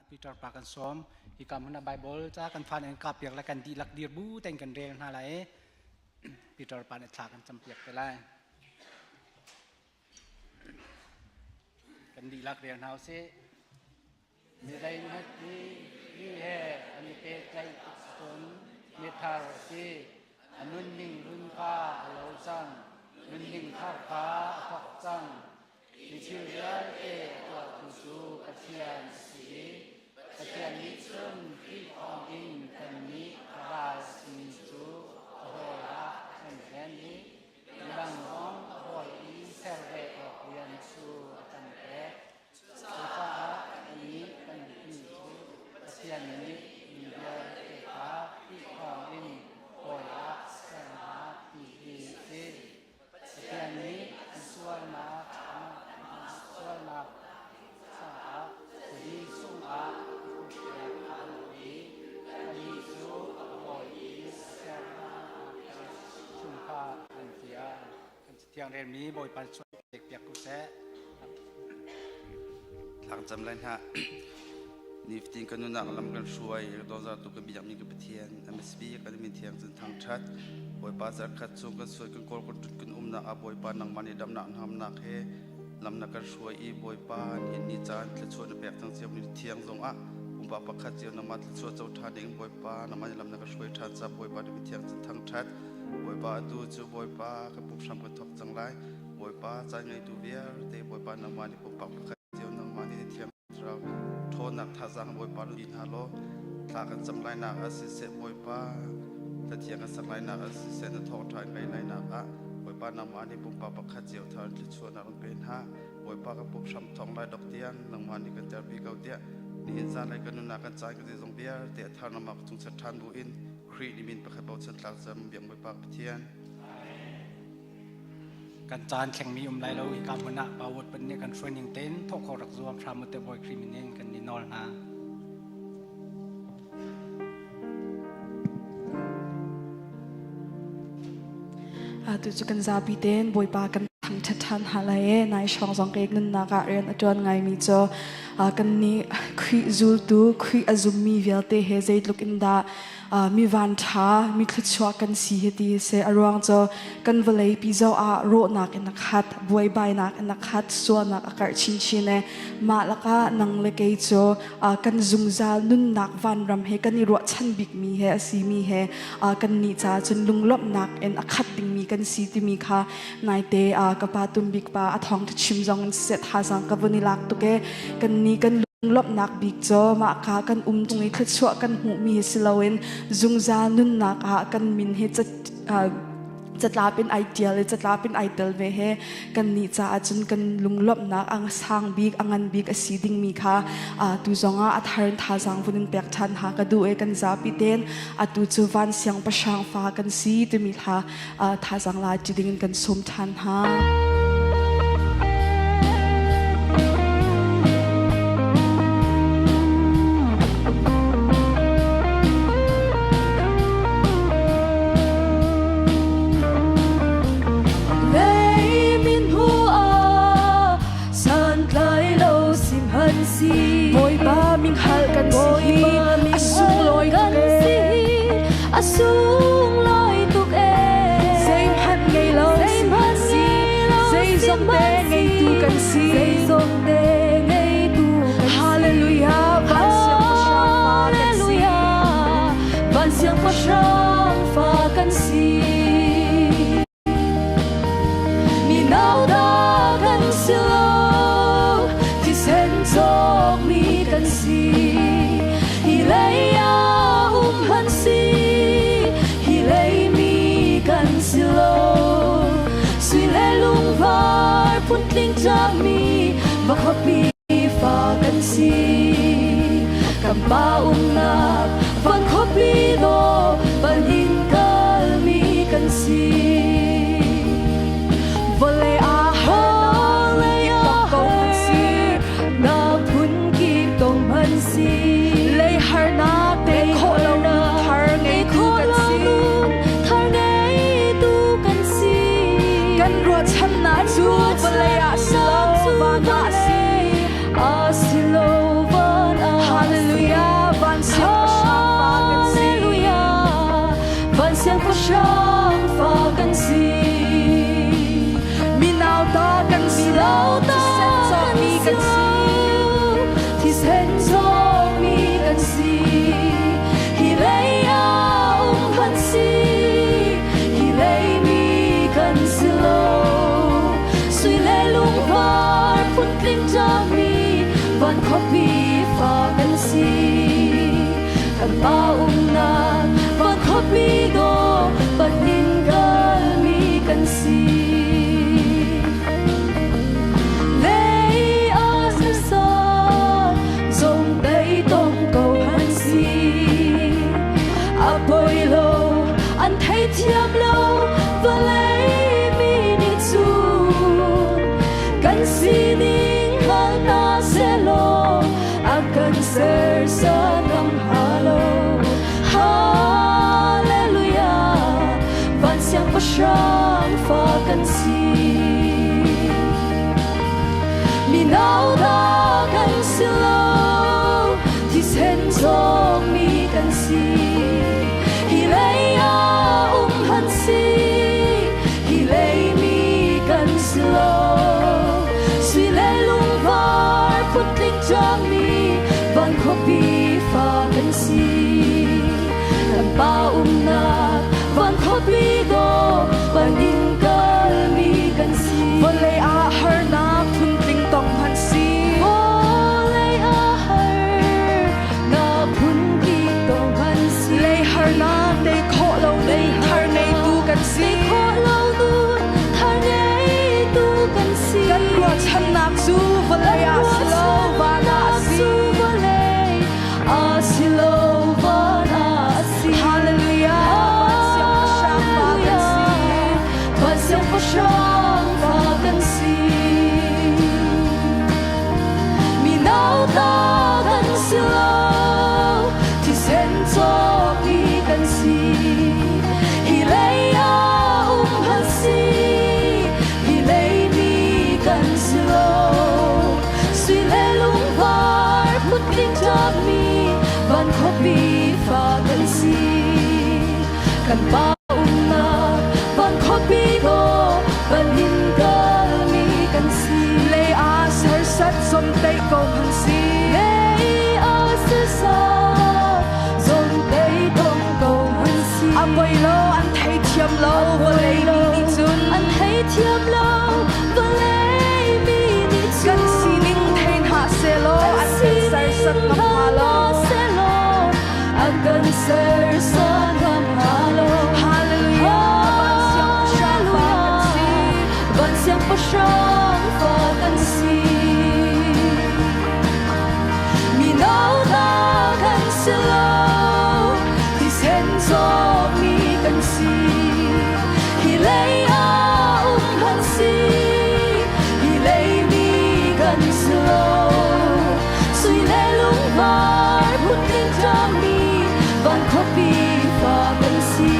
Peter pa kan sawm. Hi ka hmun ah Bible ca kan fan in kapiak le kan dihlak dir bu tein kan rel hna lai. Peter pa nih thla kan campiak te lai. Kan dihlak rel hna usih. Mi zeihmanh hi mi he an i pehtlaih tik cun mithar a si. A nunning hlun kha a lo cang, nunning thar kha a thawk cang. Mi thil vialte a tuahtu cu Pathian a si i Pathian nih cun Khrih thawngin kannih a ral a simi cu a hawi ah a kan thlen i midang zong a hawi i ser ve awk rian cu a kan pek. Cucaah kannih kan mipi cu Pathian nih mi vialte kha Khrih thawngin hawi ah ser hna ti hi a si. Pathian nih an sualnak an sualnak caah khuapi chungah a kutpek a um i kannih cu a hawi i ser hna chung kha an tiah kan Cathiang relmi Bawipa chuah pek piak ko seh. Thlangcam lai hna. Nifatin kan nunnak lam kan hruai dawzartu ka biakmi ka Pathian MSB kan min thiang cun thangthat Bawipa zarkhat chung kan suai kan kawl kan tut kan umnak ah Bawipa nangmah nih damnak namnak he lam na kan hruai i Bawipa nihin ni caan thluachuah na pek cang cio mi thiang zong ah pumpak pakhat cio nangmah thluachuah co ṭhan ding Bawipa nangmah nih lam na kan hruai ṭhan ca Bawipa na min thiang cun thangthat Bawipa atu cu Bawipa ka pum hram ka thawk cang lai Bawipa caan ngeitu vialte Bawipa nangmah nih pumpak pakhat cio nangmah nih thiang thlarau ṭhawnnak thazaang Bawipa lut hna law thla kan cam lainak ah siseh Bawipa thlathiang kan sak lainak ah siseh na thawngṭha in ngai lainak ah Bawipa nangmah nih pumpak pakhat cio thar thluachuahnak in pe hna Bawipa ka pum hram thawng lai dok tiang nangmah nih kan terpi ko tiah nihin zan lei kan nunnak kan caan kan zeizong vialte a thar nangmah cung chat ṭhan bu in Khrih ni min pakhat bochan tlak cam biak Bawipa Pathian. Kan caan thlengmi um lai lo hi ka hmun ah Pawut pan nih kan hruai ning tein thawk kho rak zuam hram u te Bawi Khrih min in kan ni nawl hna. Tu cu kan zapi tein Bawipa kan thangṭhat ṭhan hna lai e nai hrawng zong ke nunnak ah rian a ṭuan ngaimi cu kan nih Khrih zultu Khrih a zummi vialte he zeitluk in dah mi van ṭha mi thluachuah kan si hi ti si a ruang cu kan vawlei pi zoh ah rawhnak in a khat buaibainak in a khat sualnak a karh chinchin e mah lakah nang le kei cu kan zungzal nunnak vanram he kan i ruahchan bikmi he a simi he kan nih caah cun lunglawmhnak in a khat dingmi kan si timi kha naite ka pa tumbik pa a thawng chim zong in siseh thazang ka vun i lak tuk e kan nih kan lunglawmhnak bik cu mah ka kan um tung i thluachuah kan hmuhmi hi si loin zungzal nunnak ah kan min hi catlap in ai tial i catlap in ai tel ve he kan nih caah cun kan lunglawmhnak ang sang bik a ngan bik a si dingmi kha tu zongah a thar in thazaang vun in pek ṭhan ha ka duh e kan zapi ten atu cu van siangpahrang fa kan si timi hla thazaang la ti ding in kan sawm ṭhan hna. Bawipa minghal kan si hi a sunglawi tuk ee. A sunglawi tuk ee. Zeihmanh ngei lo si zeizong te ngeitu kan si. Zeizong te ngeitu kan si. Hallelujah van siangpahrang fa kan si. Van siangpahrang fa kan si. Mi nauta kan si lo, thisen cawkmi kan si. Hi lei ah um han si, hi lei mi kan si lo. Sui le lungvar phuntling tlakmi va khuapi fa kan si. Kan pa umnak van khuapi dawh van in kalmi kan si. Vawlei ah Vawlei ah ko kan si. Na phun kip tong man si. Lei harnak te khawh lo thar ngeitu kan si. Thar ngeitu kan si. Kan ruahchannak cu vawlei ah si lo van ah si. Ah si lo van ah. si. Hi lei ah um hmanh si, hi lei mi kan si lo. Sui le lungvar phuntling ṭami van khuapi fa kan si. Kan pa umnak van khuapi dawh panin kalmi kan si. Lei ah sisat zong tei tong ko han si. A poi lo an theithiam lo vawlei mi nih cun kan sining hngal hna sehlaw a kan sersan ngam hnga lo. Hallelujah, van siangpahrang fa kan si. Mino hna kan si lo, thisen zawngmi kan si. Hi lei ah um han si, hi lei mi kan si lo. Sui le lungvar phuntling ṭami van khuapi fa kan si. Kan pa umnak van khuapi dawh van in kalmi kan si. Vawlei ah harnak phuntling tong hmanh si. Vawlei ah harnak phunkip tong hmanh si. Lei harnak tei khawh lo nun thar ngeitu kan si. Tei khawh lo nun thar ngeitu kan si. Kan ruahchannak cu vawlei ah si lo van ah a si. Cu vawlei ah si lo van ah a si. Hallelujah, van siangpahrang fa kan si. Van siangpahrang fa kan si. Mino hna kan si lo, thisen cawkmi kan si. Hi lei ah um han si, hi lei mi kan si lo. Sui le lungvar phuntling ṭami van khuapi fa kan si. Kan pa umnak van khuapi dawh van in kalmi kan si. Lei ah sersat zomteih ko hmanh si. Lei ah sisat zomteih tong ko hmanh si. A poi lo an theithiam lo vawlei mi nih cun. An theithiam lo vawlei mi nih cun. Kan sining thei hna sehlaw an kan sersiam ngam hnga lo. An kan sersiam ngam hnga lo. Hallelujah, van siangpahrang fa kan si. Van siangpahrang fa kan si. Mino hna kan si lo, thisen zawmi kan si. Hi lei ah um han si, hi lei mi kan si lo. Sui le lungvar phuntling ṭami van khuapi fa kan si.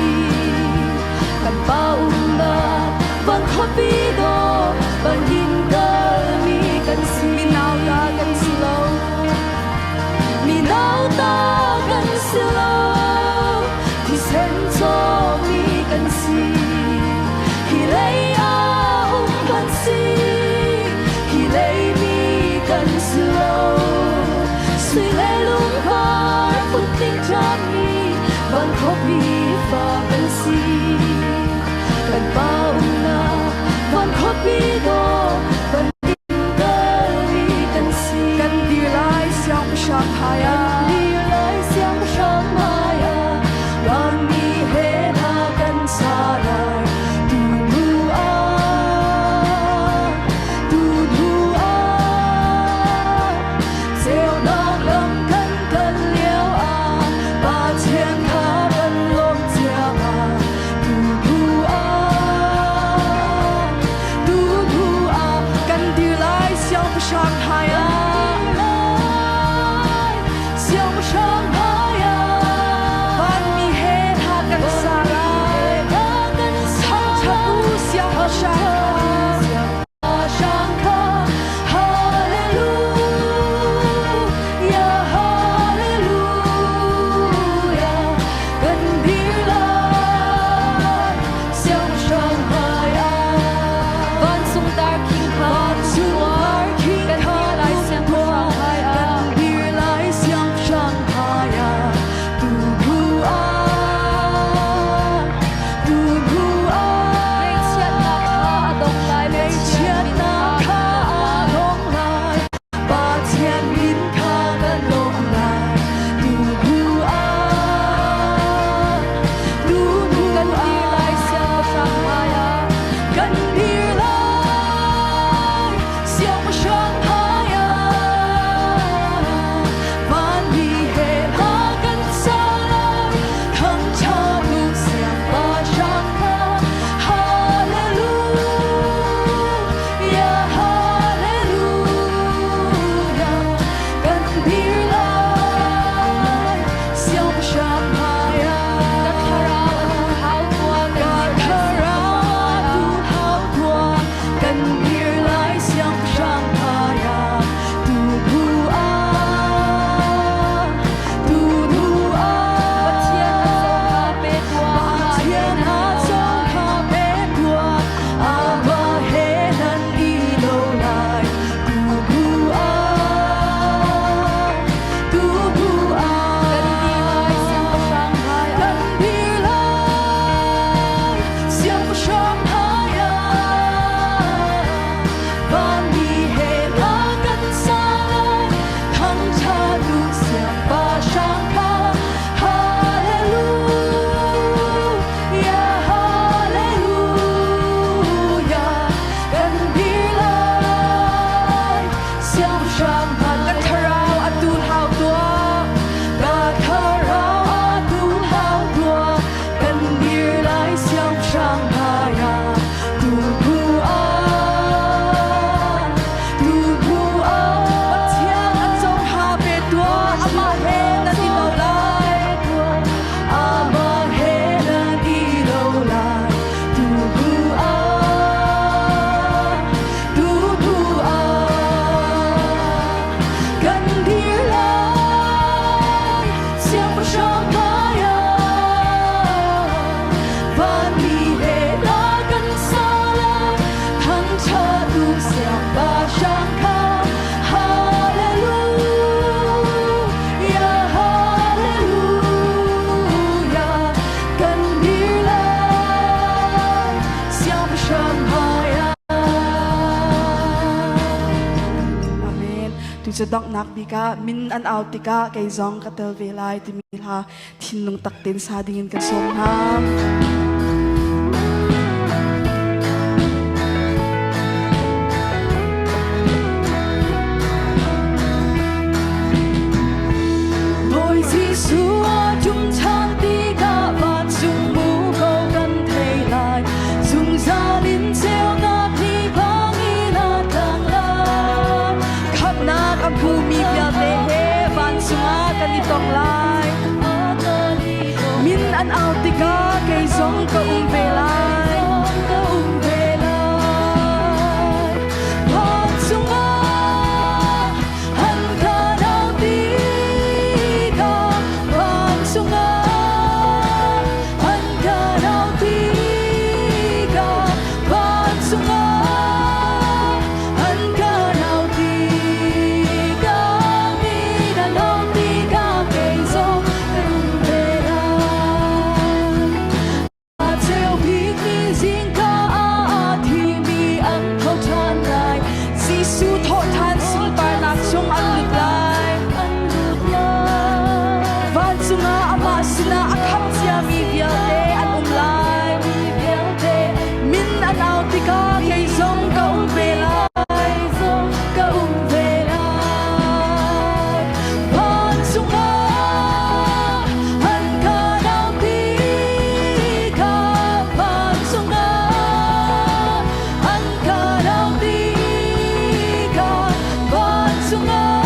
Kan pa umnak van khuapi dawh van in kalmi kan si. Mino ta kan si lo. Mino ta kan si lo, thisen cawmi kan si. Hi lei ah um kan si, hi lei mi kan si lo. Sui le lungvar phuntling ṭami van khuapi fa kan si. Kan pa umnak van khuapi dawh van in kalmi kan si. Kan dir lai siangpahrang hmai ah. Dir lai siangpahrang hmai ah, vanmi he hna kan sa lai. Tu hnu ah, tu hnu ah, ceunak lam kan kal lio ah, Pathian kha kan lawm cia. Tu cu donghnak bik ah min an au tikah kei zong ka tel ve lai timi hla thinlung tak tein sa dingin kan sawm hna. Bawi Jesuh a ṭum ṭhan tikah vancung muko kan thei lai. Zungzal in ceunak ni bangin a tlang lai. Khamhnak a hmumi vialte he vancung ah kan i tong lai. Min an au tikah kei zong ka um ve lai. Ka um ve lai. Vancung ah an kan au tikah vancung ah an kan au tikah vancung ah an kan au tikah min an au tikah kei zong ka um ve lai. A cheu bik ni zingka ah a thimi an tho ṭhan lai. Jesuh thawhṭhan sunparnak chung an lut lai. An lut lai. Vancung ah amah sinah a khamh ciami vialte an um lai. Mi vialte Min an au tikah kei zong ka um ve lai. kei zong ka um ve lai. Vancung ah an kan au tikah vancung ah an kan au tikah vancung ah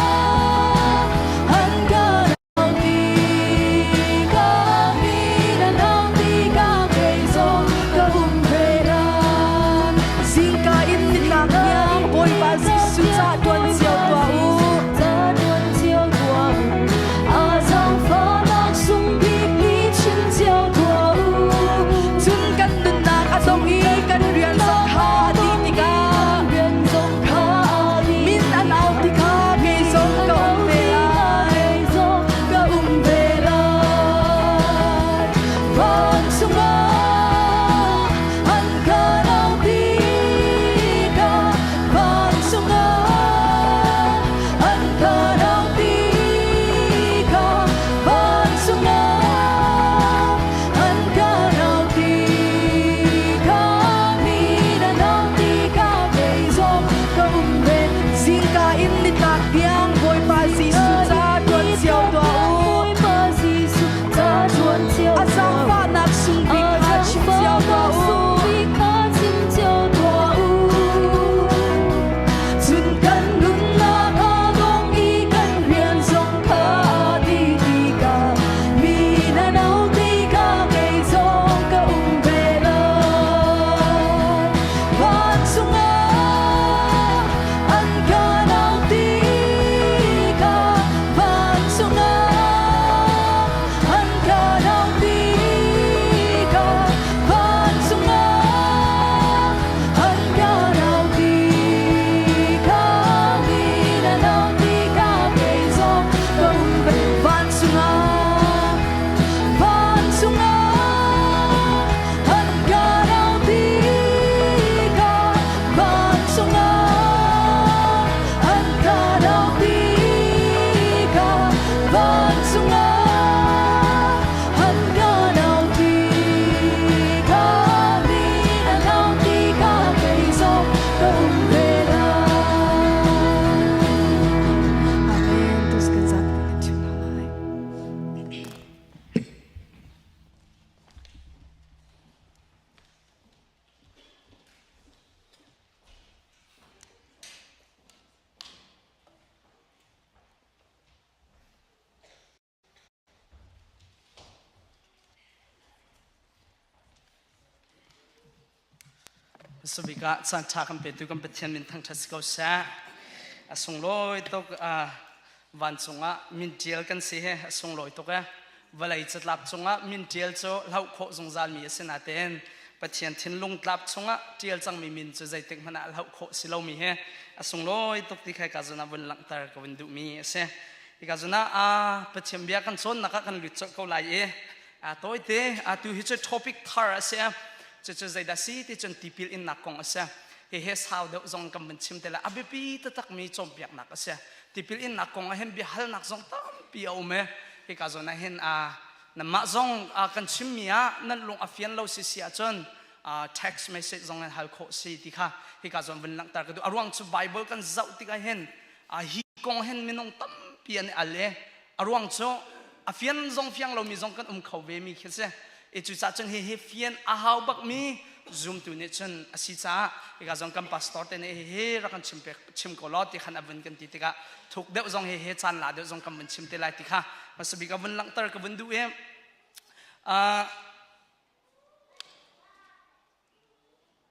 an kan au tikah min an au tikah kei zong ka um ve lai. Zingka in nitlak tiang Bawipa Jesuh ca ṭuan cio tuah u. Ca ṭuan cio tuah u. A zaangfahnak sung bik ni chim cio tuah u. Cun kan nunnak a dong i kan rian zong kha a dih tikah Rian zong kha a dih min an au tikah kei zong ka um ve lai. Kei zong ka um ve lai. Vancung ah an kan au tikah vancung ah an kan au tikah vancung ah an kan au tikah min an au tikah kei zong ka um ve. Zingka in nitlak tiang Bawipa Jesuh ca ṭuan cio tuah u. Bawipa Jesuh ca ṭuan cio A tuah u. zaangfahnak sung bik kha chim cio tuah u. Cun kan nunnak a dong i kan rian zong kha a dih tikah mi nan au tikah kei zong ka um ve lai. Vancung ah an kan au tikah vancung ah an kan au tikah vancung ah an kan au tikah mi nan au tikah kei zong ka um ve. Vancung ah Vancung ah an kan au tikah vancung ah an kan au tikah vancung ah an kan au tikah min an au tikah kei zong ka um ve lai. Amen. Tus kan zapi kan chim hna lai. Sabik ah caan ṭha kan petu kan Pathian min thangṭhat si ko seh. A sunglawi tuk vancung ah min ṭial kan si he a sunglawi tuk e. Vawlei catlap cungah min ṭial cu hloh khawh zungzal mi a si natein Pathian thinlung tlap chungah ṭial cangmi min cu zeitik hmanh ah hloh khawh si lomi he a sunglawi tuk ti khai ka zun ah vun langhter ka vun duhmi a si. Hika zun ah Pathian bia kan cawnnak ah kan lut colh ko lai i tawite atu hi cu topic thar a si. Cucu zeidah si ti cun tipil innak kong a si. Hihi sau deuh zong kan van chim te lai. A biapi taktakmi cawnpiaknak a si. Tipil innak kong ah hin biahalnak zong tampi a um i hika zawn ah hin nanmah zong kan chimmi ah nan lung a fian lo si si ahcun text message zong in hal khawh si ti kha hika zawn vun langhter ka duh. A ruang cu Bible kan zoh tikah hin hi kong hin minung tampi an i al i a ruang cu a fian zong fiang lomi zong kan um kho ve mi khi si. I cucaah cun hihi fian a hau bakmi zumtu nih cun a si caah hika zong kan pastor te nih hihi rak kan chim pek chim ko law ti khan a vun kan ti tikah thuk deuh zong hihi caan la deuh zong kan vun chim te lai ti kha hmasa bik a vun langhter ka vun duh i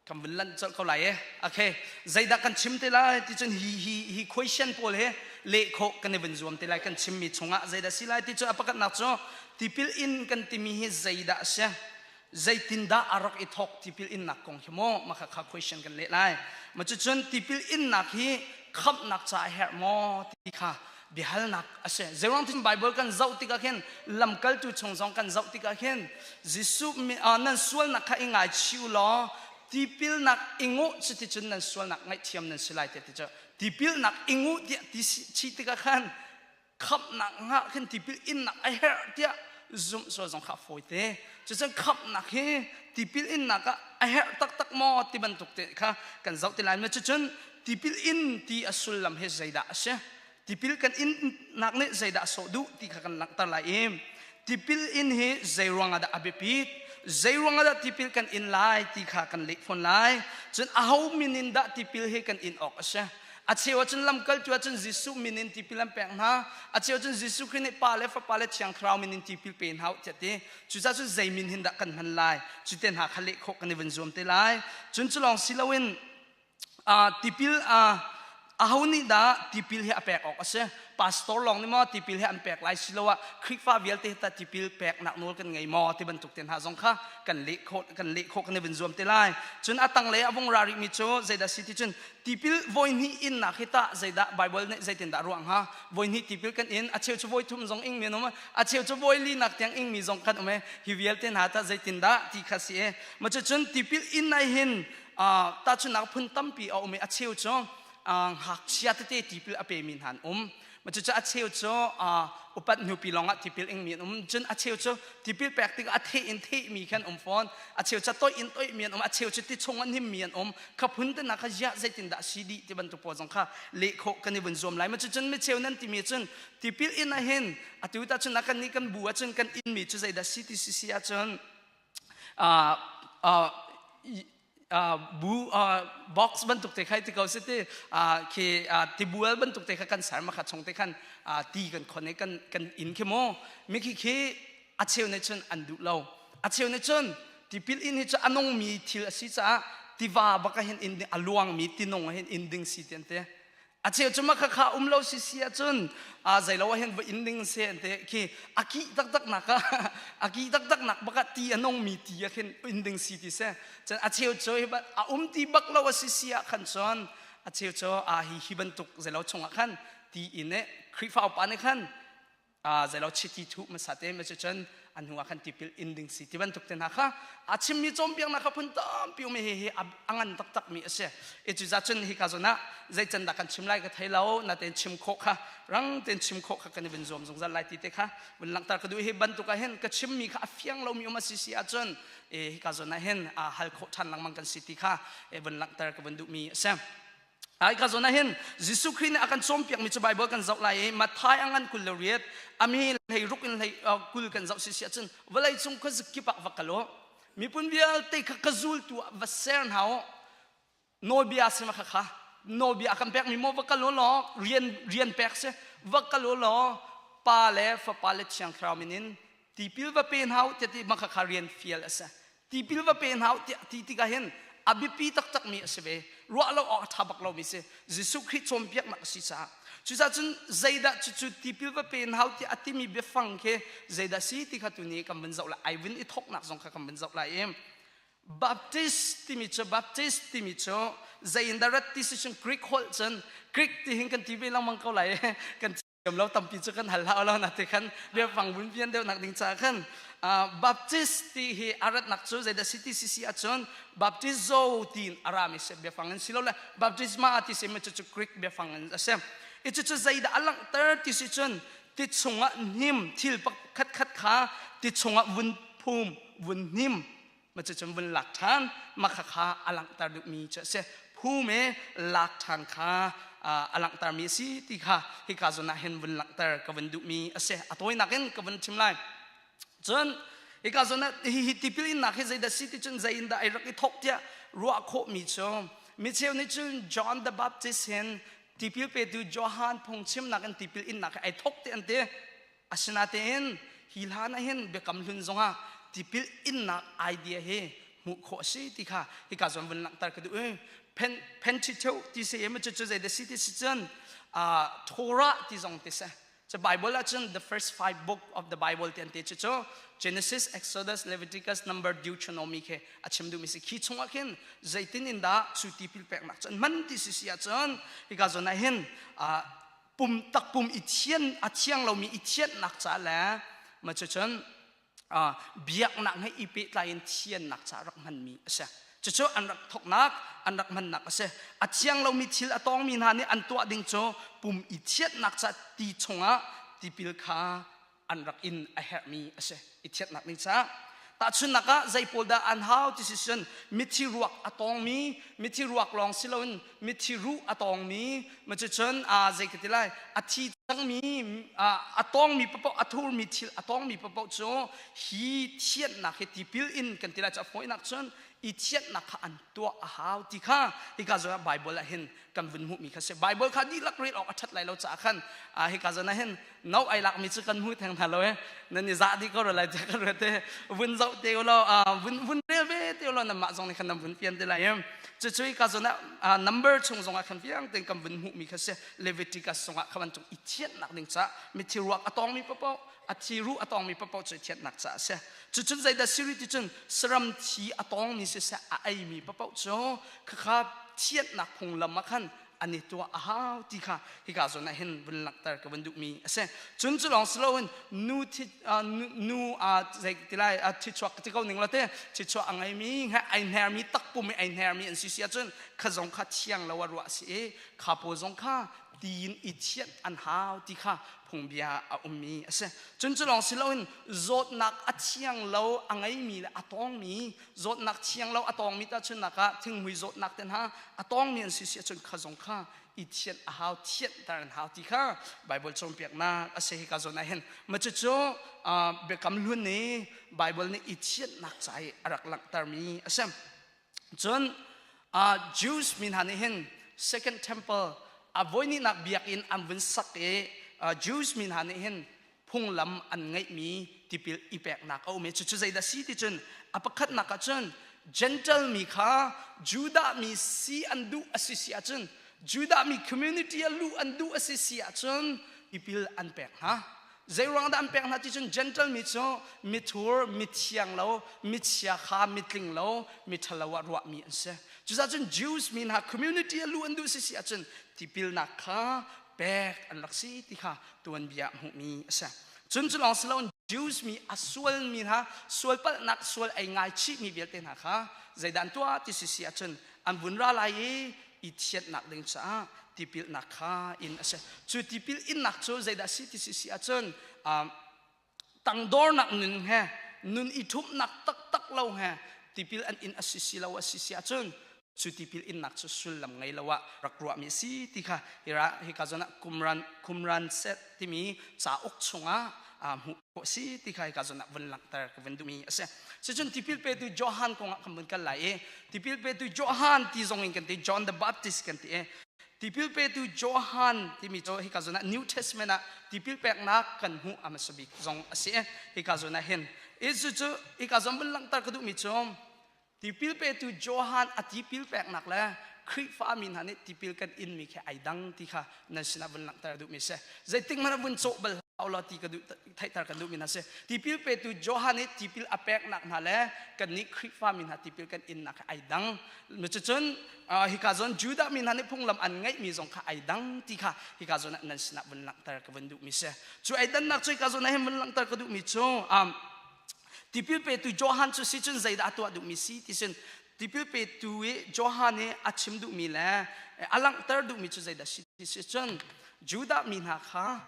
kan vun lanh colh ko lai e. Okay, zeidah kan chim te lai ti cun hi hi hi question pawl he leh khawh kan i vun zuam te lai kan chimmi chungah zeidah si lai ti cu a pakhatnak cu tipil in kan timi hi zeidah a si zeitindah a rak i thawk tipil innak kong hi maw mah kha question kan leh lai ma cucun tipil innak hi khamhnak ca a herh maw ti kha biahalnak a si. Zeiruang tin Bible kan zoh tikah khin lamkaltu chung zong kan zoh tikah khin Jesuh nan sualnak kha i ngaichih u law tipilnak i nguh cuticun nan sualnak ngaihthiam nan si lai tiah ti cu tipilnak i nguh tiah ti chih tikah khan khamhnak ngah khin tipil innak a herh tiah zumh sual zong kha a fawi te. Cucun khamhnak hi tipil innak ah a herh taktak maw ti bantuk te kha kan zoh ti lai. Cucun tipil in ti a sullam hi zeidah a si? Tipil kan innak nih zeidah a sawh duh ti kha kan langhter lai i tipil in hi zei ruangah dah a biapit? Zei ruangah dah tipil kan in lai ti kha kan leh fawn lai. Cun aho min in dah tipil hi kan in awk a si? A cheu ahcun lamkaltu ahcun Jesuh min in tipil an pek hna. A cheu ahcun Jesuh Khrih nih Pa le Fapa le Thiang Thlarau min in tipil pe hna u tiah ti. Cucaah cun zei min hin dah kan hman lai? Cu te hna kha leh khawh kan i vun zuam te lai. Cun cu lawng si loin tipil aho nih dah tipil hi a pek awk a si? Pastor lawng nih maw tipil hi an pek lai siloah Khrihfa vialte tah tipil peknak nawl kan ngei maw ti bantuk te hna zong kha kan leh khawh kan leh khawh kan i vun zuam te lai. Cun a tanglei a vung ra rihmi cu zeidah si ti cun tipil voi hnih innak hi tah zeidah Bible nih zeitindah ruah hnga? Voi hnih tipil kan in a cheu cu voi thum zong ingmi an um a cheu cu voi linak tiang ingmi zong kan um e hi vialte hna tah zeitindah ti kha si e ma cucun tipil in nai hin tahchunhnak phun tampi a um i a cheu cu ngakchia tete tipil a pemi hna an um ma cucu a cheu cu upat hnupi lawngah tipil ingmi an um cun a cheu cu tipil pek tikah a theh in thehmi khan um fawn a cheu cu toih in toihmi an um a cheu cu ti chung an himmi an um kha phun te kha ziah zeitindah si dih ti bantuk pawl zong kha leh khawh kan i vun zuam lai ma cucun mi cheu nan timi cun tipil in ah hin atu ta cun kan nih kan bu ahcun kan inmi cu zeidah si ti si si ahcun bu box bantuk te khai ti ko si ti khi tibual bantuk te kha kan ser ma kha chung te khan ti kan khon i kan kan in khi mu mi khi khi a cheu nih cun an duh lo a cheu nih cun tipil in hi cu a nungmi thil a si caah tiva bak ah hin in a luangmi tinung ah hin in ding si ti an ti A cheu cu mah kha um lo si si ahcun zeilo ah hin va in ding si an ti khi a kih taktak nak ah a kih taktak nak bak ah ti a nungmi ti ah khin in ding si ti si. Cun a cheu cu a um ti bak lo a si si ah khan cun a cheu cu a hi hi bantuk zeilo chungah khan ti in eh Khrihfa upa nih khan zeilo chiti thuh hmasa te ma cun a hnu ah khan tipil in ding si ti bantuk te hna kha a chimmi cawnpiaknak kha phun tampi um hi hi a ngan taktak mi a si i cuza cun hi ka zawn ah zei can dah kan chim lai ka thei lo natein chim khawh kha rang tein chim khawh kha kan i vun zuam zungzal lai ti te kha vun langhter ka duh hi bantuk ah hin ka chimmi kha a fiang lomi um a si si ahcun hi ka zawn ah hin hal khawh ṭhan lengmang kan si ti kha vun langhter ka vun duhmi a si Ai ka zawn ah hin Jesuh Khrih nih a kan cawnpiakmi cu Bible kan zoh lai i Matthai a ngan 28 a mi hlei ruk in hlei 20 kan zoh si si ahcun vawlei cung khuazakip ah va kal u miphun vialte kha ka zultu ah va ser hna u nawlbia si ma kha kha nawlbia a kan pekmi maw va kal u law rian rian pek si va kal u law pa le fapa le thiang thlarau min in tipil va pe hna u tiah ti ma kha kha rian fial a si tipil va pe hna u tiah ti tikah hin a biapi taktakmi a si ve ruah lo awk a ṭha bak lomi si Jesuh Khrih cawnpiaknak a si caah cucaah cun zeidah cucu tipil va pe hna u tiah a timi biafang khi zeidah si ti kha tuni kan vun zoh lai ai vun i thawknak zong kha kan vun zoh lai i Baptist timi cu Baptist timi cu zei in dah rat ti si cun Greek holh cun Greek ti hin kan ti ve lengmang ko lai kan thiam lo tampi cu kan hal hau lo na ti khan biafang vun pian deuh nak ding caah khan Baptist ti hi a ratnak cu zeidah si ti si ahcun baptizo tiin a rami si biafang in si lo le baptisma ti si mi cu Greek biafang in a si. I cucu zeidah a langhter ti si cun ti chungah hnim thil pakhat khat kha ti chungah vun phum vun hnim ma cucun vun lak ṭhan ma kha kha a langhter duhmi cu a si. Phum i lak ṭhan kha a langhtermi a si ti kha hika zawn ah hin vun langhter ka vun duhmi a si. A tawinak in ka vun chim lai. Cun hika zawn ah hihi tipil innak hi zeidah si ti cun zei in dah ai rak i thawk tiah ruah khawhmi cu micheu nih cun John the Baptist hin tipil petu Johan phungchimnak in tipil innak hi ai thawk ti an ti. Asinain hi hlan ah hin biakam hlun zongah tipil innak idea hi hmuh khawh a si ti kha hika zawn vun langhter ka duh i Pentateuch ti si i cucu zei dah si ti si cun Torah ti zong ti si. Cu Bible ah cun the first five book of the Bible ti an ti cucu Genesis, Exodus, Leviticus, Number, Deuteronomy khi a chim duhmi si. Khi chungah khin zeitin in dah cu tipil peknak cu an hman ti si si ahcun hika zawn ah hin pum takpum i thian a thiang lomi i thianhnak ca le ma cucun biaknak he i pehtlai in thiannak ca rak hmanmi a si. Cucu an rak thoknak an rak hmannak a si. A thiang lomi thil a tawngmi hna nih an tuah ding cu pum i thianhnak ca ti chungah tipil kha an rak in a herhmi a si i thianhnak ding caah. Tahchunhnak ah zei pawl dah an hau ti si cun mithi ruak a tawngmi, mithi ruak lawng si loin mithi ruh a tawngmi, cucun zei ka ti lai, a thi cangmi, a tawngmi paoh, a thurmi thil a tawngmi paoh cu hi thianhnak hi tipil in kan ti lai cu a fawinak cun i thianhnak kha an tuah a hau ti kha hika zawn ah Bible ah hin kan vun hmuhmi kha si. Bible kha dihlak rel awk a ṭhat lai lo caah khan hika zawn ah hin no ai lakmi cu kan hmu theng hna lo e nan i zah dih ko ro lai tiah ka ruat e vun zoh te law vun vun rel ve te law nanmah zong nih khan nan vun fian te lai em. Cucu hika zawn ah number chung zong ah khan fiang tein kan vun hmuhmi kha si. Leviticus zong ah kha bantuk i thianhnak ding caah mithi ruak a tawngmi paoh, a thi ruh a tawngmi paoh cu i thianhnak caah a si. Cucun zeidah siri ti cun saram thi a tawngmi siseh a eimi paoh cu khakha thianhnak phunglam ah khan an i tuah a hau ti kha hika zawn ah hin vun langhter ka vun duhmi a si. Cun cu lawng si loin nu thi nu zei ti lai thichuak ti ko ning lo te thichuak a ngeimi ai hnermi takpum i ai hnermi an si si ahcun kha zong kha thiang lo a ruah a si i kha pawl zong kha tiin i thianh an hau ti kha phungbia a ummi a si. Cun cu lawng si loin zawtnak a thiang lo a ngeimi le a tawngmi, zawtnak thiang lo a tawngmi tahchunhnak ah thinghmui zawtnak te hna a tawngmi an si si ahcun kha zong kha i thianh a hau, thianhter an hau ti kha Bible cawnpiaknak a si hika zawn ah hin. Ma cucu biakam hlun i Bible nih i thianhnak ca i a rak langhtermi a si. Cun Jews mi hna nih hin Second Temple a voihnihnak biakinn an vun sak i Jews mi hna nih hin phunglam an ngeihmi tipil i peknak a um i cucu zeidah si ti cun a pakhatnak ah cun Gentle mi kha Judah mi si an duh a si si ahcun, Judah mi community ah luh an duh a si si ahcun tipil an pek hna. Zeiruang dah an pek hna ti cun Gentle mi cu mithur, mithiang lo, michia kha, mitling lo, miṭhalo ah ruahmi an si. Cucaah cun Jews mi hna community ah luh an duh si si ahcun tipilnak kha pek an rak si ti kha tuanbia hmuhmi a si. Cun cu lawng si loin Jews mi a sualmi hna, sualpalhnak sual ei ngaichihmi vialte hna kha zeidah an tuah ti si si ahcun an vun ra lai i i thianhnak ding caah tipilnak kha in a si. Cu tipil innak cu zeidah si ti si si ahcun tangdornak nun he nun i ṭhumhnak taktak lo he tipil an in a si si lo a si si ahcun cu tipil innak cu sullam ngei lo ah rak ruahmi a si ti kha hika zawn ah Qumran Qumran set timi cauk chungah hmuh khawh si ti kha hika zawn ah vun langhter ka vun duhmi a si. Cucun tipil petu Johan kong ah kan vun kal lai i tipil petu Johan ti zong in kan ti, John the Baptist kan ti i tipil petu Johan timi cu hika zawn ah New Testament ah tipil peknak kan hmuh a hmasa bik zong a si i hika zawn ah hin cucu hika zawn vun langhter ka duhmi cu tipil petu Johan a tipil peknak le Khrihfa mi hna nih tipil kan inmi khi ai dang ti kha nan sinah vun langhter duhmi si. Zeitik hmanh ah vun cawh bal hlah law ti ka duh theihter kan duhmi hna si. Tipil petu Johan nih tipil a peknak hna le kannih Khrihfa mi hna tipil kan innak hi ai dang. Cucun hika zawn Judah mi hna nih phunglam an ngeihmi zong kha ai dang ti kha hika zawn ah nan sinah vun langhter ka vun duhmi si. Cu ai dannak cu hika zawn ah hin vun langhter ka duhmi cu tipil petu Johan cu si cun zeidah a tuah duhmi si ti sin tipil petu i Johan i a chim duhmi le a langhter duhmi cu zeidah si ti si cun. Judah mi hna kha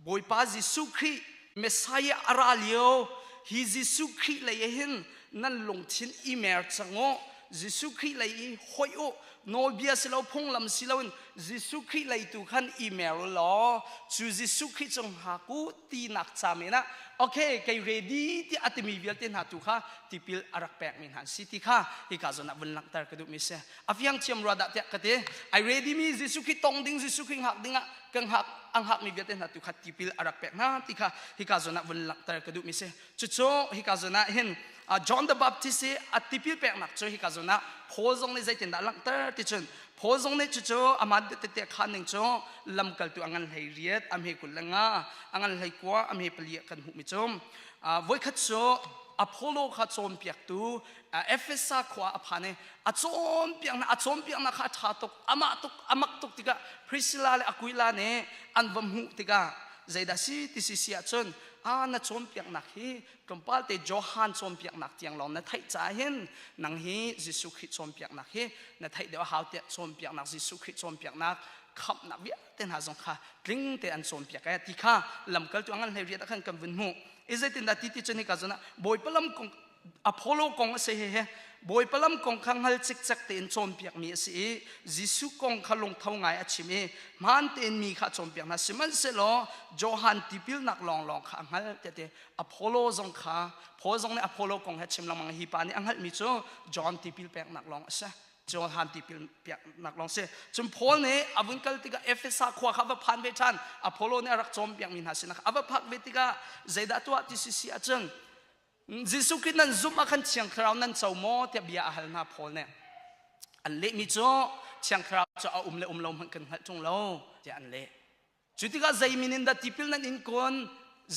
Bawipa Jesuh Khrih Messiah a ra lio hi Jesuh Khrih lei ah hin nan lungthin i mer cang u Jesuh Khrih lei i hoih u nawlbia si lo phunglam si loin Jesuh Khrih lei tu khan i mer u law cu Jesuh Khrih cung hngak u tinak ca men ah okay kei ready tiah a timi vialte hna tu kha tipil a rak pekmi hna an si ti kha hika zawn ah vun langhter ka duhmi si a fiang thiam rua dah tiah ka ti ai ready mi Jesuh Khrih tong ding Jesuh Khrih hngak ding ah kan hngak a hngakmi vialte hna tu kha tipil a rak pek hna ti kha hika zawn ah vun langhter ka duhmi si cucu hika zawn ah hin John the Baptist i a tipil peknak cu hika zawn ah Paul zong nih zeitindah langhter ti cun Paul zong nih cucu amah tete khan ning cu lamkaltu a ngan hlei riat a hme 25 a ngan hlei kua a hme pali kan hmuhmi cu voikhat cu Apollo kha cawnpiaktu Efesa khua a phan i a cawnpiaknak a cawnpiaknak kha a ṭha tuk amah tuk a mak tuk tikah Priscilla le Aquila nih an va hmuh tikah zeidah si ti si si ahcun a na cawnpiaknak hi tlawmpal te Johan cawnpiaknak tiang lawng na theih caah hin nang hi Jesuh Khrih cawnpiaknak hi na theih deuh a hau tiah cawnpiaknak Jesuh Khrih cawnpiaknak khamhnak vialte hna zong kha tling te an cawnpiak e ti kha lamkaltu a ngan hlei riat ah khan kan vun hmuh i zeitindah ti ti cun hika zawn ah Bawipa lam kong Apollo kong a si he he Bawipa lam kong kha hngal cikcek tein cawnpiakmi a si i Jesuh kong kha lungtho ngai a chim i hmaan tein mi kha a cawnpiak hna sihmanhsehlaw Johan tipilnak lawnglawng kha a hngal tiah ti Apollo zong kha Paul zong nih Apollo kong he chim lengmang hi pa nih a hngalhmi cu John tipil peknak lawng a si Johan tipil piaknak lawng si cun Paul nih a vun kal tikah Efesa khua kha a va phan ve ṭhan Apollo nih a rak cawnpiakmi hna sinah a va phak ve tikah zeidah tuah ti si si ahcun Jesuh Khrih nan zumh ah khan Thiang Thlarau nan co maw tiah bia a hal hna Paul nih an lehmi cu Thiang Thlarau cu a um le um lo hmanh kan hngalh ṭung lo tiah an leh cu tikah zei min in dah tipil nan in kun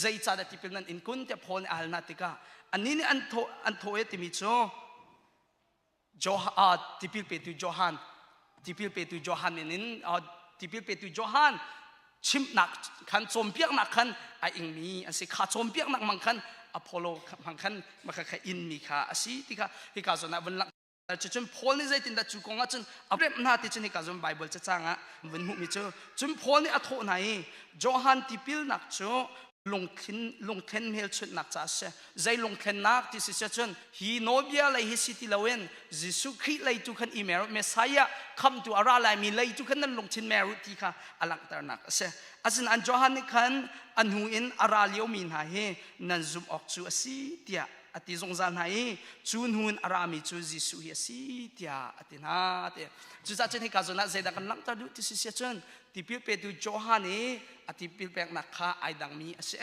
zei ca dah tipil nan in kun tiah Paul nih a hal hna tikah annih nih an thawh an thawh i timi cu Tipil petu Johan tipil petu Johan min in tipil petu Johan chimhnak khan cawnpiaknak khan a ingmi an si kha cawnpiaknak mang khan Apollo mang khan maka kha inmi kha a si ti kha hika zawn ah vun lang cucun Paul nih zeitindah cu kong ah cun a remh hna ti cun hika zawn Bible cacang ah vun hmuhmi cu cun Paul nih a thawh hna i Johan tipilnak cu lungthin lungthlen hmelchunhnak ca a si zei lungthlennak ti si cun hi nawlbia lei hi si ti loin Jesuh Khrih lei tu khan i mer Messiah khamtu a ra laimi lei tu khan nan lungthin mer u ti kha a langhternak a si asinain Johan nih khan a hnu in a ra liomi hna hi nan zumh awk cu a si tiah a ti zungzal hna i cu hnu in a rami cu Jesuh hi a si tiah a ti hna ti cucaah cun hika zawn ah zeidah kan langhter duh ti si si cun tipil petu Johan i a tipil peknak kha ai dangmi a si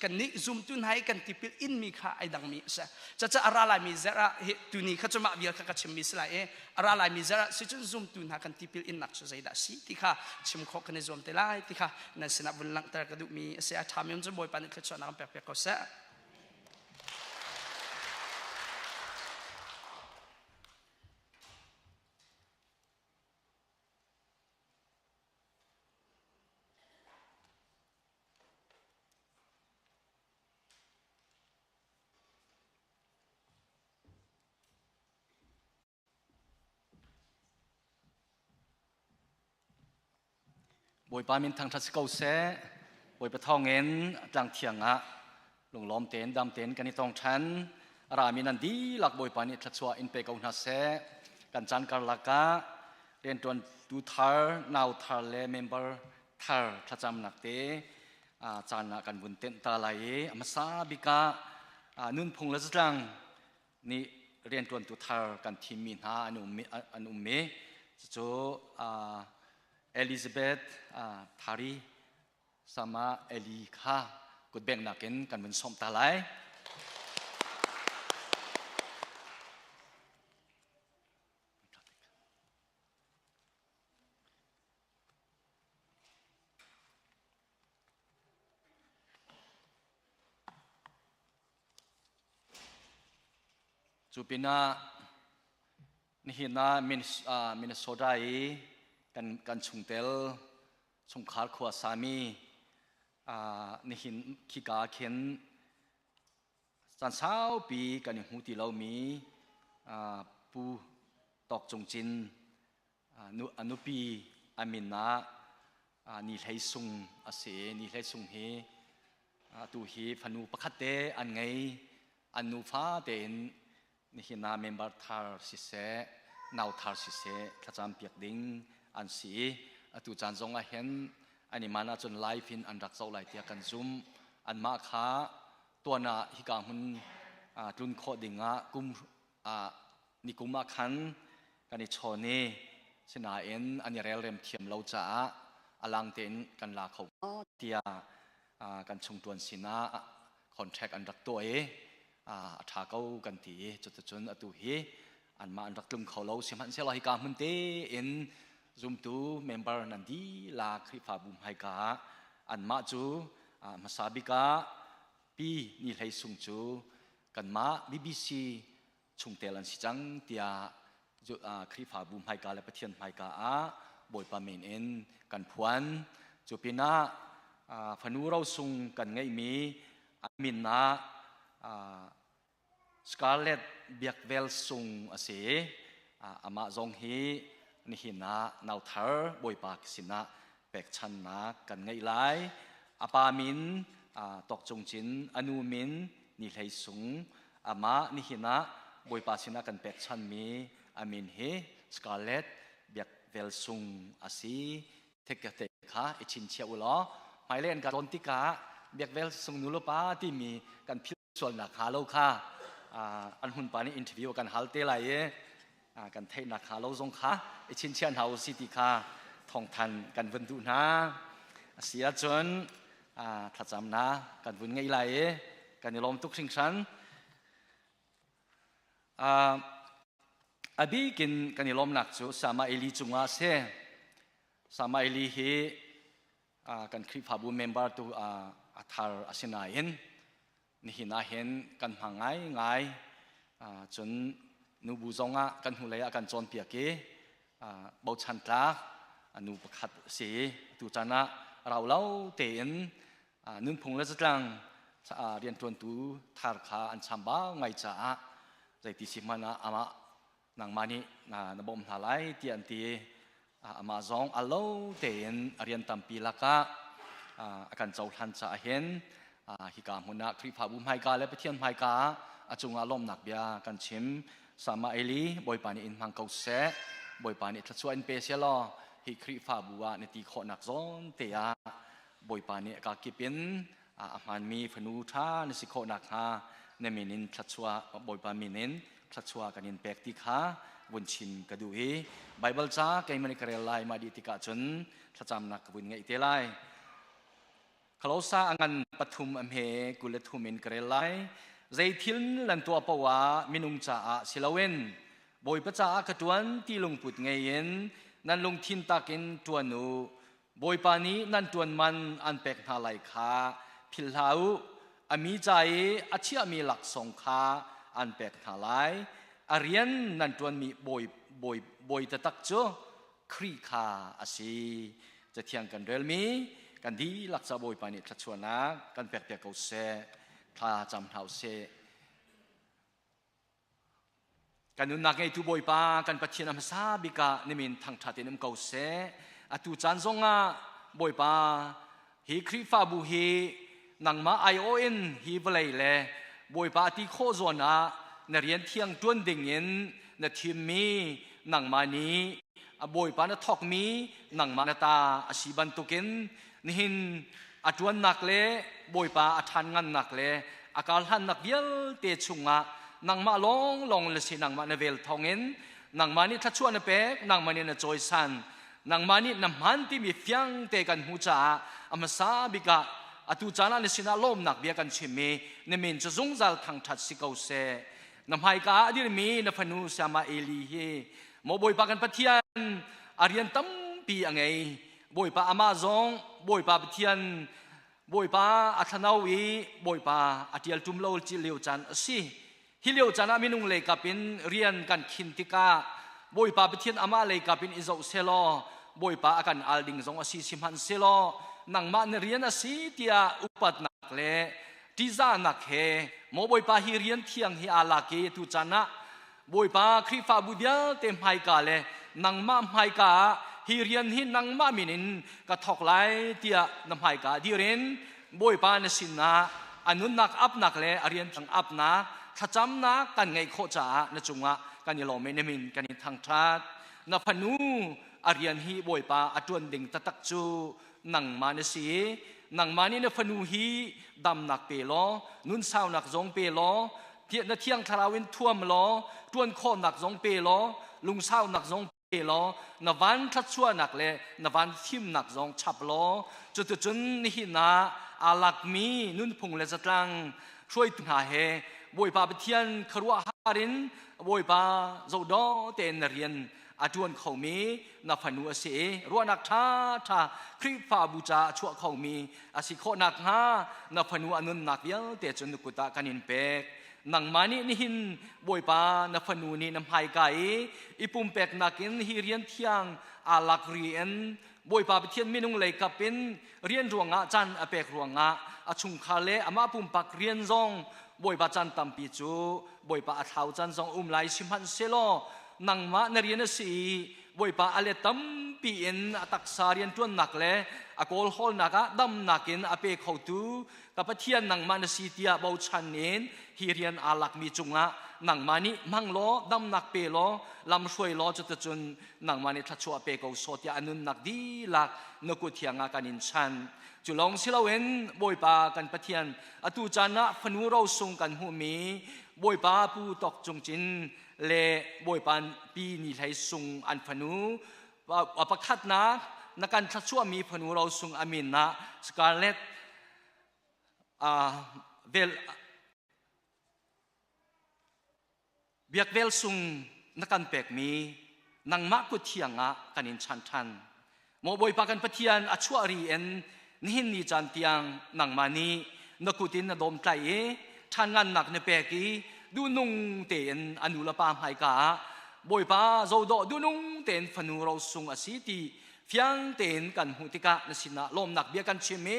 kan nih zumtu hna i kan tipil inmi kha ai dangmi a si caca a ra laimi zarh ah hi tuni kha cu mah vial kha ka chimmi si lai i a ra laimi zarh ah si cun zumtu hna kan tipil innak cu zeidah si ti kha chim khawh kan i zuam te lai ti kha nan sinah vun langhter ka duhmi a si a ṭhami um cu Bawipa nih thluachuahnak an pek piak ko seh Bawipa min thangṭhat si ko seh. Bawipa thawngin tlang thiang ah lunglawm tein dam tein kan i tong ṭhan. A rami nan dihlak Bawipa nih thluachuah in pe ko hna seh. Kan caan karlak ah rianṭuantu thar, nau thar le member thar thlacamnak te caan ah kan vun tenh ta lai i a hmasa bik ah nunphung le zatlang nih rianṭuantu thar kan thimmi hna an um i cucu Elizabeth Thari sama Eli kha kutbengnak in kan vun sawmh ta lai. Cu pinah nihin ah Minnesota i kan chungtel chungkhar khua sami nihin khika khin Caan saupi kan i hmu ti lomi Pu Tawk Cung Cin a nupi a min ah Ni Hlei Sung a si i Ni Hlei Sung hi atu hi fanu pakhat te an ngei. An nufa tein nihin ah member thar siseh, nau thar siseh thlacam piak ding an si i atu caan zong ah hin an i man ahcun live in an rak zoh lai tiah kan zumh. Anmah kha tuan ah hika hmun tlun khawh ding ah kum nikum ah khan kan i chawn i sinain an i relrem thiam lo caah a lang tein kan la kho tiah kan chungṭuan sinah contract an rak tuah i a ṭha ko kan ti i cuticun atu hi anmah an rak tlung kho lo. Sihmanhsehlaw hika hmun tein zumtu member nan dihlak Khrihfabu hmaika ah anmah cu hmasa bik ah Pi Ni Hlei Sung cu kanmah BBC chungtel an si cang tiah Khrihfabu hmaika le Pathian hmaika ah Bawipa min in kan phuan. Cu pinah fanu rosung kan ngeihmi a min ah Scarlett Biakvel Sung a si i amah zong hi nihin ah nauthar Bawipa sinah pekchannak kan ngeih lai. A pa min Tawk Cung Cin, a nu min Ni Hlei Sung, amah nihin ah Bawipa sinah kan pekchanmi a min hi Scarlett Biakvel Sung a si. Thekte kha i chinchiah u law hmailei an ka tlawn tikah Biakvel Sung nu le pa timi kan philh sualnak hnga lo kha an hun pa nih interview kan hal te lai i kan theihnak hnga lo zong kha i chinchiah hna u si ti kha thawngthan kan vun duh hna. A si ahcun thlacamnak kan vun ngei lai i kan i lawm tuk hringhran. A bikin kan i lawmnak cu Sama Eli cungah a si. Sama Eli hi kan Khrihfabu member tu a thar a si nain nihin ah hin kan hmang ngaingai. Cun nubu zong ah kan hnulei ah kan cawnpiak i bochan tlak nu pakhat a si. Tu caan ah rau lo tein nunphung le zatlang rianṭuantu thar kha an chambau ngai caah zeiti si hmanh ah amah nangmah nih na bawmh hna lai tiah an ti. Amah zong a lo tein a rian tampi lakah a kan cohlan caah hin hika hmun ah Khrihfabu hmaika le Pathian hmaika ah a cungah lawmhnak bia kan chim. Sama Eli, Bawipa nih in hmang ko seh. Bawipa nih thluachuah in pe seh law hi Khrihfabu ah na ti khawhnak zawn te ah Bawipa nih a kakip in a hmaanmi fanu ṭha na si khawh nakhnga na min in thluachuah, Bawipa min in thluachuah kan in pek ti kha vun chim ka duh i Baibal ca keimah nih ka rel lai. Mah dih tikah cun thlacamnak ka vun ngeih te lai. Khalosa a ngan pathum a hme 23 in ka rel lai. Zei thil nan tuah paoh ah minung caah si loin Bawipa caah ka ṭuan ti lungput ngei in nan lungthin takin ṭuan u. Bawipa nih nan ṭuan man an pek hna lai kha philh hlah u. A mi ca i a chiahmi laksawng kha an pek hna lai. A rian nan ṭuanmi bawi, bawi, bawi taktak cu Khrih kha a si. Cathiang kan relmi kan dihlak ca Bawipa nih thluachuahnak kan pekpiak ko seh. Thla cam hna u sih. Kan nunnak ngeitu Bawipa kan Pathian a hmasa bik ah na min thangṭhat in um ko seh. Atu caan zongah Bawipa hi Khrihfabu hi nangmah aiawh in hi vawlei le Bawipa ti khawh zawn ah na rian thiang ṭuan ding in na thimmi nangmah nih a Bawipa na thawkmi nangmah na ta a si bantukin nihin a ṭuannak le Bawipa a ṭhan ngannak le a karhlannak vialte chungah nangmah lawnglawng le si nangmah na vel thawngin nangmah nih thluachuah na pek, nangmah nih na cawisan, nangmah nih na hman timi fiang te kan hmuh caah a hmasa bik ah atu caan ah na sinah lawmnak bia kan chim i na min cu zungzal thangṭhat si ko seh. Na hmaika ah a dirmi na fanu Sayama Eli hi maw Bawipa kan Pathian a rian tampi a ngei. Bawipa amah zong Bawipa Pathian Bawipa a thlanau i Bawipa a ṭial ṭum lo lio caan a si. Hi lio caan ah minung lei kap in rian kan khin tikah Bawipa Pathian amah lei kap in i zoh selaw Bawipa a kan al ding zong a si. Sihmanhsehlaw nangmah na rian a si tiah upatnak le ṭihzahnak he maw Bawipa hi rian thiang hi aa lak i tu caan ah Bawipa Khrihfabu vialte hmaika le nangmah hmaika ah. hi rian hi nangmah min in ka thawk lai tiah na hmaika dir in Bawipa na sinah a nunnak apnak le a rian apnak thlacamnak kan ngeih khawh caah na cungah kan i lawm i na min kan in thangṭhat. Na fanu a rian hi Bawipa a ṭuan ding taktak cu nangmah na si i nangmah nih na fanu hi damnak pe law nunsaunak zong pe law na thiang thlarau in thuam law ṭuan khawhnak zong pe law lungsaunak zong pe law na van thluachuahnak le na van fimnak zong chap law cuticun nihin ah aa lakmi nunphung le zatlang hruaitu hna he Bawipa Pathian khuaruahhar in Bawipa zohdawh tein na rian a ṭuan khomi na fanu a si i ruahnak ṭhaṭha Khrihfabu ca a chuah khomi a si khawh nakhnga na fanu a nunnak vialte cu na kut ah kan in pek. Nangmah nih nihin Bawipa na fanu nih na hmaika i i pumpeknak in hi rian thiang aa lak ri in Bawipa Pathian minung lei kap in rian ruangah caan a pek ruangah a chungkhar le amah pumpak rian zong Bawipa caan tampi cu Bawipa a thlau caan zong um lai sihmanhsehlaw nangmah na rian a si i Bawipa a let tampi in a taksa rianṭuannak le a kawlhawlnak ah damnak in a pe khotu ka Pathian nangmah na si tiah bochan in hi rian aa lakmi cungah nangmah nih hmang law damnak pe law lamhruai law cuticun nangmah nih thluachuah pe ko sawh tiah a nunnak dihlak na kut thiang ah kan in chan. Cu lawng si loin Bawipa kan Pathian atu caan ah fanu rosung kan hmuhmi Bawipa Pu Tawk Cung Cin le Bawipa Pi Ni Hlei Sung an fanu pakhatnak na kan thluachuahmi fanu rosung a min ah Scarlett vel Biakvel sung na kan pekmi nangmah kut thiang ah kan in chan ṭhan. Maw Bawipa kan Pathian a chuah ri in nihin ni caan tiang nangmah nih na kut in na dawmtlaih i ṭhan ngannak na pek i duhnung tein a nu le pa hmaika ah Bawipa zohdawh duhnung tein fanu rosung a si ti fiang tein kan hmuh tikah na sinah lawmnak bia kan chim i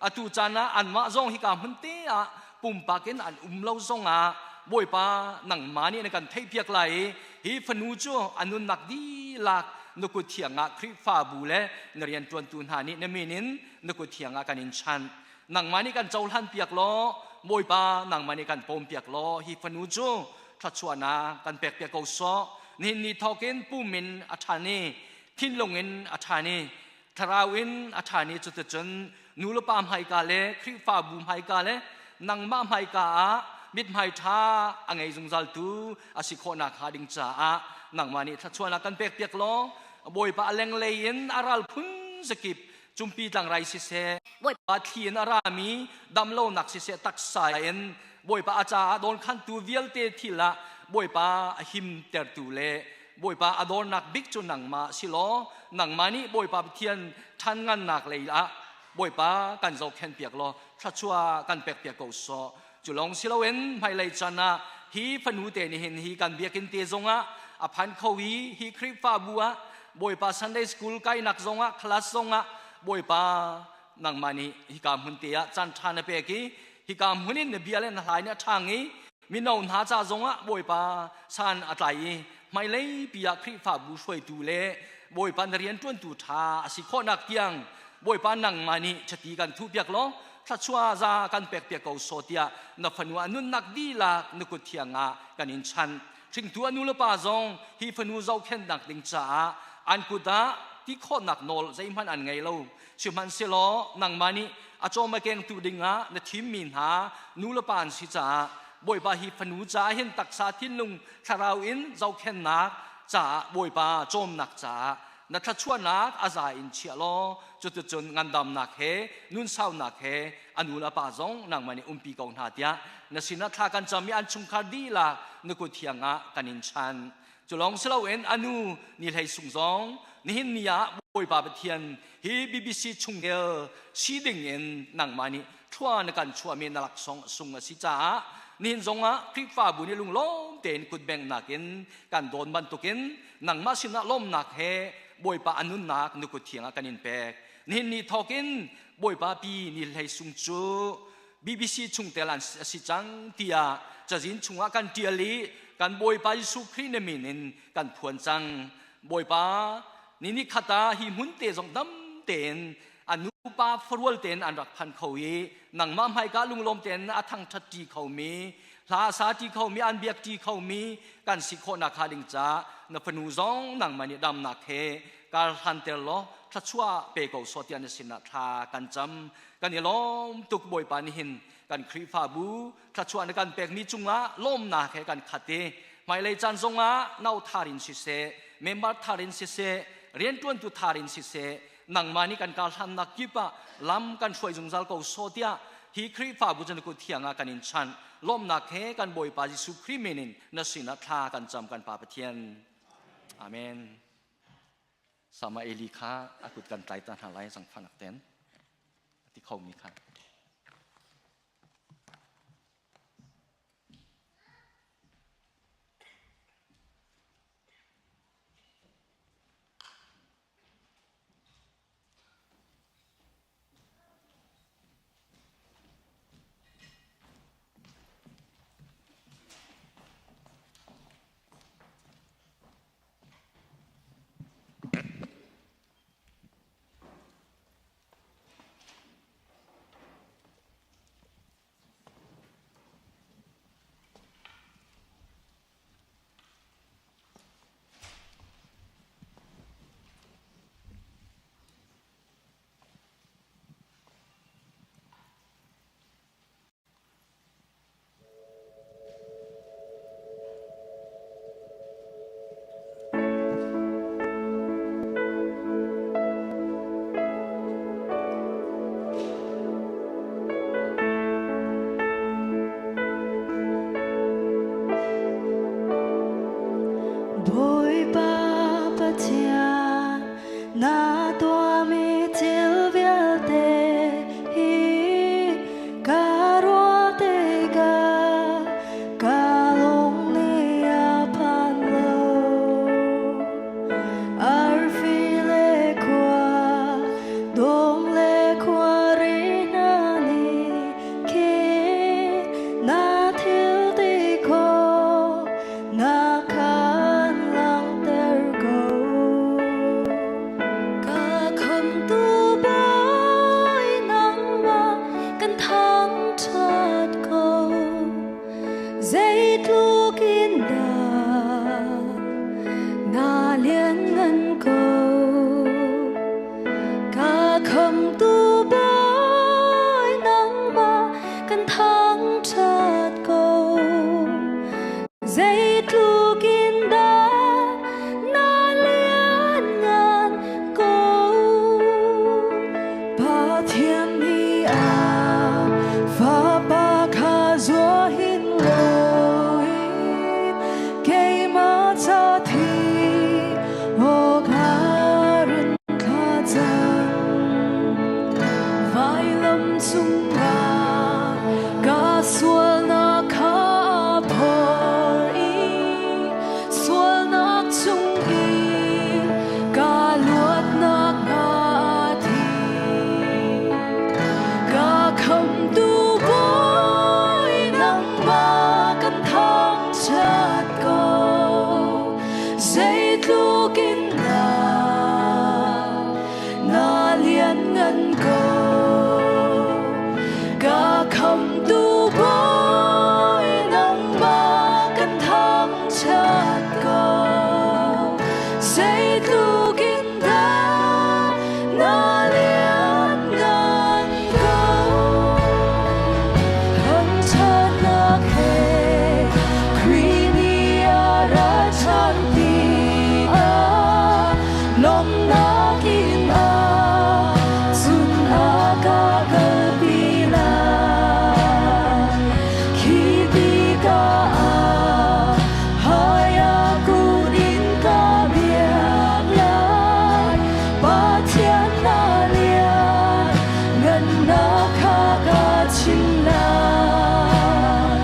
atu caan ah anmah zong hika hmun te ah pumpak in an um lo zongah Bawipa nangmah nih na kan theihpiak lai i hi fanu cu a nunnak dihlak na kut thiang ah Khrihfabu le na rianṭuantu hna nih na min in na kut thiang ah kan in chanh. Nangmah nih kan cohlan piak law Bawipa nangmah nih kan pawm piak law hi fanu cu thluachuahnak kan pek piak ko sawh. Nihin ni thawk in pum in a ṭhan i thinlung in a ṭhan i thlarau in a ṭhan i cuticun nu le pa hmaika le Khrihfabu hmaika le nangmah hmaika ah mithmai ṭha a ngei zungzaltu a si khawhnak hnga ding caah nangmah nih thluachuahnak kan pek piak law Bawipa a lenglei in a ral phun zakip cumpi tlangrai siseh Bawipa thli in a rami damlonak siseh taksa in Bawipa a caah dawnkhantu vialte thil ah Bawipa a himtertu le Bawipa a dawrnak bik cu nangmah si law nangmah nih Bawipa Pathian ṭhan ngannak lei ah Bawipa kan zohkhenh piak law thluachuah kan pek piak ko sawh. Cu lawng si loin hmailei chan ah hi fanu te nih hin hi kan biakinn te zongah a phan kho i hi Khrihfabu ah Bawipa Sunday School kainak zongah class zongah Bawipa nangmah nih hika hmun te ah caan ṭha na pek i hika hmun in na bia le na hlai nih a ṭhang i mino hna ca zongah Bawipa san a tlai i hmailei pi ah Khrihfabu hruaitu le Bawipa na rianṭuantu ṭha a si khawhnak tiang Bawipa nangmah nih chati kan thuhpiak law thluachuah za kan pekpiak ko sawh tiah na fanu a nunnak dihlak na kut thiang ah kan in chanh. Hringtu a nu le pa zong hi fanu zohkhenhnak ding caah an kut ah ti khawhnak nawl zeihmanh an ngei lo. Sihmanhsehlaw nangmah nih a cawm a kengtu dingah na thimmi hna nu le pa an si caah Bawipa hi fanu caah hin taksa thinlung thlarau in zohkhenhnak caah Bawipa cawmnak caah na thluachuahnak a za in chia law cuticun ngandamnak he nunsaunak he a nu le a pa zong nangmah nih umpi ko hna tiah na sinah thla kan cam i an chungkhar dihlak na kut thiang ah kan in chan. Cu lawng si loin a nu Ni Hlei Sung zong nihin ni ah Bawipa Pathian hi BBC chungtel si ding in nangmah nih thlua na kan chuahmi na laksawng sung a si caah nihin zongah Khrihfabu nih lunglawm tein kutbengnak in kan dawn bantukin nangmah sinah lawmnak he Bawipa a nunnak na kut thiang ah kan in pek. Nihin ni thawkin Bawipa pi Ni Hlei Sung cu BBC chungtel an si cang tiah cazin chungah kan ṭial i kan Bawipa Jesuh Khrih na min in kan phuan cang. Bawipa. Ni ni khat ah hi hmun te zong dam tein an nupa farual tein an rak phan kho i nangmah hmaika lunglawm tein a thangṭhat ṭi khomi hla sa ṭi khomi an biak ṭi khomi kan si khawhnak hnga ding ca na fanu zong nangmah nih damnak he kar hlanter law thluachuah pe ko sawh tiah na sinah thla kan cam. Kan i lawm tuk Bawipa nihin kan Khrihfabu thluachuah na kan pekmi cungah lawmnak he kan khat i hmailei caan zongah no thar in siseh, member thar in siseh, rianṭuantu thar in siseh, nangmah nih kan kar hlannak kip ah lam kan hruai zungzal ko sawh tiah hi Khrihfabu cu na kut thiang ah kan in chanh. Lawmnak he kan Bawipa Jesuh Khrih min in na sinah thla kan cam kan Pa Pathian. Amen. Sama Eli kha a kut kan tlai ta hna lai zangfahnak ten a ti khomi kha. Bawipa Pathian, na tuahmi thil vialte hi ka ruah tikah ka lung nih a phan lo. Arfi le khua, dum le khuari hna nih khin na thil ti khawh na khan langhter ko. Ka khamtu Bawi nangmah kan thangṭhat ko. Zeitluk in dah na lianngan ko. Ka khamtu Bawi nangmah kan thangṭhat ko. Zeitluk in dah na lianngan ko. Pathian nih a Fapa kha zuah hin loin keimah ca thi awk a run thlah cang. Vailam cungah ka sualnak kha a phor i sualnak chungin ka luatnak hnga thi. Ka khamtu Bawi nangmah kan thangṭhat ko. Zeitluk in dah na lianngan ko. Ka khamtu Bawi nangmah kan thangṭhat ko. Zeitluk in dah na lianngan ko. Thangṭhatnak he Khrih nih a ra ṭhan tikah lawmhnak in a cun a ka kalpi lai. Khi tikah ah haiakut in ka biak lai. Pathian na lian ngannak kha ka chim lai.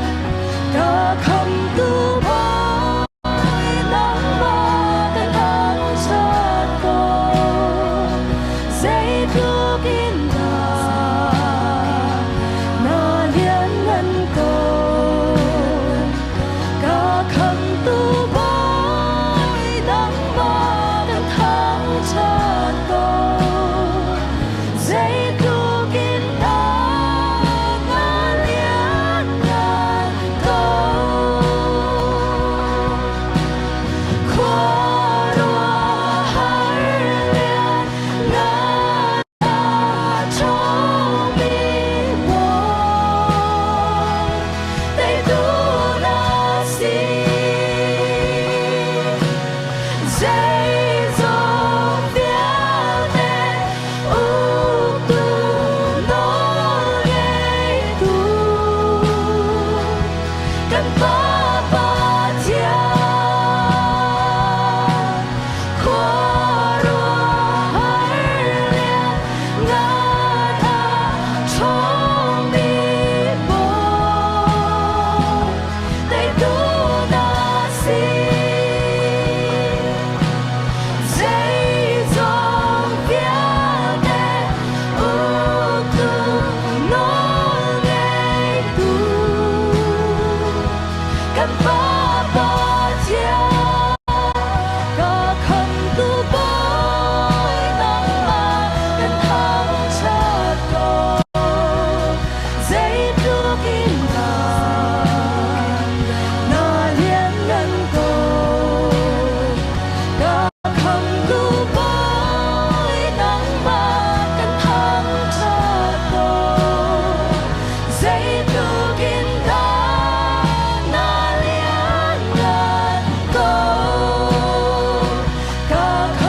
Ka khamtu Bawi nangmah ka thangṭhat ko.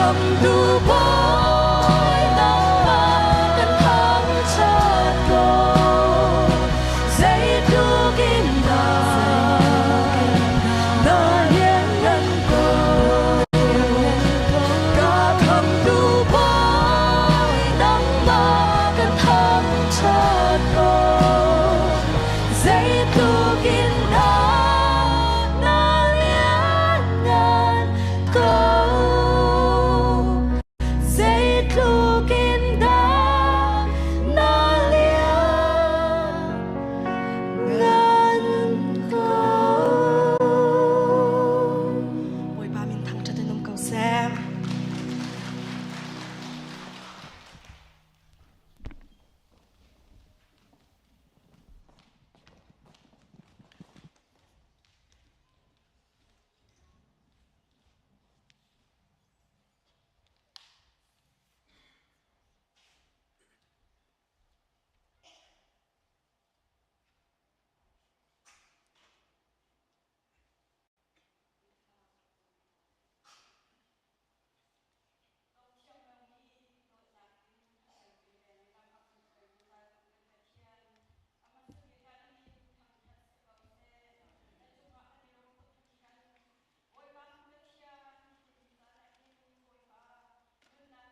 khamtu Bawi nangmah kan thangṭhat ko. Zeitluk in dah na lianngan ko. Ka khamtu Bawi nangmah kan thangṭhat ko. Zeitluk in dah na lianngan ko. Zeitluk in dah na lianngan ko. Bawipa min thangṭhat in um ko seh.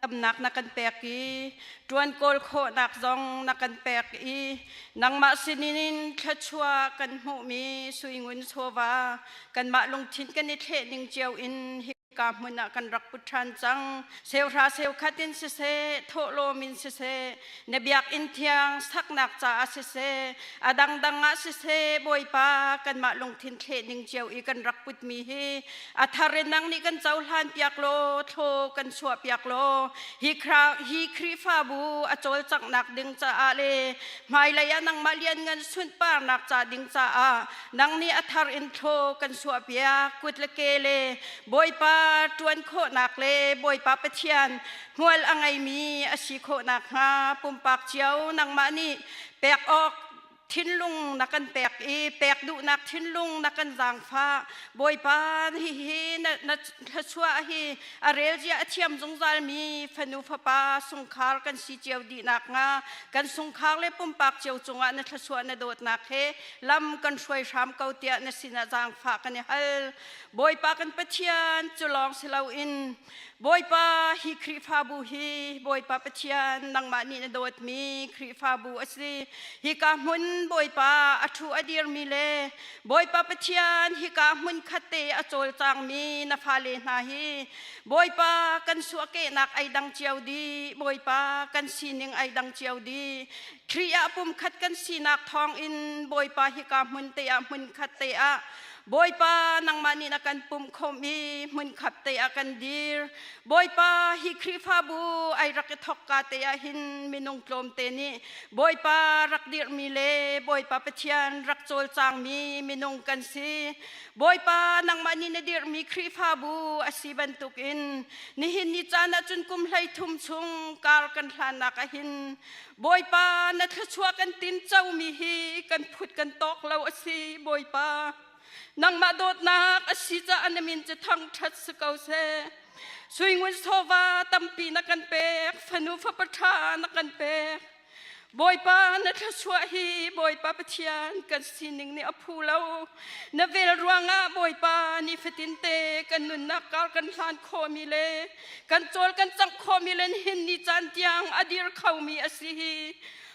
Damnak na kan pek i ṭuan kawl khawhnak zong na kan pek i nangmah sinin thluachuah kan hmuhmi suingun chawva kanmah lungthin kan i thleh ning cio in hika hmun ah kan rak put ṭhan cang. Seuhra seukhat in siseh, thawhlawm in siseh, na biakinn thiang saknak caah siseh, a dangdang ah siseh, Bawipa kanmah lungthin thleh ning cio i kan rak putmi hi a thar in nang nih kan cohlan piak law thlaw kan chuah piak law hi hi Khrihfabu a cawlcanghnak ding caah le hmailei ah nangmah lianngan sunparnak ca ding caah nang nih a thar in thlaw kan suah piak kut le ke le Bawipa ṭuan khawhnak le Bawipa Pathian hmual a ngeimi a si khawh nakhnga pumpak cio nangmah nih pek awk thinlung na kan pek i pek duhnak thinlung na kan zaangfah. Bawipa, hihi na, na thluachuah hi a relzia a thiam zungzalmi fanu fapa sungkhar kan si cio dih nakhnga kan sungkhar le pumpak cio cungah na thluachuah na dawtnak he lam kan hruai hram ko tiah na sinah zaangfah kan i hal. Bawipa kan Pathian, cu lawng si loin Bawipa, hi Khrihfabu hi Bawipa Pathian nangmah nih na dawtmi Khrihfabu a si. Hika hmun Bawipa a ṭhu a dirmi le Bawipa Pathian hika hmun khat te a cawlcangmi na fale hna hi Bawipa kan suahkehnak ai dang cio dih. Bawipa kan sining ai dang cio dih. Khrih ah pumkhat kan sinak thawngin Bawipa hika hmun te ah hmun khat te ah Bawipa nangmah nih na kan pumh khawm i hmunkhap te ah kan dir. Bawipa hi Khrihfabu ai rak i thokka te ah hin minung tlawmte nih Bawipa rak dirhmi le Bawipa Pathian rak cawlcangmi minung kan si. Bawipa nangmah nih na dirhmi Khrihfabu a si bantukin nihin ni caan ah cun kum 13 chung kar kan hlannak ah hin Bawipa na thluachuah kan tin comi hi kan phut kan tawk lo a si Bawipa. Nangmah dawtnak a si caah na min cu thangṭhat si ko seh. Suingun sawva tampi na kan pek, fanu fapa ṭha na kan pek. Bawipa na thluachuah hi Bawipa Pathian kan sining nih a phu lo. Na vel ruangah Bawipa nifatin te kan nunnak kar kan hlan khawhmi le kan cawl kan cangh khawhmi le nihin ni caan tiang a dir khomi a si hi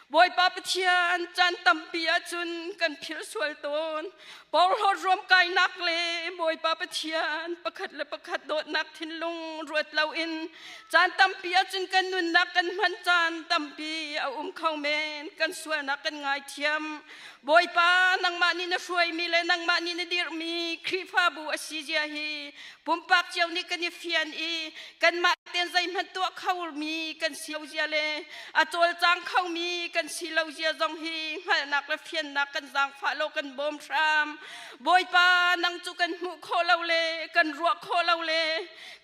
Bawipa Pathian caan tampi ahcun kan philh sual tawn. Porhlawt ruamkainak le Bawipa Pathian pakhat le pakhat dawtnak thinlung ruat loin caan tampi ahcun kan nunnak kan hman caan tampi a um kho men. Kan sualnak kan ngaithiam. Bawipa nangmah nih na hruaimi le nangmah nih na dirhmi Khrihfabu a si zia hi pumpak cio nih kan i fian i kanmah ten zeihmanh tuah khomi kan si zia le a cawlcang khomi kan kan si lo zia zong hi hngalhnak le fiannak kan zaangfah law kan bawm hram. Bawipa nang cu kan hmuh khawh lo le kan ruah khawh lo le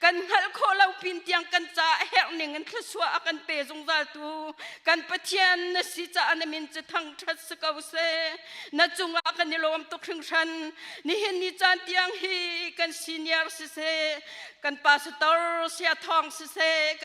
kan hngalh khawh lo pin tiang kan ca a herh ning in thluachuah a kan pe zungzal tu kan Pathian na si caah na min cu thangṭhat si ko seh. Na cungah kan i lawm tuk hringhran. Nihin ni caan tiang hi kan senior siseh, kan pastor sia thawng siseh,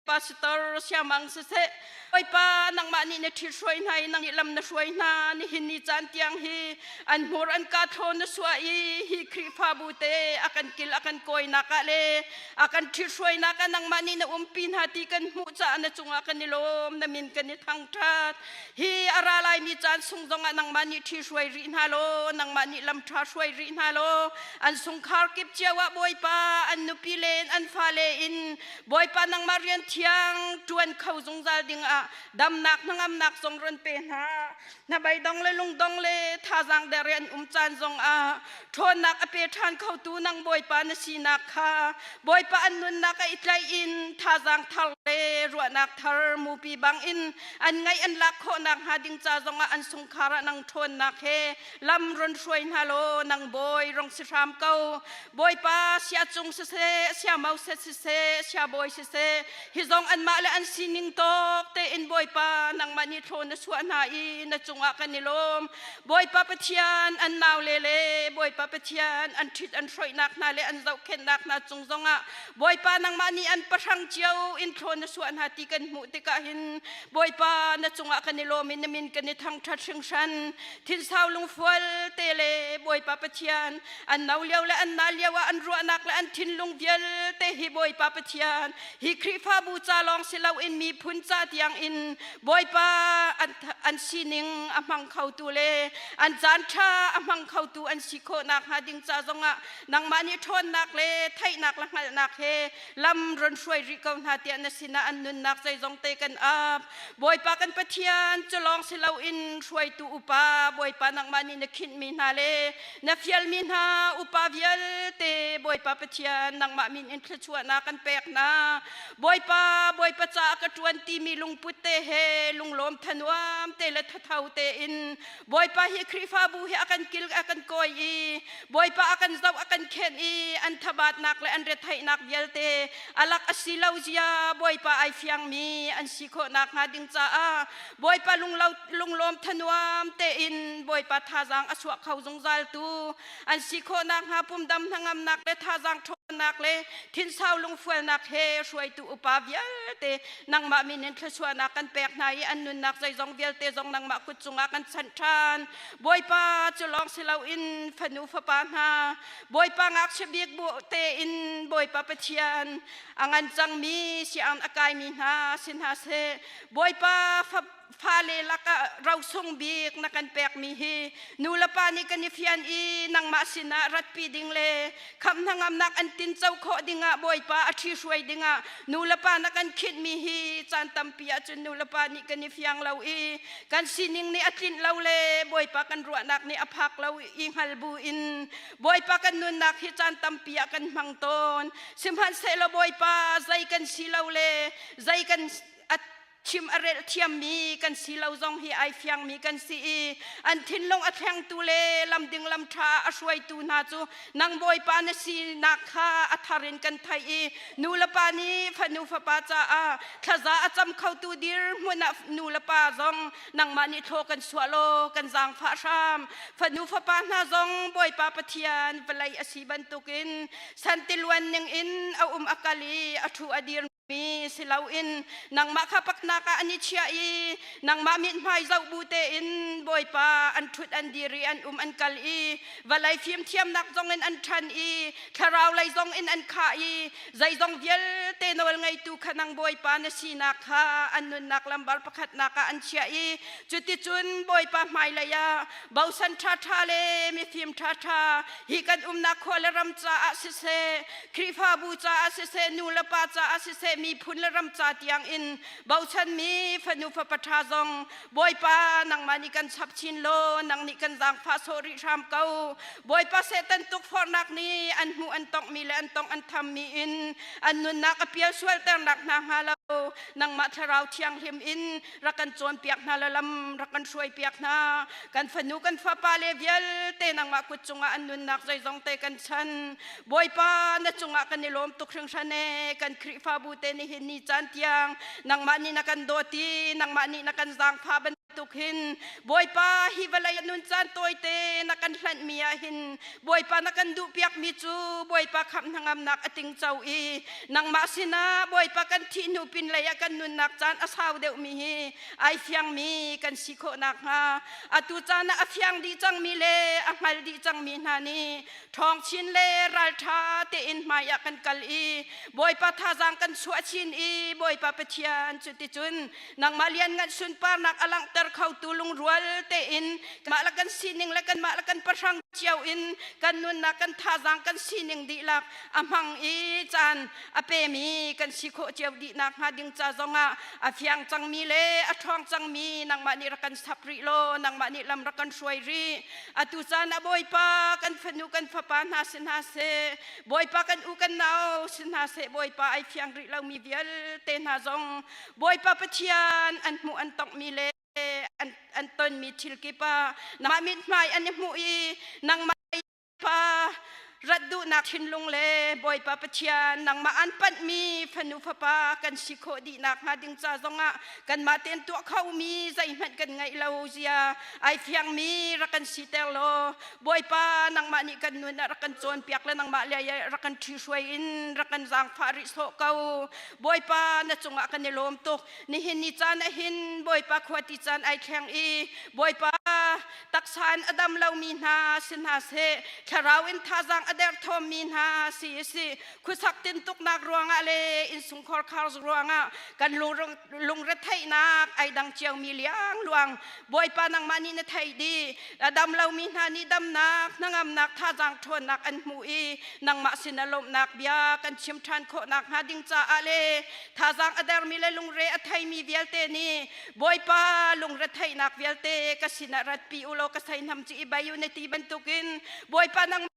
pastor siamang siseh, Bawipa nangmah nih na ṭhit hruai hna i nang nih lam na hruai hna. Nihin ni caan tiang hi an hmur an ka thlaw na suah i hi Khrihfabu te a kan kil a kan kawinak ah le a kan ṭhit hruainak ah nangmah nih na umpi hna ti kan hmuh caah na cungah kan i lawm, na min kan i thangṭhat. Hi a ra laimi caan sung zongah nangmah nih ṭhi hruai rih hna law, nangmah nih lam ṭha hruai rih hna law, an sungkhar kip cio ah Bawipa an nupi le in an fale in Bawipa nangmah rian thiang ṭuan kho zungzal dingah damnak hnangamnak zong run pe hna. Hnabeidong le lungdong le thazaang der i an um caan zongah ṭhawnnak a pe ṭhan khotu nang Bawipa na sinak kha Bawipa an nunnak a i tlaih in thazaang thar le ruahnak thar mupi bangin an ngaih an lak khawhnak hnga ding ca zongah an sungkhar ah nang ṭhawnnak he lam run hruai hna law nang bawi rong si hram ko. Bawipa sia cung siseh, sia moses siseh, sia bawi siseh, hi zong anmah le an sining tawk tein Bawipa nangmah nih thlaw na suah hna i na cungah kan i lawm. Bawipa Pathian an naule le Bawipa Pathian an ṭhit an hroihnak hna le an zohkhenhnak hna cung zongah Bawipa nangmah nih an pahrang cio in thlaw na suah hna ti kan hmuh tikah hin Bawipa na cungah kan i lawm i na min kan i thangṭhat hringhran. Thinsau lungfual te le Bawipa Pathian an no lio le an na lio ah an ruahnak le an thinlung vialte hi Bawipa Pathian hi Khrihfabu ca lawng si loin miphun ca tiang in Bawipa an, an sining a hmang khotu le an caan ṭha a hmang khotu an si khawh nakhnga ding ca zongah nangmah nih ṭhawnnak le theihnak le hngalhnak he lam run hruai rih ko hna tiah na sinah an nunnak zeizong te kan ap. Bawipa kan Pathian cu lawng si loin hruaitu upa Bawipa nangmah nih na khinhmi hna le na fialmi hna upa vialte Bawipa Pathian nangmah min in thluachuahnak kan pek hna. Bawipa Bawipa caah ka ṭuan timi lungput te he lunglawm thanuam te le thatho tein Bawipa hi Khrihfabu hi a kan kil a kan kawi i Bawipa a kan zoh a kan khenh i an thabatnak le an retheihnak vialte alak a si lo zia Bawipa ai fiangmi an si khawh nakhnga ding caah Bawipa lunglo lunglawm thanuam tein Bawipa thazaang a chuah kho zungzal tu an si khawh nakhnga pumdam hnangamnak le thazaang ṭhawnnak le thinsau lungfualnak he hruaitu upa vialte nangmah min in thluachuahnak kan pek hna i an nunnak zeizong vialte zong nangmah kut cungah kan chanh ṭhan. Bawipa cu lawng si loin fanu fapa hna Bawipa ngakchia bik bu tein Bawipa Pathian a ngan cangmi sianginn a kaimi hna si hna seh. Bawipa fale lakah rosung bik na kan pekmi hi nu le pa nih kan i fian i nangmah sinah ratpi ding le khamh hnangamnak an tinco khawh dingah Bawipa a ṭhi hruai dingah nu le pa na kan khinhmi hi caan tampi ahcun nu le pa nih kan i fiang lo i kan sining nih a tlinh lo le Bawipa kan ruahnak nih a phak lo i hngal bu in Bawipa kan nunnak hi caan tampi ah kan hmang tawn. Sihmanhsehlaw Bawipa zei kan si lo le zei kan a chim a relh thiammi kan si lo zong hi ai fiangmi kan si i an thinlung a thlengtu le lamding lamṭha a hruaitu hna cu nang Bawipa na sinak kha a thar in kan theih i nu le pa nih fanu fapa caah thlaza a cam khotu dirhmun ah nu le pa zong nangmah nih thlaw kan suah law kan zaangfah hram. Fanu fapa hna zong Bawipa Pathian vawlei a si bantukin santiluan ning in a um a kal i a ṭhu a dir mi si loin nangmah kha paknak ah an i chiah i nangmah mithmai zoh bu tein Bawipa an ṭhut an dir i an um an kal i vawlei fimthiamnak zong in an ṭhan i thlarau lei zong in an khah i zeizong vialte nawl ngeitu kha nang Bawipa na sinak kha an nunnak lambar pakhatnak ah an chiah i cuticun Bawipa hmailei ah bosan ṭhaṭha le mifim ṭhaṭha hi kan umnak khua le ram caah siseh Khrihfabu caah siseh nu le pa caah siseh. miphun le ram ca tiang in bochanmi fanu fapa ṭha zong Bawipa nangmah nih kan chap chin law nang nih kan zaangfah sawh rih hram ko. Bawipa Satan tukforhnak nih an hmuh an tonghmi le an tongh an thammi in an nunnak a pial sualternak hna hnga lo nangmah thlarau thianghlim in rak kan cawnpiak hna la lam rak kan hruaipiak hna. Kan fanu kan fapa le vialte nangmah kut cungah an nunnak zeizong te kan chan. Bawipa na cungah kan i lawm tuk hringhran e kan Khrihfabu te nihin ni caan tiang nangmah nih na kan dawt i nangmah nih na kan zaangfah bantuk hin Bawipa hi vawlei nun caan tawite na kan hlanhmi ah hin Bawipa na kan duhpiakmi cu Bawipa khamh hnangamnak a tingco i nangmah sinah Bawipa kan thih hnu pinlei ah kan nunnak caan a sau deuhmi hi ai fiangmi kan si khawh nakhnga atu caan ah a fiang dih cangmi le a hngal dih cangmi hna nih ṭhawng chin le ralṭha tein hmai ah kan kal i Bawipa thazaang kan chuah chin i Bawipa Pathian cuticun nangmah lianngan sunparnak a langhter khotu lungrual tein mah le kan sining le kanmah le kan pahrang cio in kan nunnak kan thazaang kan sining dihlak a hmang i caan a pemi kan si khawh cio dih nakhnga ding ca zongah a fiang cangmi le a ṭhawng cangmi nangmah nih rak kan sap rih law nangmah nih lam rak kan hruai rih atu caan ah Bawipa kan fanu kan fapa hna si hna seh Bawipa kan u kan nau si hna seh Bawipa ai fiang rih lomi vialte hna zong Bawipa Pathian an hmuh an tonghmi le an, an tonmi thil kip ah nangmah mithmai an i hmuh i nangmah Pa rat duhnak thinlung le Bawipa Pathian nangmah an panhmi fanu fapa kan si khawh dih nakhnga ding ca zongah kanmah tein tuah khomi zeihmanh kan ngeih lo zia ai fiangmi rak kan siter law Bawipa nangmah nih kan nun ah rak kan cawnpiak le nangmah le rak kan ṭhihruai in rak kan zaangfah rih sawh ko Bawipa na cungah kan i lawm tuk nihin ni caan ah hin Bawipa khua ti caan ai thleng i Bawipa taksa in a dam lomi hna si hna seh thlarau in thazaang a derthawmmi hna si si khuasak tintuknak ruangah le innsungkhar khar ruangah kan lungretheihnak ai dang ciomi liangluang Bawipa nangmah nih na theih dih a dam lomi hna nih damnak hnangamnak thazaang ṭhawnnak an hmu i nangmah sin a lawmhnak bia kan chim ṭhan khawh nakhnga ding caah le thazaang a dermi le lungre a theimi vialte nih Bawipa lungretheihnak vialte ka sinah ratpi u law ka seihnam cu i bai u na ti bantukin Bawipa nang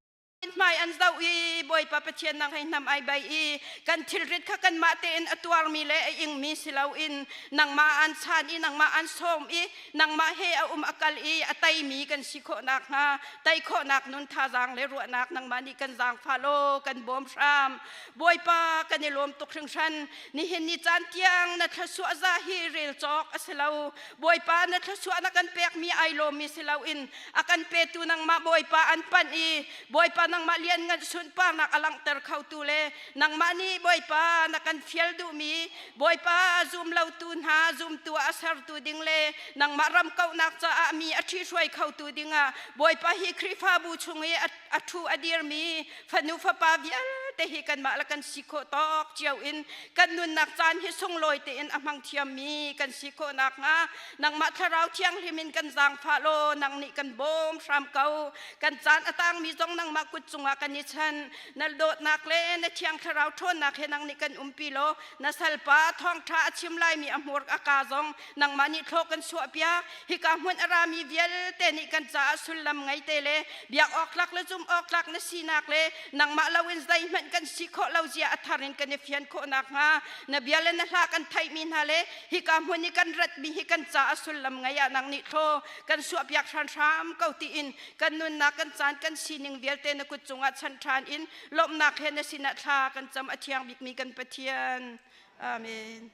hmai an zoh i Bawipa Pathian nang hei hnam ai bai i kan thilrit kha kanmah tein a tuarmi le a ingmi si loin nangmah an chan i nangmah an sawm i nangmah he a um a kal i a teimi kan si khawh nakhnga tei khawhnak nun thazaang le ruahnak nangmah nih kan zaangfah law kan bawm hram Bawipa kan i lawm tuk hringhran nihin ni caan tiang na thluachuah za hi rel cawk a si lo Bawipa na thluachuah na kan pekmi ai lawmmi si loin a kan petu nangmah Bawipa an panh i Bawipa nangmah lianngan sunparnak a langhter khotu le nangmah nih Bawipa na kan fial duhmi Bawipa zum lotu hna zumtu ah a sertu ding le nangmah ram kauhnak caah mi a ṭhihruai khotu dingah Bawipa hi Khrihfabu chung i a ṭhu a dirmi fanu fapa vialte hi kanmah le kan si khawh tawk cio in kan nunnak caan hi sunglawi tein a hmang thiammi kan si khawh nakhnga nangmah thlarau thianghlim in kan zaangfah law nang nih kan bawm hram ko kan caan a tangmi zong nangmah kut cungah kan i chan na dawtnak le na thiang thlarau ṭhawnnak he nang nih kan umpi law na salpa thawngṭha a chim laimi a hmur a ka zong nangmah nih thlaw kan chuahpiak hika hmun a rami vialte nih kan caah sullam ngei te le biak awk tlak le zum awk tlak na sinak le nangmah loin zeihmanh kan si khawh lo zia a thar in kan i fian khawh nakhnga na bia le na hla kan theihmi hna le hika hmun i kan ratmi hi kan caah sullam ngei ah nang nih thlaw kan suahpiak hranhram ko tiin kan nunnak kan caan kan sining vialte na kut cungah chan ṭhan in lawmhnak he na sinah thla kan cam a thiang bikmi kan Pathian. Amen.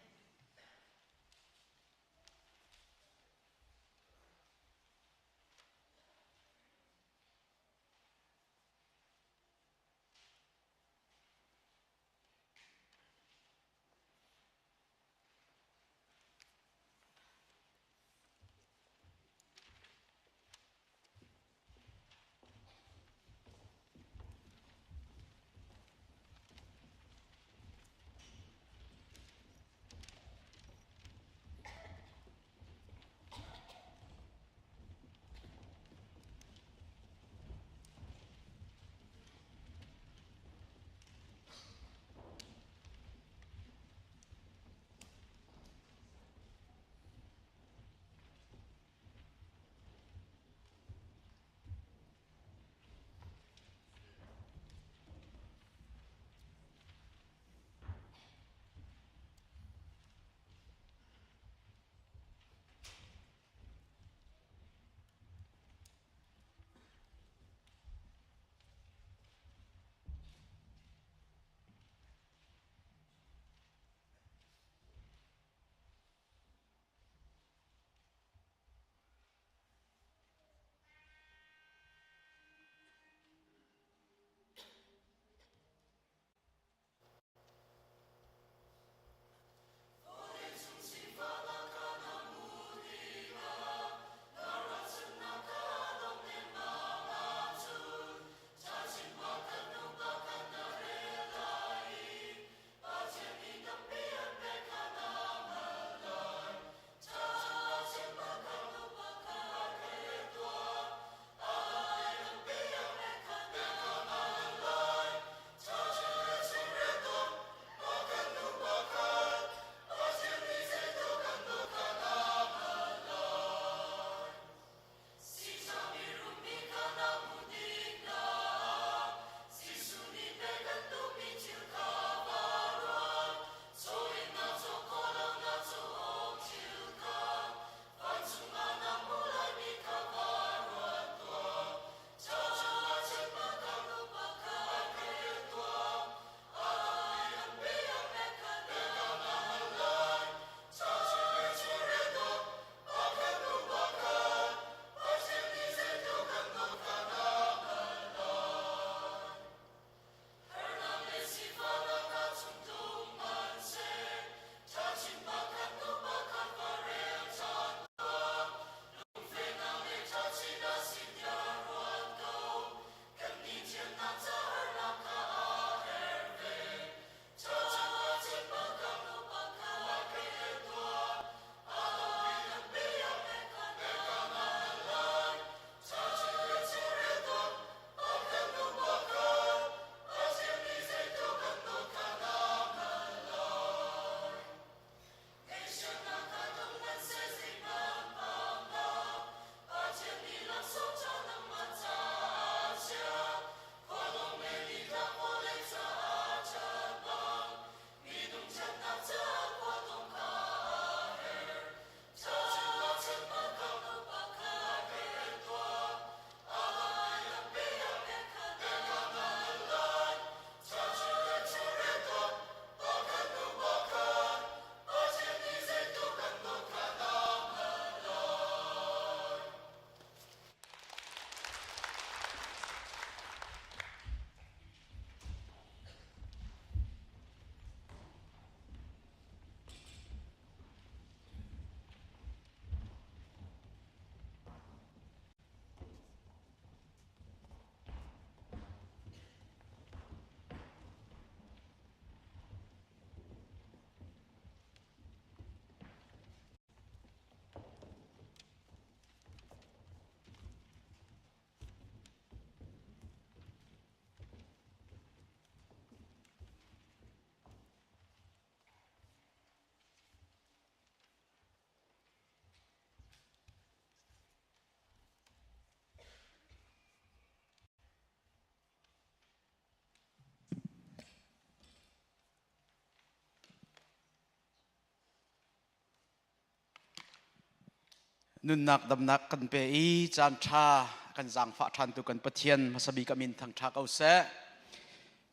Nunnak damnak kan pe i caan ṭha kan zaangfah ṭhan tu kan Pathian hmasa bik a min thangṭha ko seh.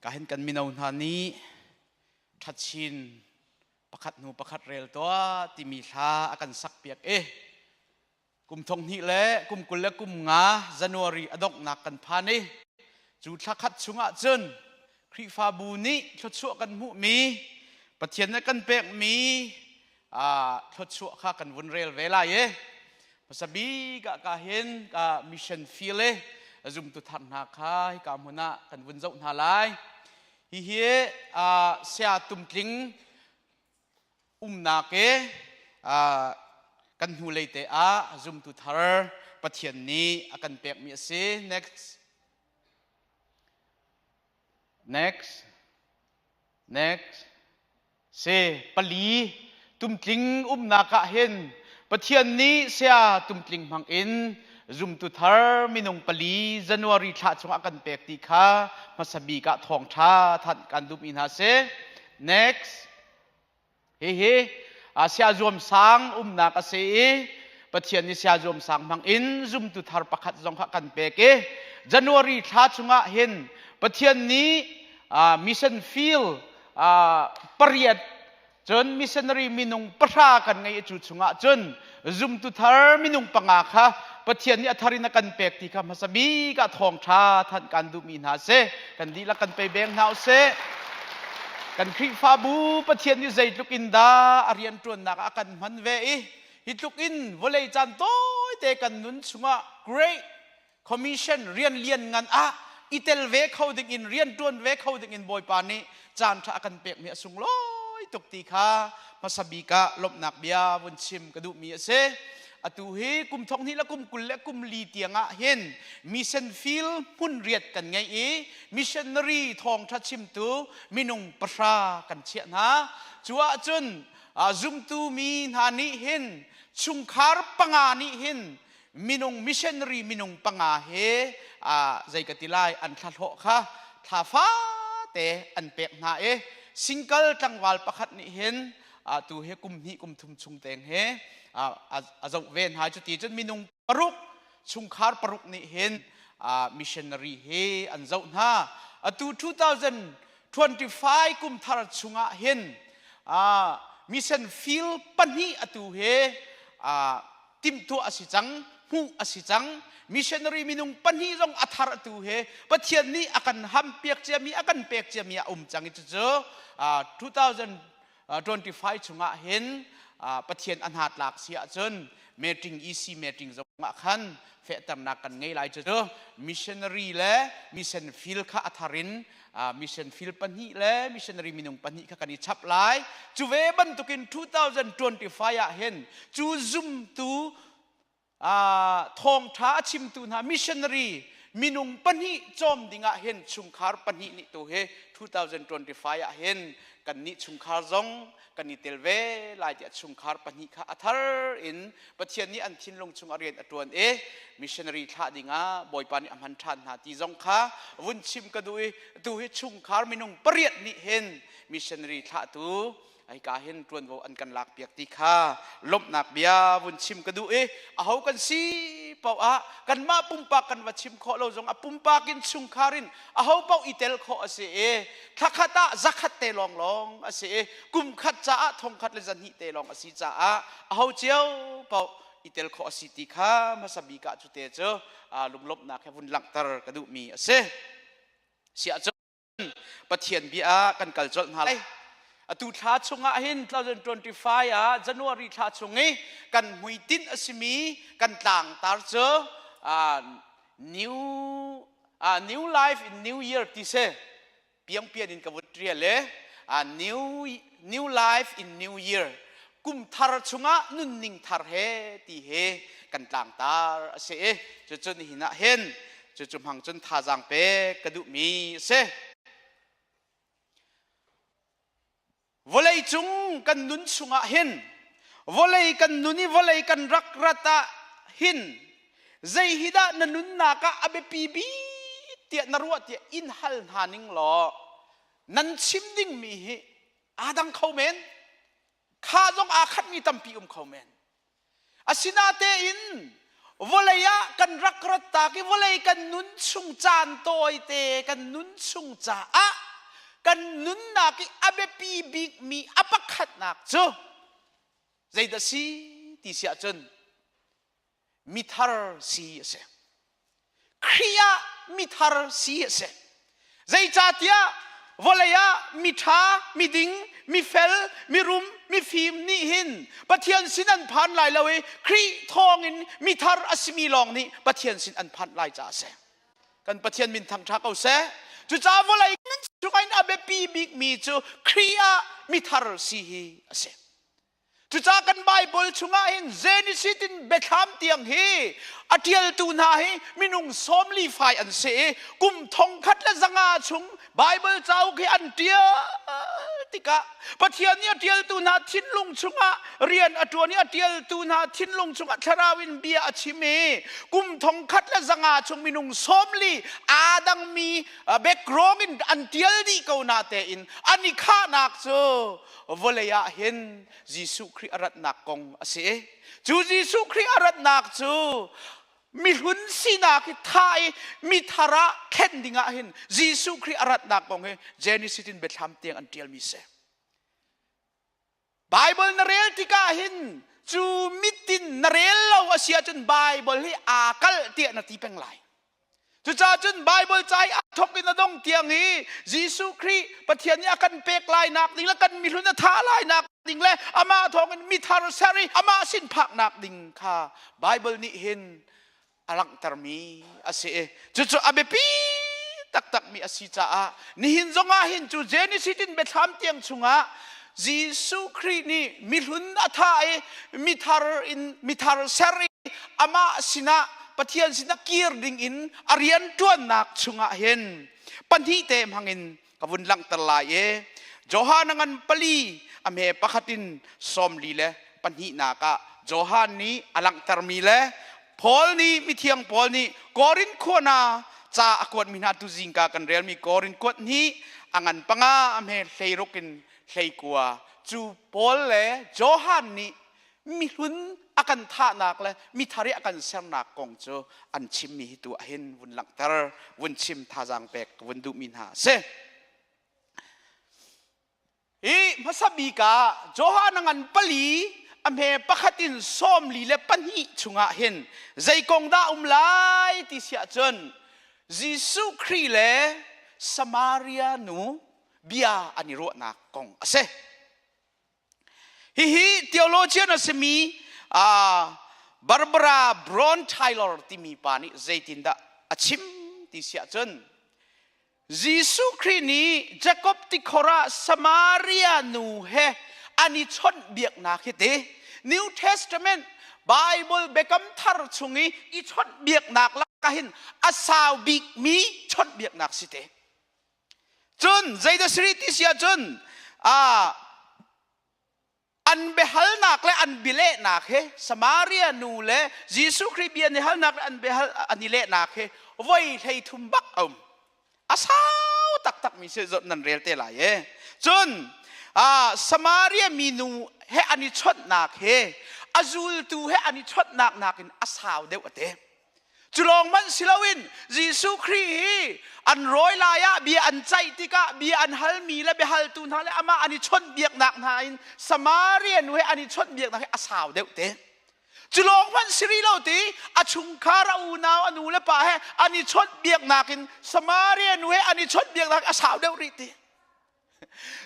Ka hin kan mino hna nih ṭhatchin pakhat hnu pakhat rel tuah timi hla a kan sak piak i kum thong hnih le kum 25 January a donghnak kan phan i cu thla khat chungah cun Khrihfabu nih thluachuah kan hmuhmi Pathian nih kan pekmi thluachuah kha kan vun rel ve lai i hmasa bik ah ka hin ka mission field i zumtu thar hna kha hika hmun ah kan vun zoh hna lai. Hihi saya tumtling umnak i kan hnulei te ah zumtu thar Pathian nih a kan pekmi a si. Next. Next. Next. Si pali tumtling umnak ah hin Pathian nih saya tumtling hmang in zumtu thar minung pali January thla chungah kan pek ti kha hmasa bik ah thawngṭha thanh kan duhmi hna si. Next. Hihi sia zuam sang umnak a si i Pathian nih sia zuam sang hmang in zumtu thar pakhat zong kha kan pek i January thla chungah hin Pathian nih mission field pariat cun missionary minung pahra kan ngei i cu chungah cun zumtu thar minung panga kha Pathian nih a thar in a kan pek ti kha hmasa bik ah thawngṭha thanh kan duhmi hna si. Kan dihlak kan pei beng hna usih. Kan Khrihfabu Pathian nih zeitluk in dah a rianṭuannak ah a kan hman ve i hi tluk in vawlei caan tawite kan nun chungah Great Commission rian lian ngan ah i tel ve kho ding in rian ṭuan ve kho ding in Bawipa nih caan ṭha a kan pekmi a sunglawi tuk ti kha hmasa bik ah lawmhnak bia vun chim ka duhmi a si. Atu hi kum thong hnih le kum 24 tiang ah hin mission field hmun riat kan ngei i missionary thawngṭha chimtu minung pahra kan chiah hna. Cu ahcun zumtu mi hna nih hin chungkhar panga nih hin minung missionary minung panga he zei ka ti lai an thlahlawh kha thla fate an pek hna i single tlangval pakhat nih hin tu hi kum hnih kum thum chung teng he a zoh ve hna. Cuti cun minung paruk, chungkhar paruk nih hin missionary he an zoh hna. Atu 2025 kum thar chungah hin mission field pahnih atu he timhtuah a si cang, hmuh a si cang. Missionary minung pahnih zong a thar atu he Pathian nih a kan ham piak ciami, a kan pek ciami a um cang i cucu 2025 chungah hin Pathian a hna tlak si ahcun meeting EC meeting zong ah khan fehternak kan ngei lai. Cucu missionary le mission field kha a thar in mission field pahnih le missionary minung pahnih kha kan i chap lai. Cu ve bantukin 2025 ah hin cu zumtu thawngṭha a chimtu hna missionary minung pahnih cawm dingah hin chungkhar pahnih nih tu hi 2025 ah hin kannih chungkhar zong kan i tel ve lai tiah chungkhar pahnih kha a thar in Pathian nih an thinlung chung a rian a ṭuan i missionary thlah dingah Bawipa nih a hman ṭhan hna ti zong kha vun chim ka duh i tu hi chungkhar minung pariat nih hin missionary thlahtu hika hin ṭuanvo an kan lakpiak ti kha lawmhnak bia vun chim ka duh i aho kan si paoh ah kanmah pumpak kan va chim khawh lo zong a pumpak in chungkhar in aho paoh i tel khawh a si i thlakhat ah zakhat te lawnglawng a si i kum khat caah thongkhat le zahnih te lawng a si caah aho cio paoh i tel khawh a si ti kha hmasa bik ah cu te cu lunglawmhnak he vun langhter ka duhmi a si. Siah cun Pathian bia ah kan kal colh hna lai. Atu thla chungah hin 2025 ah January thla chung i kan hmuitinh a simi kan tlangtar cu new life in new year ti si. Piangpian in ka vut rial e. New life in new year, kum thar chungah nunning thar he ti he kan tlangtar a si i cucu nihin ah hin cucu hmang cun thazaang pek ka duhmi a si. Vawlei cung kan nun chungah hin, vawlei kan nun i vawlei kan rak rat ah hin zei hi dah na nunnak ah a biapi bik tiah na ruah tiah in hal hna ning law nan chim dingmi hi aa dang kho men. Kha zong aa khatmi tampi um kho men. Asinatein vawlei ah kan rak rat tak i vawlei kan nun chung caan tawite kan nun chung caah kan nunnak i a biapi bikmi a pakhatnak cu zeidah si ti si ahcun mithar si a si. Khrih ah mithar si a si. Zeicahtiah vawlei ah miṭha, miding, mifel, mirum, mifim nih hin Pathian sin an phan lai lo i Khrih thawngin mithar a simi lawng nih Pathian sin an phanh lai caah a si. Kan Pathian min thangṭha ko seh. Cucaah vawlei chungah in a biapi bikmi cu Khrih ah mithar si hi a si. Cucaah kan Baibal chungah hin Genesis in Biathlam tiang hi a ṭialtu hna hi minung 45 fai an si i kum 1500 chung Baibal cauk hi an ṭial tikah Pathian nih a ṭialtu hna thinlung chungah rian a ṭuan i a ṭialtu hna thinlung chungah thlarau in bia a chim i kum 1500 chung minung 40 aa dangmi background in an ṭial dih ko na tein an i khahnak cu vawlei ah hin Jesuh Khrih a ratnak kong a si. Cu Jesuh Khrih a ratnak cu mihlun sinak hi tha i mithar ah thlen ding ah hin Jesuh Khrih a ratnak kong hi Genesis in Biathlam tiang an ṭialmi si. Bible na rel tikah hin cu mitin na rel lo a si ahcun Bible hi aa kalh tiah na ti peng lai. Cucaah cun Baibal ca i a thawk in a dong tiang hi Jesuh Khrih Pathian nih a kan pek lainak ding le kan mihlun a thah lainak ding le amah thawngin mithar ser i amah sin phaknak ding kha Baibal nih hin a langhtermi a si i cucu a biapi taktakmi a si caah nihin zongah hin cu Genesis in Biathlam tiang chungah Jesuh Khrih nih mihlun a thah i mithar in mithar ser i amah sinah Pathian sinah kir ding in a rian ṭuannak chungah hin pahnih te hmangin ka vun langhter lai i Johan a ngan pali a hme pakhat in 44 le pahnihnak ah Johan nih a langhtermi le Paul nih mithiang Paul nih Korin khua hna ca a kuatmi hna tu zingka kan relmi Korin kuat hnih a ngan panga a hme 16 in 19 cu Paul le Johan nih mihlun a kan thahnak le mithar i a kan sernak kong cu an chimmi hi tu ah hin vun langhter vun chim thazaang pek vun duhmi hna a si. Hi hmasa bik ah Johan a ngan pali a hme pakhat in 42 chungah hin zei kong dah um lai ti si ahcun Jesuh Khrih le Samaria nu bia an i ruahnak kong a si. Hihi theologian a simi Barbara Brown Taylor timi pa nih zeitindah a chim ti si ahcun Jesuh Khrih nih Jacob tikhor ah Samaria nu he an i chawnh biaknak hi ti New Testament Bible Biakam Thar chung i i chawnh biaknak lakah hin a sau bikmi chawnh biaknak si te. Cun zeidah siri ti si ahcun an biahalnak le an bialehnak he Samaria nu le Jesuh Khrih bia an i halnak le an biahal an i lehnak he voi 33 bak a um. A sau taktak mi si nan rel te lai e. Cun Samaria minu he an i chawnhnak he a zultu he an i chawnhnak nakin a sau deuh a te. Cu lawng hmanh si loin Jesuh Khrih hi an rawi lai ah bia an ceih tikah bia an halmi le biahaltu hna le amah an i chawnhbiaknak hna in Samaria nu he an i chawnhbiaknak hi a sau deuh te. Cu lawng hmanh si rih lo ti a chungkhar a unau a nu le pa he an i chawnhbiaknak in Samaria nu he an i chawnhbiaknak a sau deuh rih ti.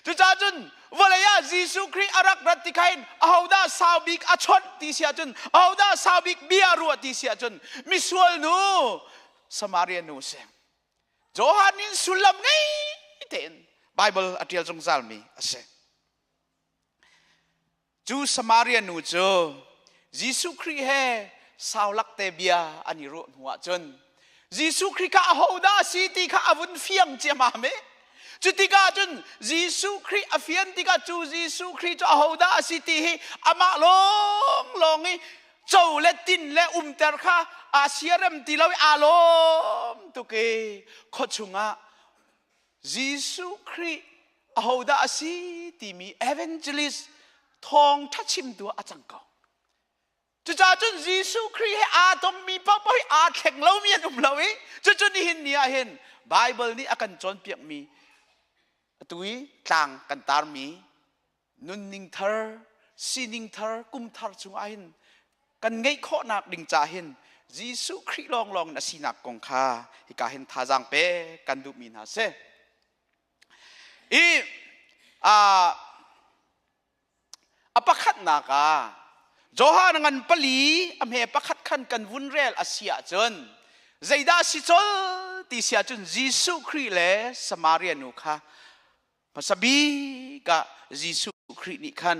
Cucaah cun vawlei ah Jesuh Khrih a rak rat tikah hin ahodah sau bik a chawnh ti si ahcun ahodah sau bik bia a ruah ti si ahcun misual nu Samaria nu a si. Johan nih sullam ngei tein Bible a ṭial zungzalmi a si. Cu Samaria nu cu Jesuh Khrih he saulak te bia an i ruah hnu ahcun Jesuh Khrih kha ahodah a si ti kha a vun fiang ciammam i cu tikah cun Jesuh Khrih a fian tikah cu Jesuh Khrih cu ahodah a si ti hi amah lawnglawng i co le tin le umter kha aa siarem ti lo i aa lawm tuk i khuachung ah Jesuh Khrih ahodah a si timi evangelist thawngṭha chimtu ah a cang ko. Cucaah cun Jesuh Khrih he aa tongmi paohpaoh hi aa thleng lomi an um lo i cucu nihin ni ah hin Bible nih a kan cawnpiakmi atu i tlang kan tarmi nunning thar, sining thar, kum thar chungah hin kan ngeih khawhnak ding ca hin Jesuh Khrih lawnglawng in a sinak kong kha hika hin thazaang pe kan duhmi hna si. I a pakhatnak ah Johan ngan pali a hme pakhat khan kan vun rel a si ahcun zeidah si col ti si ahcun Jesuh Khrih le Samaria nu kha hmasa bik ah Jesuh Khrih nih khan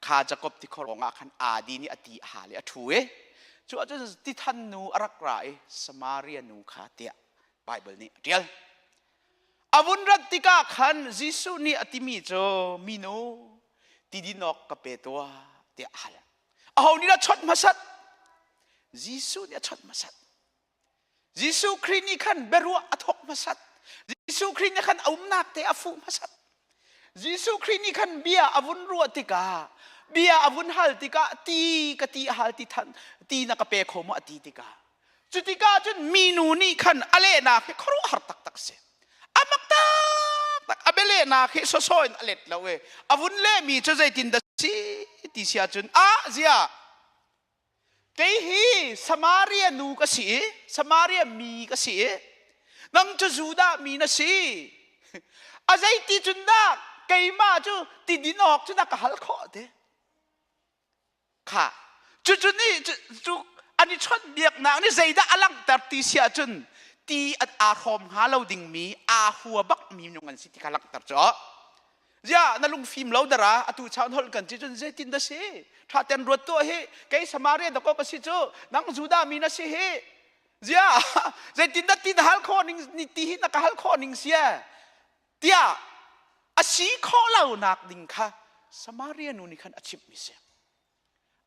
kha Jakob tikhor ah khan aa din i a ti a hal i a ṭhu i cu ahcun tithan nu a rak ra i Samaria nu kha tiah Baibal nih a ṭial. A vun rat tikah khan Jesuh nih a timi cu minu ti din awk ka pe tuah tiah a hal. Aho nih dah chawnh hmasat? Jesuh nih a chawnh hmasat. Jesuh Khrih nih khan biaruah a thawk hmasat. Jesuh Khrih nih khan a umnak te a fuh hmasat. Jesuh Khrih nih khan bia a vun ruah tikah bia a vun hal tikah ti ka ti a hal ti than ti na ka pe kho maw a ti tikah cu tikah cun minu nih khan a lehnak hi khuaruahhar taktak si a mak taktak a bialehnak hi sawsawh in a let lo e a vun lehmi cu zeitin dah si ti si ahcun ah ziah Kei hi Samaria nu ka si i Samaria mi ka si i nang cu Judah mi na si. A zeiti cun dah keimah cu ti din awk cu na ka hal khawh te? Kha cucu nih cu an i chawnh biaknak nih zeidah a langhter ti si ahcun ti aa hrawm hnga lo dingmi aa hua bakmi minung an si ti kha langhter cu. Ziah na lungfim lo dara atu chan holh kan ci cun zeitin dah si tha ten ruat tuah hi kei Samaria dakaw ka si cu nang Judah mi na si hi ziah zeitin dah ti na hal khawh ning ni ti hi na ka hal khawh ning sia tiah a si khawh lo nak ding kha Samaria nu nih khan a chimh mi si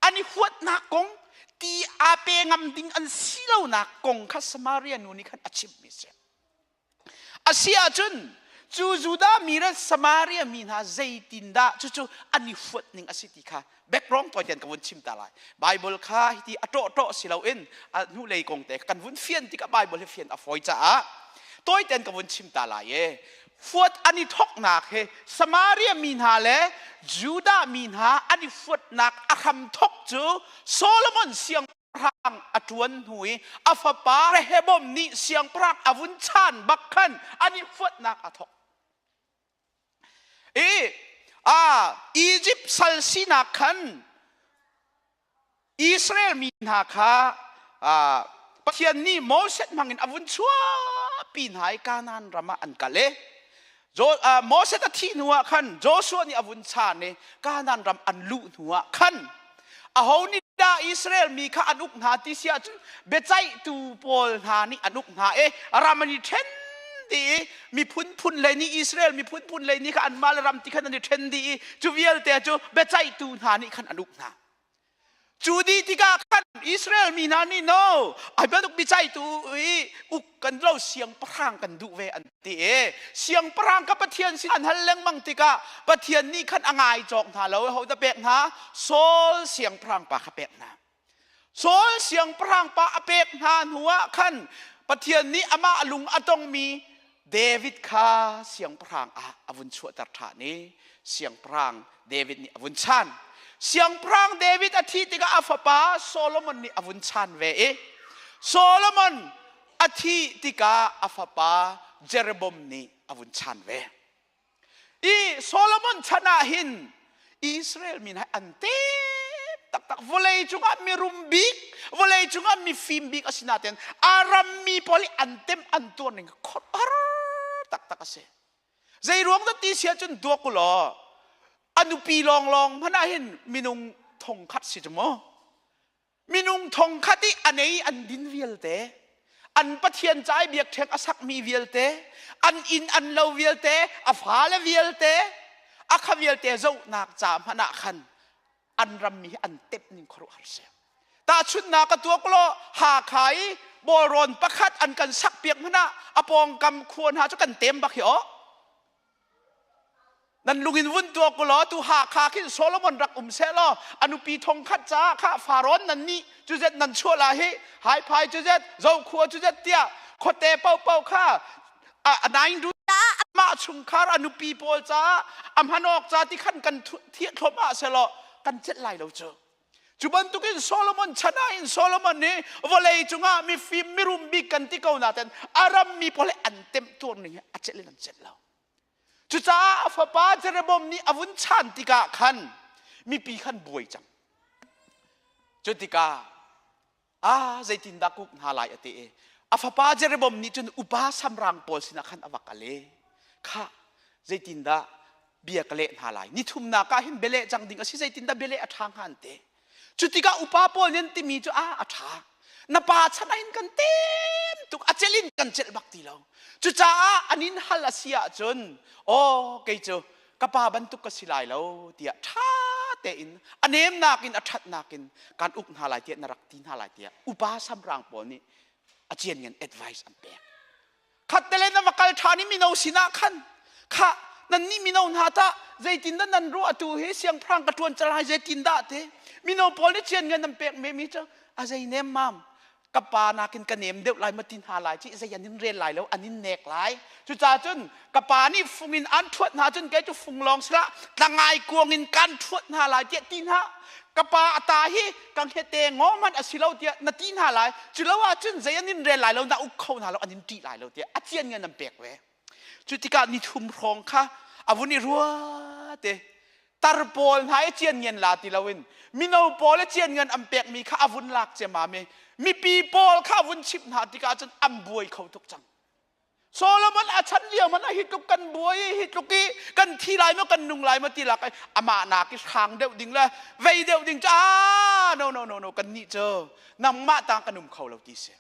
an i huatnak kong ti aa pe ngam ding an si lonak kong kha Samaria nu nih khan a chimh mi si A si ahcun cu Judah mi le Samaria mi hna zeitindah cucu an i huat ning a si ti kha background tawi ka vun chim ta lai. Bible kha hiti a ṭawhṭawh si loin a hnulei kong te kan vun fian tikah Bible hi fian a fawi caah tawi tein ka vun chim ta lai e. Fuat an i thawknak hi Samaria mi hna le Judah mi hna an i fuatnak a hram thawk cu Solomon siang siangpahrang a ṭuan hnu i a fapa Rehoboam nih siangpahrang a vun chan bak khan an i huatnak a thawk. I a Egypt sal sinak khan Israel mi hna kha Pathian nih Moses hmangin a vun chuahpi hna i Kanaan ram ah an kal i Moses a thih hnuah khan Joshua nih a vun chan i Kanaan ram an luh hnuah khan aho nih dah Israel mi kha an uk hna ti si ahcun biaceihtu pawl hna nih an uk hna i ram an i ṭhen dih i miphun phun lei nih Israel miphun phun lei nih kha anmah le ram ti khan an i ṭhen dih i cu vialte cu biaceihtu hna nih khan an uk hna. Cu dih tikah khan Israel mi hna nih no ai bantuk biacaitu i uk kan lo siangpahrang kan duh ve an ti i siangpahrang ka Pathian sin an hal lengmang tikah Pathian nih khan a ngai cawk hna lo ho dah pek hna Saul siangpahrang pa kha pek hna Saul siangpahrang pa a pek hna hnuah khan Pathian nih amah lung a tongmi David kha siangpahrang ah a vun chuahter ṭhan i siangpahrang David nih a vun chan. Siangpahrang David a thih tikah a fapa Solomon nih a vun chan ve i Solomon a thih tikah a fapa Jeroboam nih a vun chan ve. I Solomon chan ah hin Israel mi hna an tem taktak vawlei cungah mirum bik vawlei cungah mifim bik a si nain a rammi pawl hi an tem an tuar ning khuaruahhar taktak a si zei ruang dah ti si ahcun duak u law a nupi lawnglawng hmanh ah hin minung thongkhat si cu mu Minung thongkhat i an ei an din vialte, an Pathian ca i biakṭheng a sakmi vialte, an inn an lo vialte, a fale vialte, a kha vialte zohnak ca hmanh ah khan an rammi hi an tep ning khuaruahhar si. Tahchunhnak ka tuak law Hakha i bawlrawn pakhat an kan sakpiak hmanh ah a pawngkam khua hna cu kan tem bak hi aw. Nan lung in vun tuak u law tu Hakha khin Solomon rak um seh law a nupi thong khat caah kha Faraon nan nih cuzet nan chuah la hi haiphai cuzet zokhua cuzet tiah khuate paohpaoh kha a nain du mah chungkhar a nupi pawl caah a hman awk ca ti khan kan thiah thluahmah selaw kan celh lai lo cu. Cu bantukin Solomon chan ah hin Solomon nih vawlei cungah mifim mirum bik kan ti ko nain a rammi pawl he an temtuar ning hi a celh in an celh lo. Cucaah a fapa Jeroboam nih a vun chan tikah khan mipi khan buai cang. Cu tikah ah zeitindah kuk hna lai a ti i a fapa Jeroboam nih cun upa samrang pawl sinah khan a va kal i khah zeitindah bia ka leh hna lai nithumnak ah hin bialeh cang ding a si zeitindah bialeh a ṭha hnga an ti Cu tikah upa pawl nih an timi cu ah a ṭha. Na pa chan ah hin kan tem tuk a celh in kan celh bak ti lo. Cucaah an in hal a si ahcun aw kei cu ka pa bantuk ka si lai lo tiah ṭha tein a nemnak in a ṭhatnak in kan uk hna lai tiah na rak ti hna lai tiah upa samrang pawl nih a cian ngan advice an pek. Khattele na va kal ṭhan i mino sinah khan khah nannih mino hna tah zeitindah nan ruah atu hi siangpahrang ka ṭuan cang lai zeitindah te mino pawl nih cian ngan nan pek mi cu a zei nem mam ka pa nakin ka nem deuh lai ma ti hna lai ci zei an in rel lai lo an in nek lai cucaah cun ka pa nih fung in an ṭhuat hna cun kei cu fung lawng sila tlangai kuang in kan ṭhuat hna lai tiah ti hna ka pa a ta hi ka hngete ngaw hmanh a si lo tiah na ti hna lai cu lo ahcun zei an in rel lai lo na uk kho hna lo an in ṭih lai lo tiah a cian ngan an pek ve cu tikah ni thum hrawng kha a vun i rua te tar pawl hna i cian ngen la ti loin mino pawl i cian ngan an pekmi kha a vun lak ciammam i mipi pawl kha a vun chimh hna tikah cun an buai kho tuk cang Solomon a chan lio hmanh ah hi tluk kan buai i hi tluk i kan thi lai maw kan nung lai maw ti lak i amah nak i hrang deuh ding le vei deuh ding cu ah no no no no kan nih cu nangmah tang kan um kho lo ti si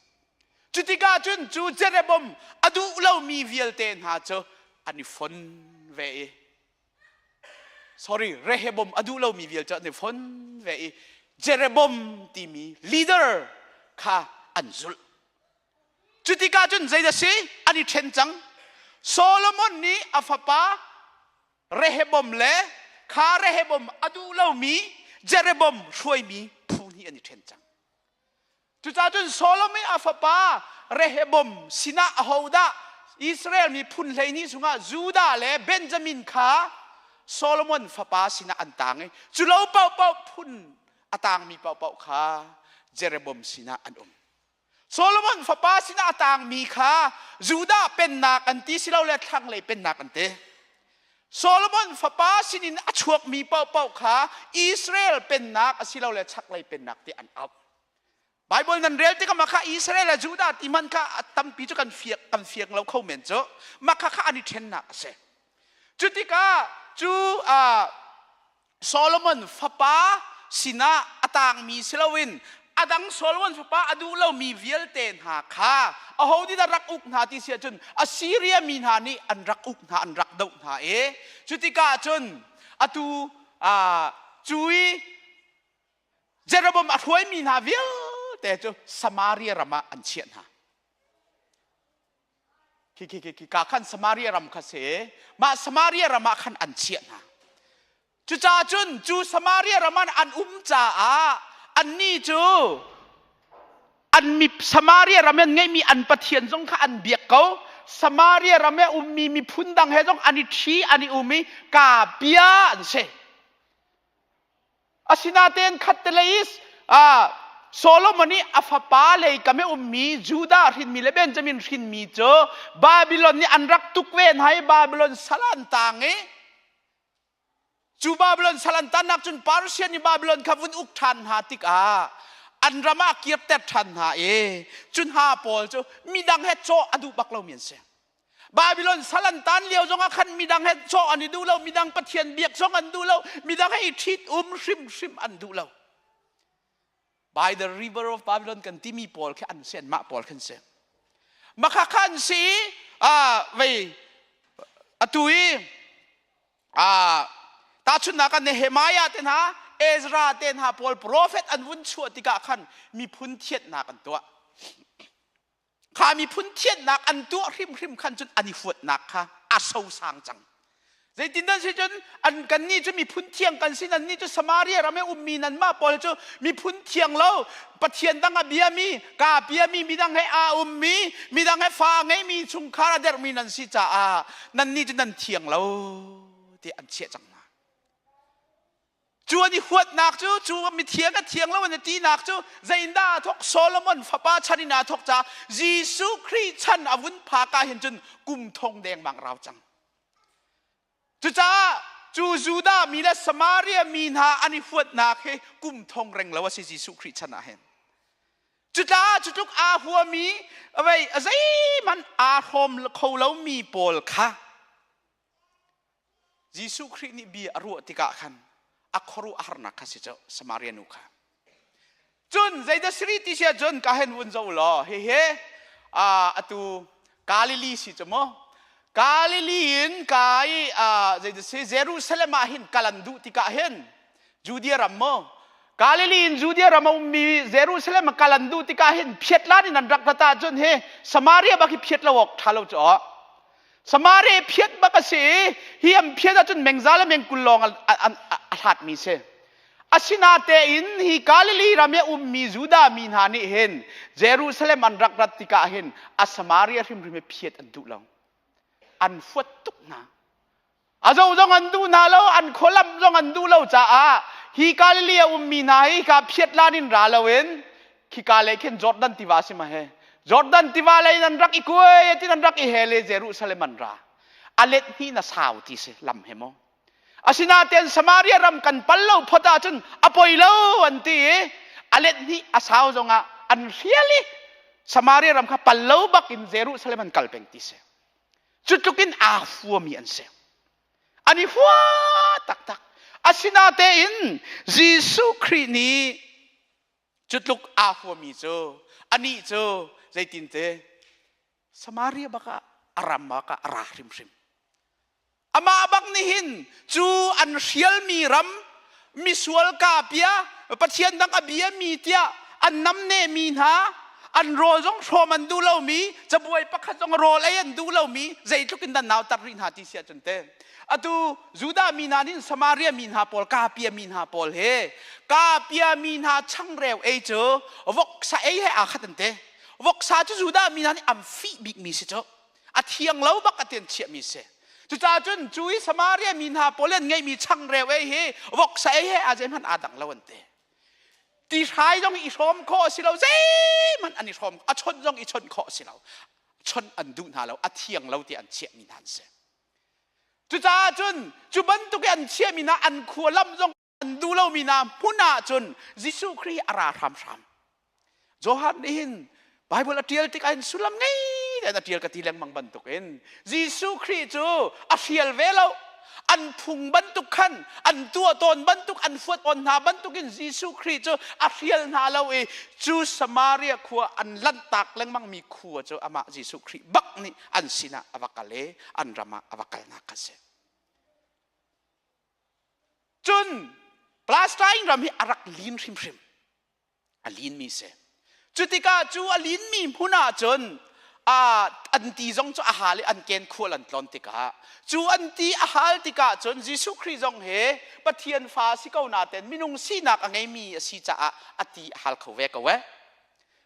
cu tikah cun cu Jeroboam a duh lomi vialte hna cu an i fon ve i sorry Rehoboam a duh lomi vialte an i fon ve i Jeroboam timi leader kha an zulh Cutikah cun zei a si? An i ṭhen cang. Solomon nih a fapa Rehoboam le kha Rehoboam a duh lomi Jeroboam hruaimi phu hnih an i ṭhen cang. Cucaah cun Solomon a fapa Rehoboam sinah ahodah Israel mi phun 12 chungah Judah le Benjamin kha Solomon fapa sinah an tang i cu lo paohpaoh phun a tangmi paohpaoh kha Jeroboam sinah an um. Solomon fapa sinah a tangmi kha Judah pennak an ti silole thlanglei pennak an ti. Solomon fapa sinin a chuakmi paohpaoh kha Israel pennak asilole chaklei pennak ti an auh. Bible nan rel tikah mah kha Israel le Judah ti hmanh kha tampi cu kan fiak kan fiang lo kho men cu mah kha kha an i ṭhennak a si. Cu tikah cu Solomon fapa sinah a tangmi si loin a dang Solomon fapa a duh lomi vialte hna kha aho nih dah rak uk hna ti si ahcun Assyria mi hna nih an rak uk hna an rak doh hna i cutikah cun atu cu i Jeroboam a hruaimi hna vialte cu Samaria ram ah an chiah hna. Khi khi khi ka khan Samaria ram kha si mah Samaria ram ah khan an chiah hna. Cucaah cun cu Samaria ram ah an um caah annih cu an mi Samaria ram an ngeihmi an pathian zong kha an biak ko. Samaria ram i ummi miphun dang he zong an i ṭhi an i um i kaa bia an si. Asinain khattelei ah Solomon i a fapa lei kam i ummi Judah hrinmi le Benjamin hrinmi cu Babylon nih an rak tuk ve hna i Babylon sal an tang i cu Babylon sal an tannak cun Persian i Babylon kha vun uk ṭhan hna tikah an ram ah kirter ṭhan hna i cu hna pawl cu midang he cawh a duh bak lomi an si. Babylon sal an tan lio zongah khan midang he cawh an i duh lo, midang pathian biak zong an duh lo, midang he i ṭhit um hrimhrim an duh lo. By the river of Babylon kan timi pawl khi an si, anmah pawl khan si. Makha kha an si i vei atu i tahchunhnak ah Nehemiah te hna, Ezra te hna pawl prophet an vun chuah tikah khan miphun thianhnak an tuah. Kha miphun thianhnak an tuah hrimhrim khan cun an i huatnak kha a sosang cang. Zeitin si cun an kannih cu miphun thiang kan si nannih cu Samaria ram i ummi nanmah pawl cu miphun thiang lo Pathian dang a biami ka biami midang he aa ummi midang he fa a ngeimi chungkhar a derhmi nan si caah nannih cu nan thiang lo ti an chiah cang hna. Cu an i huatnak cu cu mithiang a thiang lo an i tinak cu zeindah aa thawk Solomon fapa chan in aa thawk caah Jesuh Khrih chan a vun phak ah hin cun kum thong dengmang rau cang. Cucaah cu Judah mi le Samaria mi hna an i huatnak hi kum thong reng lo a si Jesuh Khrih chan ah hin. Cucaah cu tluk aa huami vei zeihmanh aa hrawm kho lomi pawl kha Jesuh Khrih nih bia a ruah tikah khan a khuaruah a harnak kha si cu Samaria nu kha. Cun zeidah siri ti sia cun ka hen vun zo law hihi atu Galilee si cu mu. Galilee in ka i zeidah si Jerusalem ah hin kal an duh tikah hin Judea ram mu. Galilee in Judea ram a ummi Jerusalem ah kal an duh tikah hin phiat lan in an rak rat ahcun hi Samaria bak hi phiat lo awk ṭha lo cu aw. Samaria phiat bak a si i hi an phiat ahcun mengza le mengkul lawng a hlatmi si. Asinatein hi Galilee ram i a ummi Judah mi hna nih hin Jerusalem an rak rat tikah hin a Samaria hrimhrim hi phiat an duh lo. An fuat tuk hna. A zo zong an duh hna lo, an khualam zong an duh lo caah hi Galilee a ummi hna hi ka phiat lan in ra loin khika lei khin Jordan tiva si ma he. Jordan tiva lei nan rak i kuai ti nan rak i hel i Jerusalem an ra. A let hnih na sau ti si lam he maw. Asinain Samaria ram kan pal lo phot ahcun a poi lo an ti i a let hnih a sau zongah an hrial i Samaria ram kha pal lo bak in Jerusalem an kal peng ti si. Cu tluk in aa fuami an si. An i hua taktak. Asinatein Jesuh Khrih nih cu tluk aa huami cu anih cu zeitinte Samaria bak ah a ram ah a ra hrimhrim. Amah bak nih hin cu an hrialmi ram misual kapia Pathian dang a biami tiah an namnehmi hna an rawl zong hrawm an duh lomi cabuai pakhat zong rawl ei an duh lomi zeitluk in dah nautar rih hna ti si ahcun te atu Judah mi hna nih Samaria mi hna pawl kapia mi hna pawl he kapia mi hna changreu ei cu voksa ei he aa khat an te Voksa cu Judah mi hna nih an fih bikmi si cu. A thiang lo bak a tian chiahmi si. Cucaah cun cu i Samaria mi hna pawl an ngeihmi changreu ei hi voksa ei he a zeihmanh aa dang lo an ti. Ti hrai zong i hrawm khawh a si lo, zeihmanh an i hrawm, a chawnh zong i chawnh khawh a si lo. Chawnh an duh hna lo, a thiang lo ti an chiahmi hna an si. Cucaah cun cu bantuk i an chiahmi hna an khua lam zong an duh lomi hna hmun ah cun Jesuh Khrih a ra hramhram. Johan nih hin Bible a ṭial tikah hin sullam ngei tein a ṭial ka ti lengmang bantukin Jesuh Khrih cu a hrial ve lo. An phung bantuk khan an tuah tawn bantuk an fuat tawn hna bantukin Jesuh Khrih cu a hrial hna lo i cu Samaria khua an lanhtak lengmangmi khua cu amah Jesuh Khrih bak nih an sinah a va kal i an ram ah a va kalnak kha a si. Cun Palestine ram hi a rak lin hrimhrim. A linmi si. Cu tikah cu a linmi hmun ah cun an ti zong cu a hal i an ken khual an tlon tikah cu an ti a hal tikah cun Jesuh Khrih zong he Pathian fa si ko naten minung sinak a ngeimi a si caah a ti a hal kho ve ko eh.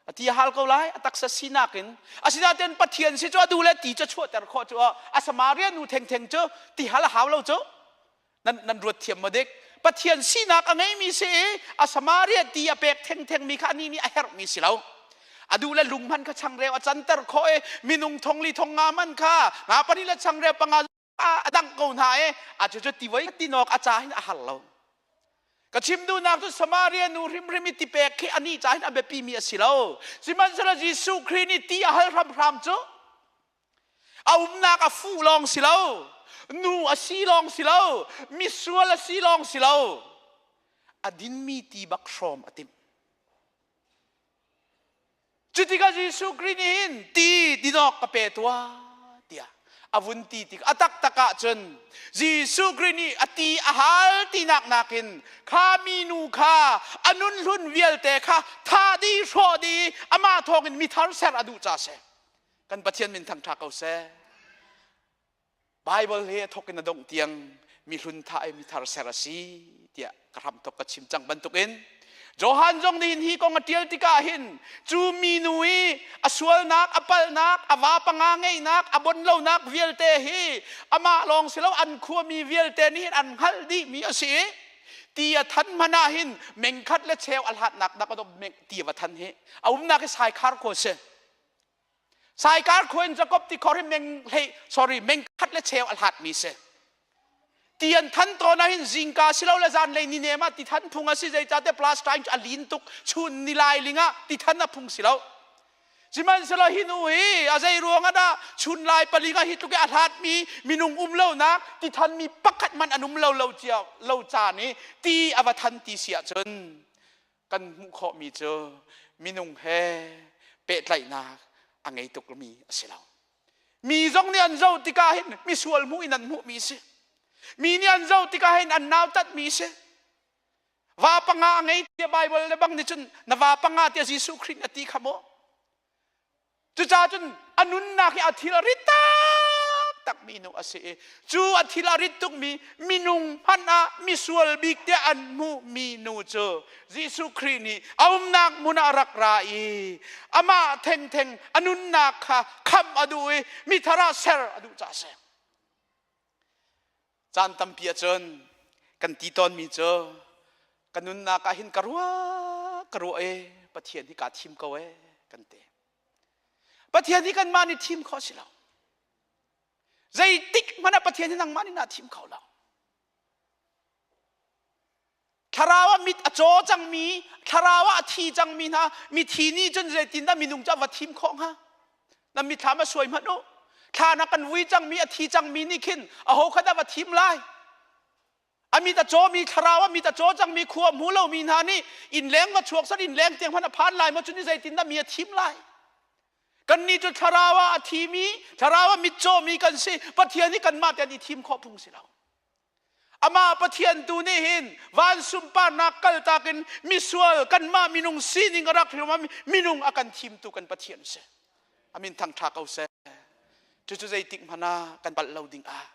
A ti a hal ko lai a taksa sinak in asinain Pathian si cu a duh le ti cu chuahter khawh cu a Samaria nu thengtheng cu ti hal a hau lo cu nan nan ruat thiam maw dik Pathian sinak a ngeimi si i a Samaria ti a pek thengthengmi kha anih nih a herhmi si lo a duh le lung hman kha changreu a canter khawh i minung thong li thong nga man kha nga pahnih le changreu panga a dangh ko hna i a cu cu ti voi tinawk a ca hin a har lo ka chim duhnak cu Samaria nu hrimhrim i ti pek khi anih ca hin a biapimi a si lo sihmanhsehlaw Jesuh Khrih nih ti a hal hramhram cu A umnak a fuh lawng si lo, nu a si lawng si lo, misual a si lawng si lo, a dinmi ti bak hrawm a timh. Cutikah Jesuh Khrih nih hin ti dinawk ka pe tuah tiah a vun ti tik a taktak ahcun Jesuh Khrih nih a ti a hal tinak nakin kha minu kha a nun hlun vialte kha tha dih hrawh dih amah thawngin mithar ser a duh ca si. Kan Pathian min thangṭha ko seh. Bible hi a thawk in a dongh tiang mi hlun thah i mi thar ser a si tiah ka hram thawk ka chim cang bantukin Johan zong nih hi kong a ṭial tikah hin cu minu i a sualnak, a palhnak, a va panga ngeihnak, a bon lonak vialte hi amah lawng si lo an khuami vialte nih hin an hngalh dihmi a si i ti a than hmanh ah hin mengkhat le cheu a hlatnak dak a ti a va than hi a umnak hi saikhar khua si. Saikar khua in Jakob tikhor hi meng hlei sorry meng khat le cheu a hlat mi si. Ti an than tawn ah hin zingka si lo le zan lei ni nem ah ti than phung a si zeicahtiah Palestine cu a lin tuk chun ni lai ling ah ti than a phung si lo. Sihmanhsehlaw hi nu hi a zei ruang ah dah chun lai paling ah hi tluk i a hlat mi minung um lonak ti than mi pakhat hmanh an um lo lo cio lo caan i ti a va than ti si ahcun kan hmuh khawhmi cu minung he pehtlaihnak a ngei tukmi a si lo. Mi zong nih an zoh tikah hin misual hmuh in an hmuhmi si. Mi nih an zoh tikah hin an nautatmi si. Va panga a ngei tiah Bible le bang nih cun na va panga tiah Jesuh Khrih nih a ti kha maw? Cucaah cun a nunnak hi a thil a rit taktakmi nu a si i cu a thil a rit tukmi minung hmanh ah misual bik tiah an hmuhmi nu cu Jesuh Khrih nih a umnak hmun ah a rak ra i amah thengtheng a nunnak kha khamh a duh i mithar ah ser a duh caah a si. Caan tampi ahcun kan ti tawnmi cu ka nunnak ah hin ka ruah ka ruah i Pathian hi kaa thim ko ee kan ti. Pathian hi kanmah nih thim khawh si lo. Zeitik hmanh ah Pathian hi nangmah nih naa thim kho lo. Thlarau ah mit a caw cangmi, thlarau ah a thi cangmi hna, mithi nih cun zeitindah minung cu a va thim khawh hnga? Na mithlam a suai hmanh u. Thla na kan vui cangmi, a thi cangmi nih khin aho kha dah va thim lai? A mit a cawmi thlarau a mit a caw cangmi khua hmu lomi hna nih innleng va chuak sat innleng tiang hmanh a phan lai maw cun zeitindah mi a thim lai? Kannih cu thlarau ah a thimi, thlarau ah mit cawmi kan si. Pathian nih kanmah te an i thim khawh phung si lo. Amah Pathian tu nih hin van sunparnak kaltak in misual kanmah minung sining a rak hrim minung a kan thimtu kan Pathian si. Amin thangtha ko seh. Cucu zeitik hmanh ah kan palh lo ding ah.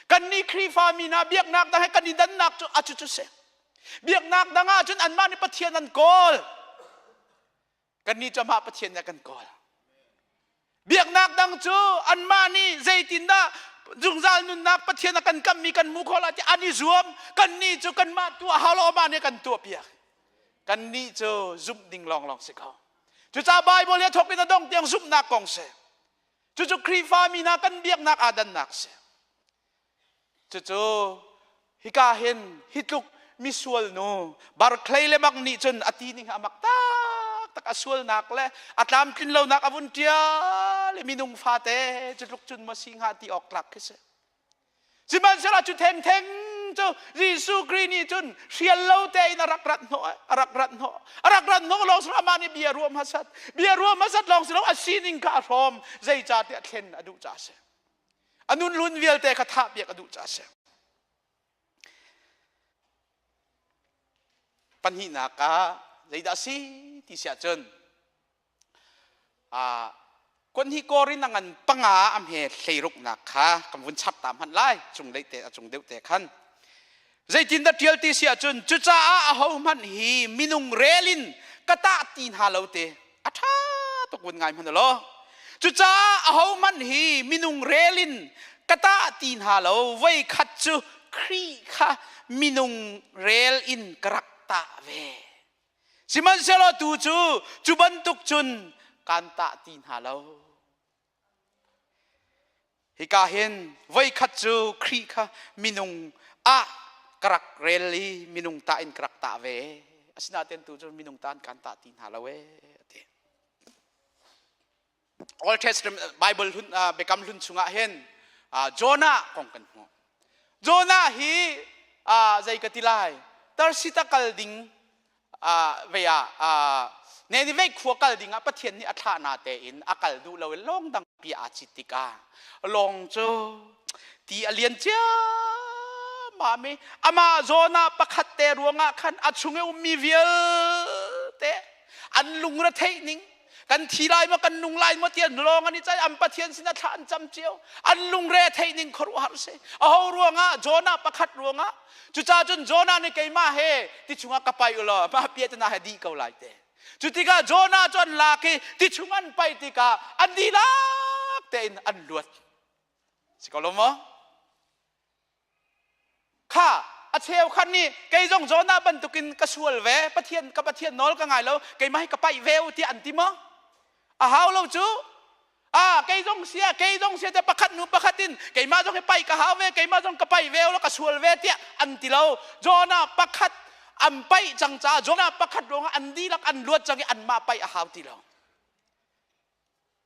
Kannih Khrihfa mi hna biaknak dang he kan i dannak cu a cucu si. Biaknak dang ah cun anmah nih Pathian an kawl. Kannih cu amah Pathian nih a kan kawl. Biaknak dang cu anmah nih zeitindah zungzal nunnak Pathian a kan kammi kan hmu khawh lai ti an i zuam. Kannih cu kanmah tuah hau lo amah nih a kan tuahpiak. Kannih cu zumh ding lawnglawng si ko. Cucaah Bible hi a thawk in a dong tiang zumhnak kong si. Cucu Khrihfa mi hna kan biaknak aa dannak si. Cucu hika hin hi tluk misual nu Barclay le bang nih cun a ti ning a mak taktak a sualnak le a tlamtlin lonak a vun ṭial i minung fate cu tluk cun maw si hnga ti awk tlak khi si. Sihmanhsehlaw cu thengtheng cu Jesuh Khrih nih cun hrial lo tein a rak rat hnawh a rak rat hnawh a rak rat hnawh lawng silo amah nih bia ruah hmasat bia ruah hmasat lawng silo a sining kha a hrawm zeicahtiah thlen a duh caah a si. A nun hlun vialte kha thahpiak a duh caah a si. Pahnihnak ah zeidah a si ti si ahcun kuan hi kawr in a ngan panga a hme hleiruknak kha kan vun chap ta hmanh lai cung deuh te a cung deuh te khan zeitindah ṭial ti si ahcun cucaah ahohmanh hi minung rel in ka tah ti hna lo te a ṭha tuk vun ngai hmanh law cucaah ahohmanh hi minung rel in ka tah ti hna lo voi khat cu Khrih kha minung rel in ka rak tah ve sihmanhsehlaw tu cu cu bantuk cun kaan tah ti hna lo Hika hin voikhat cu Khrih kha minung ah ka rak rel i minung tah in ka rak tah ve. Asinain tu cu minung ta in kan tah ti hna lo ee a ti. Old Testament Bible hlun Biakam hlun chungah hin Jonah kong kan hmuh. Jonah hi zei ka ti lai Tarsita kal ding vei ah Nineveh khua kal ding ah Pathian nih a thlah na tein a kal duh lo i lawng dangpi aa cit tikah lawng cu ti a lian ciammam i amah zawn ah pakhat te ruangah khan a chung i ummi vialte an lungre theih ning. Kan thi lai maw kan nung lai maw tiah lawng an i cai an Pathian sinah thla an cam cio. An lungre a theih ning khuaruahhar si. Aho ruangah Jonah pakhat ruangah cucaah cun Jonah nih keimah he ti chungah ka pai u law mah piahtana he dih ko lai te. Cu tikah Jonah cu an lak i ti chung an paih tikah an dihlak tein an luat. Si ko lo maw? Kha a cheu khan nih kei zong Jonah bantukin ka sual ve Pathian ka Pathian nawl ka ngai lo keimah hi ka paih ve u tiah an ti maw? A hau lo cu. Ah kei zong sia kei zong sia te pakhat nu pakhat in keimah zong hi paih ka hau ve keimah zong ka paih ve u law ka sual ve tiah an ti lo. Jonah pakhat an paih cang caah Jonah pakhat ruangah an dihlak an luat cang i anmah paih a hau ti lo.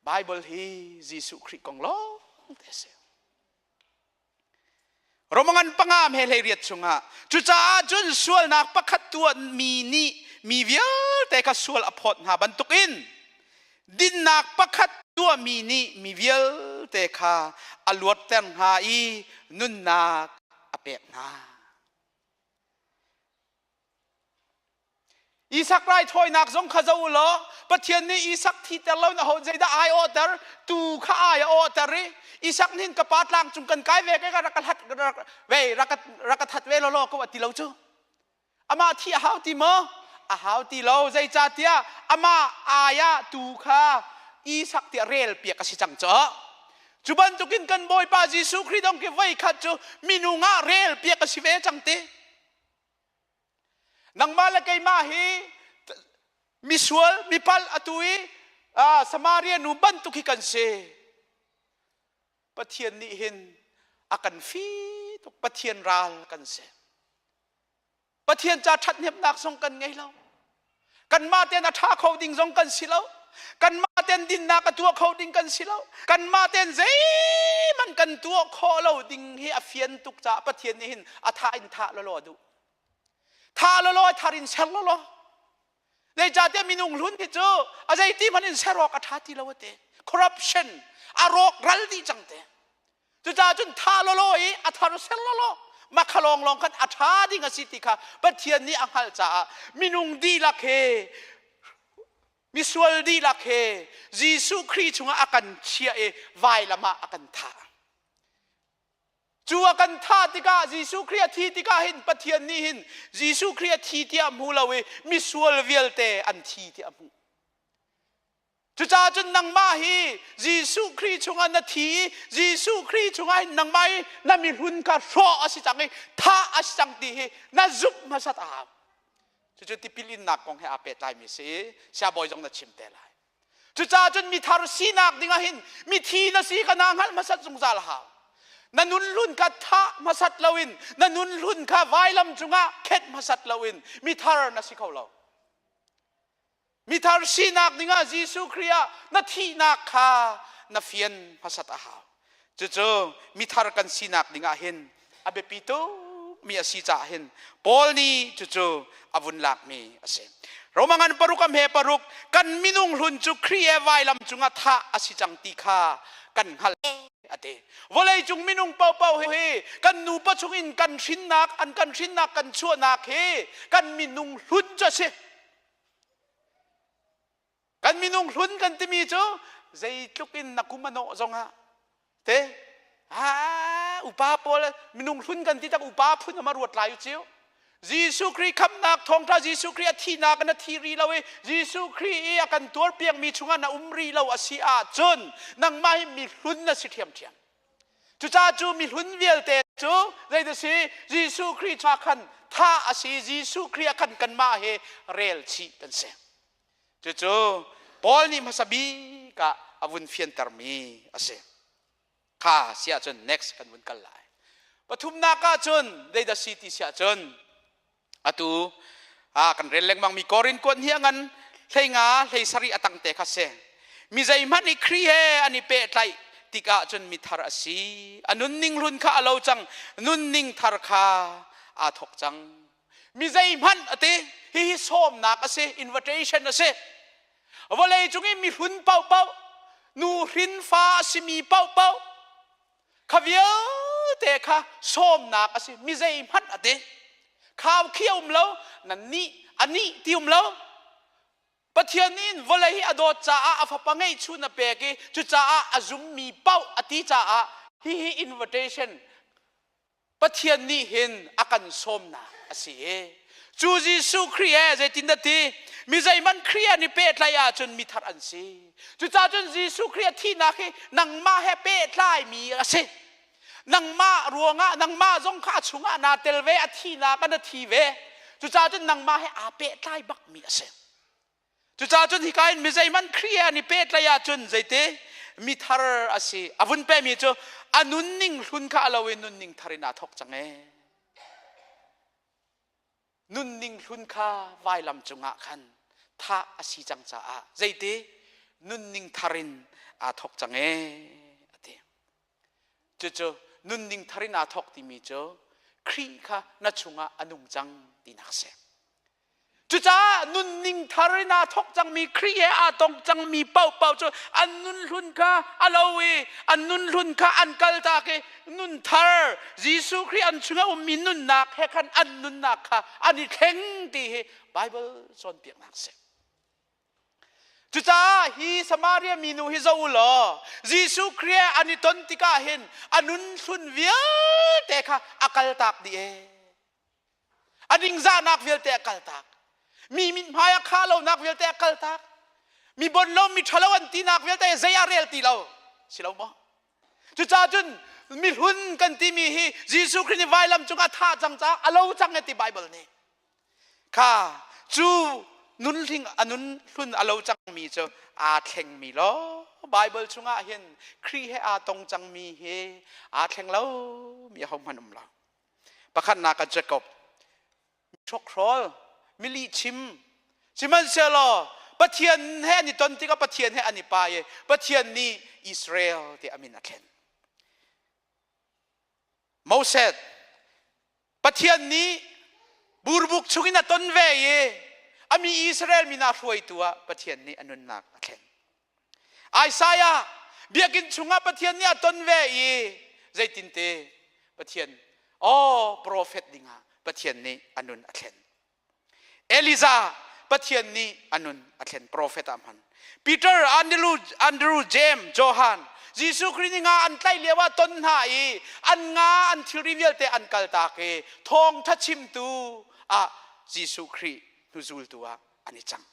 Bible hi Jesuh Khrih kong lawng te a si. Romangan panga he hlei riat chungah cucaah cun sualnak pakhat tuahmi nih mi vialte kha sual a phawt hna bantukin dinnak pakhat tuahmi nih mi vialte kha a luatter hna i nunnak a pek hna. Isak raithawinak zong kha zoh u law Pathian nih Isak thiter lo in aho zeidah ai awhter tu kha ai a awhter i Isak nih ka pa tlang cung kan kai ve ke rak ka hlat ve rak ka that ve law law ko a ti lo cu amah thi a hau ti maw a hau ti lo zeicahtiah amah ai ah tu kha Isak tiah rel piak a si cang cu cu bantukin kan Bawipa Jesuh Khrih dong ki voi khat cu minung ah rel piak a si ve cang ti Nangmah le keimah hi misual, mipalh atu i Samaria nu bantuk hi kan si. Pathian nih hin a kan fi tuk. Pathian ral kan si. Pathian ca ṭhathnemnak zong kan ngei lo. Kanmah tein a ṭha kho ding zong kan si lo. Kanmah tein dinnak a tuah kho ding kan si lo. Kanmah tein zeihmanh kan tuah khawh lo ding hi a fian tuk caah Pathian nih hin a thah in thah lawlaw a duh. Thah lawlaw thar in ser lawlaw. Zeicahtiah minung hlun hi cu a zeiti hmanh in ser awk a ṭha ti lo a ti. Corruption a rawk ral dih cang te. Cucaah cun tha lawlaw i a thar ser lawlaw makha lawnglawng khan a ṭha ding a si ti kha Pathian nih a hngalh caah minung dihlak he misual dihlak he Jesuh Khrih chungah a kan chiah i vailam ah a kan thah. Cu a kan thah tikah Jesuh Khrih a thi tikah hin Pathian nih hin Jesuh Khrih a thi tiah a hmu lo i misual vialte an thi tiah a hmuh. Cucaah cun nangmah hi Jesuh Khrih chungah na thi i Jesuh Khrih chungah hin nangmah hi na mihlun kha hrawh a si cang i thah a si cang ti hi na zumh hmasat a hau. Cucu tipil innak kong he aa pehtlaimi a si i siabawi zong na chim te lai. Cucaah cun mithar sinak dingah hin mithi na si kha naa hngalh hmasat zungzal a hau. Na nun hlun kha thah hmasat loin na nun hlun kha vailam cungah khenh hmasat loin mithar na si kho lo. Mithar sinak dingah Jesuh Khrih ah na thihnak kha na fian hmasat a hau. Cucu mithar kan sinak dingah hin a biapi tukmi a si caah hin Paul nih cucu a vun lakmi a si. Roma ngan paruk a hme paruk kan minung hlun cu Khrih he vailam cungah thah a si cang ti kha kan hngalh a ti. Vawlei cung minung paohpaoh hi kan nupa chungin kan hrinnak an kan hrinnak kan chuahnak hi kan minung hlun cu a si. Kan minung hlun kan timi cu zeitluk in na kum a nawh zongah te ah upa pawl minung hlun kan ti tak upa phun ama ruat lai u ciu Jesuh Khrih khamnak thawngtha Jesuh Khrih a thihnak na thi ri lo i Jesuh Khrih i a kan tuar piakmi chungah na um ri lo a si ahcun nangmah hi mi hlun na si ṭhiamṭhiam Cucaah cu mihlun vialte cu zeidah si Jesuh Khrih cha khan thah a si Jesuh Khrih ah khan kanmah he rel chih kan si. Cucu Paul nih hmasa bik ah a vun fiantermi a si. Kha si ahcun next kan vun kal lai. Pathumnak ah cun zeidah si ti si ahcun Atu ah kan rel lengmang mi Korin kuat hi a ngan hlei nga hlei sarih a tang te kha si. Mi zeihmanh i Khrih he an i pehtlaih tikah cun mi thar a si. A nunning hlun kha a lo cang, nunning thar kha aa thawk cang. Mi zeihmanh a ti, hihi sawmnak a si, invitation a si. Vawlei cung i mi hlun paohpaoh, nu hrin fa a simi paohpaoh, Kha vialte kha sawmnak a si. Mi zeihmanh a ti. Khau khi a um lo, nan nih, a nih ti um lo. Pathian nih vawlei hi a dawt caah a fapa ngeihchun a pek i cucaah a zummi paoh a ti caah hihi invitation Pathian nih hin a kan sawmnak a si i cu Jesuh Khrih he zeitin dah ti mi zeihmanh Khrih an i pehtlaih ahcun mithar an si. Cucaah cun Jesuh Khrih a thihnak hi nangmah he pehtlaimi a si. Nangmah ruangah nangmah zong kha a chungah naa tel ve, a thihnak ah na thi ve. Cucaah cun nangmah he aa pehtlai bakmi a si. Cucaah cun hika in mi zeihmanh Khrih he an i pehtlaih ahcun zeiti mithar a si. A vun pehmi cu a nunning hlun kha a lo i nunning thar in aa thawk cang ee. Nunning hlun kha vailam cungah khan thah a si cang caah zeiti nunning thar in aa thawk cang ee a ti. Cucu nunning thar in aa thawk timi cu Khrih kha na chungah a nung cang tinak a si. Cucaah nunning thar in aa thawk cangmi Khrih he aa tong cangmi paohpaoh cu an nun hlun kha a lo i an nun hlun kha an kaltak i nun thar Jesuh Khrih an chungah ummi nunnak he khan an nunnak kha an i thleng ti hi Baibal cawnpiaknak a si. Cucaah hi Samaria minu hi zoh u law Jesuh Khrih an i ton tikah hin a nun hlun vialte kha a kaltak dih ee. A ningzahnak vialte a kaltak. Mi mithmai a khah lonak vialte a kaltak. Mi bon lo, mi ṭhalo an tinak vialte zei a rel ti lo. Si lo maw? Cucaah cun mihlun kan timi hi Jesuh Khrih nih vailam cung a thah cang caah a lo cang e ti Bible nih. Kha cu nunhling a nun hlun a lo cangmi cu aa thlengmi lo. Bible chungah hin Khrih he aa tong cangmi hi aa thleng lo mi ahohmanh um lo. Pakhatnak ah Jakob hrokhrawl milih chim sihmanhsehlaw Pathian he an i ton tikah Pathian he an i pa i Pathian nih Israel ti a min a thlen. Moses Pathian nih burbuk chungin a ton ve i a mi Israel mi hna hruaitu ah Pathian nih a nunnak a thlen. Isaiah biakinn chungah Pathian nih a ton ve i zeitinte Pathian aw profet dingah Pathian nih a nun a thlen. Elijah Pathian nih a nun a thlen profet ah hman. Peter, Andrew, Andrew, James, Johan Jesuh Khrih nih nga an tlaih lio ah ton hna i an nga an thilri vialte an kaltak i thawngtha chimtu ah Jesuh Khrih hnuzultu ah an i cang.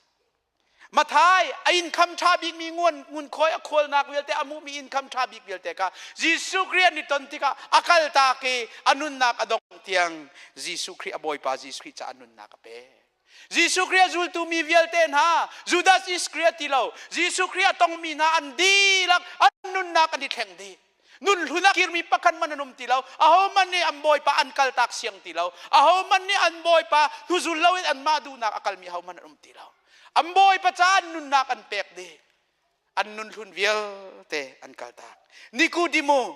Mathai a income ṭha bikmi ngun ngunkhuai a khualnak vialte a hmuhmi income ṭha bik vialte kha Jesuh Khrih an i ton tikah a kaltak i a nunnak a dongh tiang Jesuh Khrih a Bawipa Jesuh Khrih caah nunnak a pek. Jesuh Khrih a zultu mi vialte hna Judas Iscariot ti lo Jesuh Khrih a tongmi hna an dihlak an nunnak an i thleng dih. Nun hlun a kirmi pakhat man an um ti lo. Ahohmanh nih an bawipa an kaltak siang ti lo. Ahohmanh nih an bawipa hnuzul loin anmah duhnak a kalmi ahohmanh an um ti lo. An bawipa ca an nunnak an pek dih. An nun hlun vialte an kaltak. Nikodemo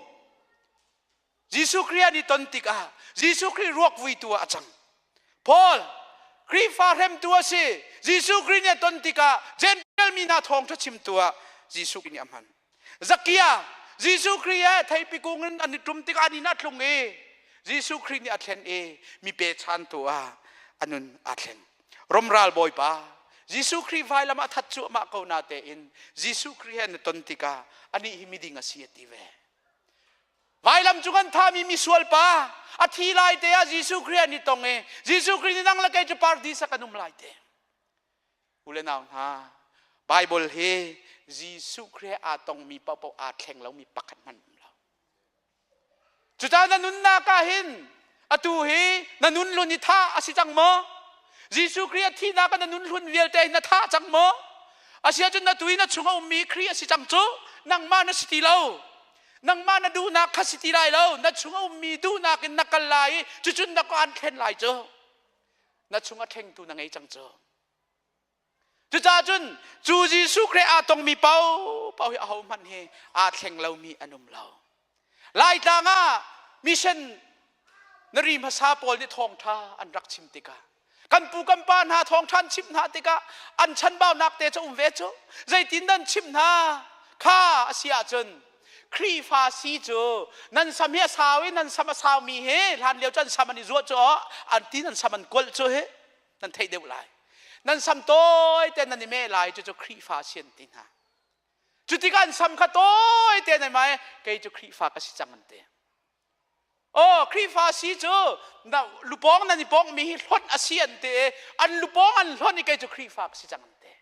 Jesuh Khrih an i ton tikah Jesuh Khrih ruak vuitu ah a cang. Paul Khrihfa hremtu a si. Jesuh Khrih nih a ton tikah Gentile mi hna thawngṭha chimtu ah Jesuh Khrih nih a hman. Zakia Jesuh Khrih he theipi kung in an i ṭum tikah an inn ah tlung i Jesuh Khrih nih a thlen i mi pechantu ah a nun aa thleng. Romral bawipa Jesuh Khrih vailam ah that cuahmah ko na tein Jesuh Khrih he an i ton tikah anih hi miding a si a ti ve. Vailam cu kan thahmi misual pa a thi lai te ah Jesuh Khrih an i tong i Jesuh Khrih nih nang le kei cu paradis ah kan um lai te. U le nau hna, Bible hi Jesuh Khrih aa tongmi paohpaoh aa thleng lomi pakhat hmanh um lo. Cucaah na nunnak ah hin atu hi na nun hlun i thah a si cang maw? Jesuh Khrih a thihnak ah na nun hlun vialte hi na thah cang maw? Asiahcun na tu i na chung a ummi Khrih a si cang cu nangmah na si ti lo. Nangmah na duhnak kha si ti lai lo. Na chung a ummi duhnak in na kal lai i cucun na an thlen lai cu. Na chung a thlengtu na ngei cang cu. Cucaah cun cu Jesuh Khrih aa tongmi paohpaoh hi ahohmanh hi aa thleng lomi an um lo. Laitlang ah mission na ri hmasa pawl nih thawngṭha an rak chim tikah kan pu kan pa hna thawngṭha an chimh hna tikah an chanbaunak te cu um ve cu zeitin nan chimh hna kha a si ahcun Khrihfa si cu nan sam hi a sau i nan sam a saumi hi hlan lio cu an sam an i zuah cu an ti nan sam an kualh cu hi nan theih deuh lai. Nan sam tawi te nan i meh lai cucu Khrihfa si an ti hna. Cu tikah an sam kha tawi te nan mai kei cu Khrihfa ka si cang an ti. Oh, Khrihfa si cu na lupawng nan i pawng mi hi hlonh a si an ti i an lupawng an hlonh i kei cu Khrihfa ka si cang an ti.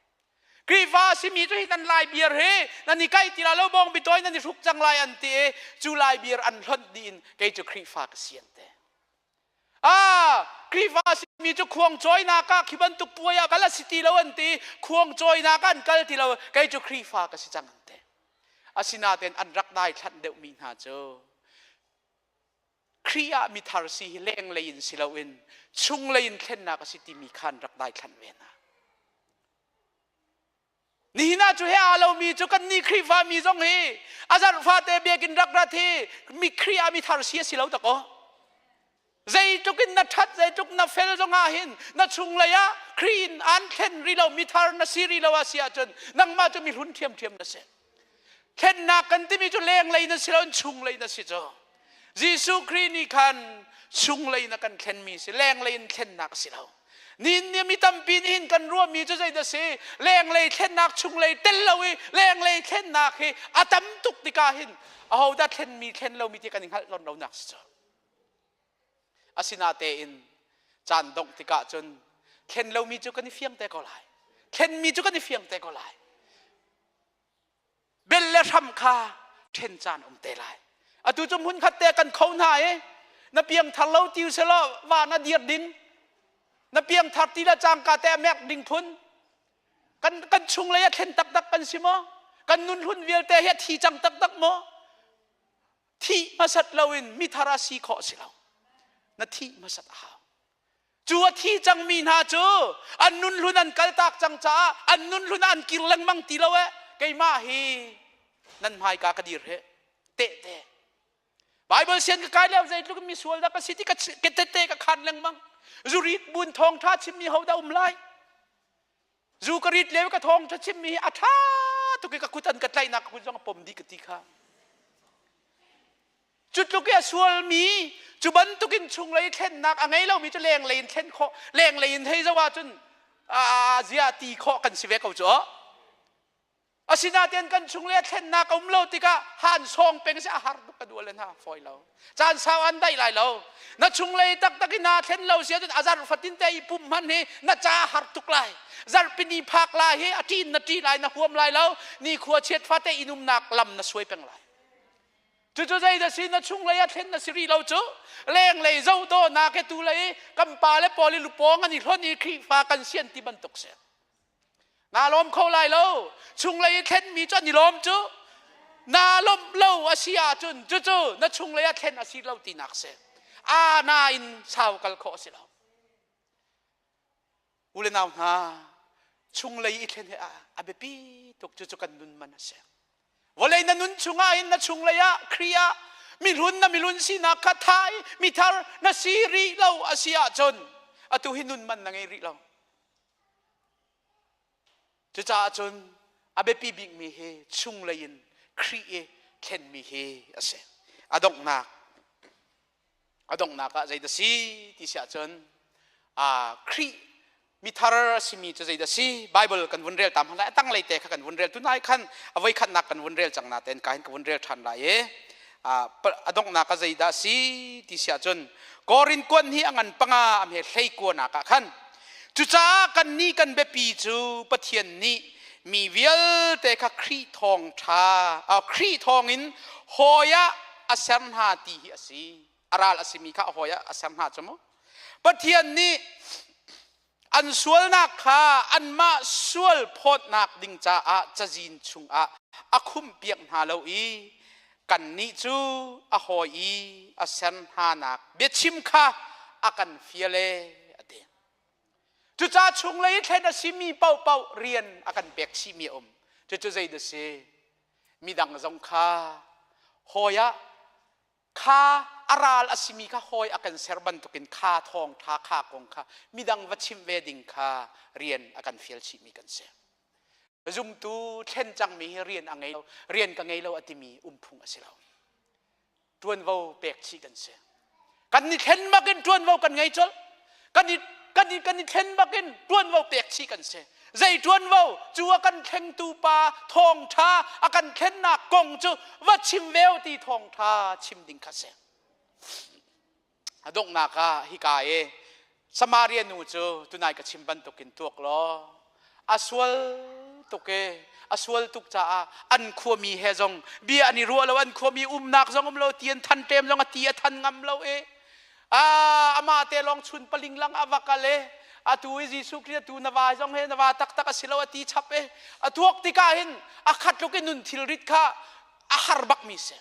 Khrihfa a simi cu hi nan lai beer hi nan i kaih ti la lo bawng bitawi nan i hruk cang lai an ti i cu lai beer an hlonh dih in kei cu Khrihfa ka si an ti. Ah, Khrihfa a simi cu khuang cawinak ah khi bantuk puai ah kal a si ti lo an ti khuang cawinak ah an kal ti lo kei cu Khrihfa ka si cang an ti. Asinain an rak daithlanh deuhmi hna cu Khrih ah mithar si hi lenglei in si loin chunglei in thlennak a si timi kha an rak daithlanh ve hna. Nihin ah cu he aa lomi cu kannih Khrihfa mi zong hi a zarh fate biakinn rak rat hi mi Khrih ah mithar si a si lo tak aw. Zeitluk in na ṭhat, zeitluk na fel zong ah hin na chunglei ah Khrih in aan thlen rih lo, mithar na si rih lo a si ahcun nangmah cu mihlun ṭhiamṭhiam na si. Thlennak kan timi cu lenglei na si lo, chunglei na si cu. Jesuh Khrih nih khan chunglei na kan thlenmi si, lenglei in thlennak a si lo. Nin nih mi tampi nih hin kan ruahmi cu zeidah si? Lenglei thlennak chunglei tel lo i lenglei thlennak hi a tam tuk tikah hin ahodah thlenmi thlen lomi ti kan i hngalh lon lonak si cu. Asinatein caan dongh tikah cun thlen lomi cu kan i fiang te ko lai. Thlenmi cu kan i fiang te ko lai. Bel le hram kha ṭhen caan um te lai. Atu cu hmun khat te kan kho hna i na piangthar lo ti selaw va na dir ding. Na piangthar ti le cangka te a mek ding phun. Kan kan chunglei a thlen taktak kan si maw? Kan nun hlun vialte hi a thi cang taktak maw? Thih hmasat loin mithar a si khawh si lo. Na thih hmasat a hau. Cu a thi cangmi hna cu an nun hlun an kaltak cang caah an nun hlun an kir lengmang ti lo eh. Keimah hi nan hmaika ka dir he tehte. Bible sian ka kai lio zeitluk mi sual dah ka si ti ka tete ka khan lengmang. Zurit bun thawngtha chimmi ho dah um lai? Zu ka rit lio ka thawngtha chimmi hi a ṭha tuk i ka kut an ka tlaihnak ka kut zong a pom dih ka ti kha. Cu tluk i a sualmi cu bantukin chunglei thlennak a ngei lomi cu lenglei in thlen khawh lenglei in hei zoh ahcun zia ti khawh kan si ve ko cu. Asinain kan chunglei a thlennak a um lo tikah han sawng peng si a har tuk ka dual le hna fawi lo. Caan sau an daih lai lo. Na chunglei taktak in naa thlen lo si ahcun a zarh fatin te i pumh hman hi na ca har tuk lai. Zarhpini phak lai hi a ṭin na ṭi lai na huam lai lo. Ni khua chiat fate in umnak lam na suai peng lai. Cucu zei dah si na chunglei ah thlen na si rih lo cu lenglei zohdawhnak he tu lei kan pa le pawl i lupawng an i hlonh i Khrihfa kan sian ti bantuk si. Naa lawm kho lai lo. Chunglei i thlenmi cu an i lawm cu. Naa lawmh lo a si ahcun cucu na chunglei ah thlen a si lo tinak si. Aa na in sau kal khawh a si lo. U le nau hna, chunglei i thlen hi a biapi tuk cucu kan nun man a si. Vawlei na nun chungah hin na chunglei ah Khrih ah mihlun na milun sinak kha tha i mithar na si rih lo a si ahcun atu hi nun man na ngei rih lo. Cucaah cun a biapi bikmi hi chunglei in Khrih i thlenmi hi a si. A donghnak a donghnak ah zeidah si ti si ahcun Khrih mithar a simi cu zeidah si Bible kan vun rel tam lai a tanglei te kha kan vun rel tunai khan a voi khatnak kan vun rel cang natein ka hin ka vun rel ṭhan lai i a donghnak ah zeidah si ti si ahcun Korin kuan hi a ngan panga a hme hlei kuanak ah khan Cucaah kannih kan biapi cu Pathian nih mi vialte kha Khrih thawngṭha Khrih thawngin hawi ah a ser hna ti hi a si. A ral a simi kha a hawi ah a ser hna cu mu. Pathian nih an sualnak kha anmah sual phawtnak ding caah cazin chungah a khumhpiak hna lo i kannih cu a hawi i a ser hnanak biachim kha a kan fial e a ti. Cucaah chunglei i thlen a simi paohpaoh rian a kan pek chihmi a um. Cucu zei dah si? Midang zong kha hawi ah kha a ral a simi kha hawi a kan ser bantukin kha thawngṭha kha kong kha midang va chimh ve ding kha rian a kan fial chihmi kan si. Zumtu thlen cangmi hi rian a ngei lo, rian ka ngei lo a timi um phung a si lo. Ṭuanvo pek chih kan si. Kan i thlen bak in ṭuanvo kan ngei colh. Kan i Kan i kan i thlen bakin ṭuanvo pek chih kan si. Zei ṭuanvo cu a kan thlengtu pa thawngṭha a kan thlennak kong cu va chim veo ti thawngṭha chim ding kha si. A donghnak ah hika i Samaria nu cu tunai ka chim bantukin tuak law a sual tuk e a sual tuk caah an khuami he zong bia an i ruah lo an khuami umnak zong um lo ti an than ṭem zong a ti a than ngam lo e a amah te lawng chun paling lang a va kal e atu i Jesuh Khrist atu na va zong he na va taktak a si lo a ti chap e a tuak tikah hin a khat tluk in nun thilrit kha a har bak mi si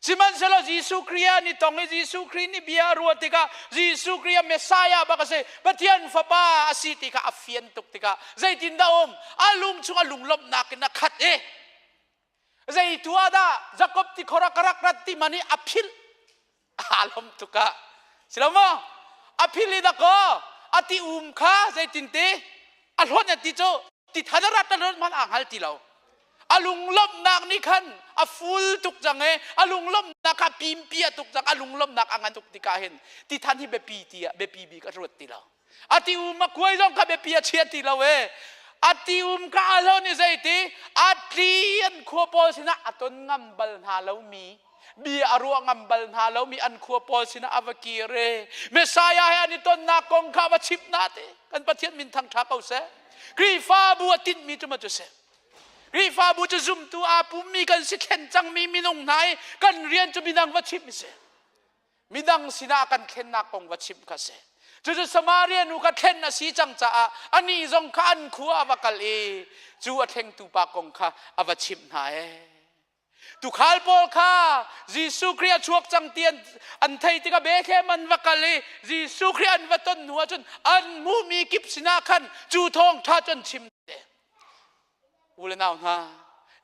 Sihmanhsehlaw Jesuh Khrih an i tong i Jesuh Khrih nih bia a ruah tikah Jesuh Khrih a Messiah bak a si, Pathian Fapa a si ti kha a fian tuk tikah zeitindah a um? A lung chung a lunglawmhnak in a khat i zei tu ah dah Jakob tikhor ah ka rak rat ti man i a philh aa lawm tuk ah si lo maw? A philh i dakaw a ti um kha zeitin ti a hlawt a ti cu ti than a rat a hlawt hmanh aa hngal ti lo. A lunglawmhnak nih khan a ful tuk cang i a lunglawmhnak kha pimpi a tuk cang a lunglawmhnak a ngan tuk tikah hin tithan hi biapi ti ah biapi bik a ruat ti lo. A ti um a kuai zong kha biapi a chia ti lo e. A ti um kha a hlon i zeiti a tli an khua pawl sinah a ton ngam bal hna lomi bia a ruah ngam bal hna lomi an khua pawl sinah a va kir e. Messiah he an i tonnak kong kha va chimh hna te. Kan Pathian min thangṭha ko seh. Khrihfabu a tinhmi cu ma cu si. Khrihfabu cu zumtu aa pummi kan si thlen cangmi minung hna i kan rian cu midang va chimh si. Midang sinah kan thlennak kong va chimh kha si. Cucu Samaria nu kha thlen a si cang caah anih zong kha an khua a va kal i cu a thlengtu pa kong kha a va chimh hna ee. Tukhal pawl kha Jesuh Khrih a chuak cang ti an, an thei tikah Bethlehem an va kal i Jesuh Khrih an va ton hnu ahcun an hmuhmi kip sinah khan cu thawngṭha cu an chim te. U le nau hna,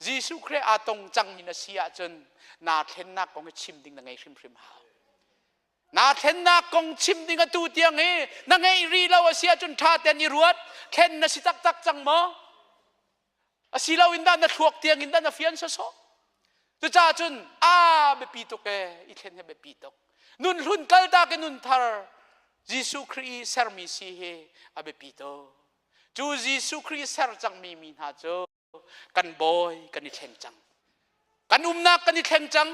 Jesuh Khrih aa tong cangmi na si ahcun naa thlennak kong hi chim ding na ngei hrimhrim hau. Naa thlennak kong chim ding atu tiang hi na ngeih rih lo a si ahcun ṭha tein i ruat. Thlen na si taktak cang maw? Asilo in dah na thluak tiang in dah na fian sawsawh. Cucaah cun a biapi tuk e i thlen hi biapi tuk. Nun hlun kaltak i nun thar Jesuh Khrih i sermi si hi a biapi tuk. Cu Jesuh Khrih ser cangmi mi hna cu kan bawi kan i thleng cang. Kan umnak kan i thleng cang.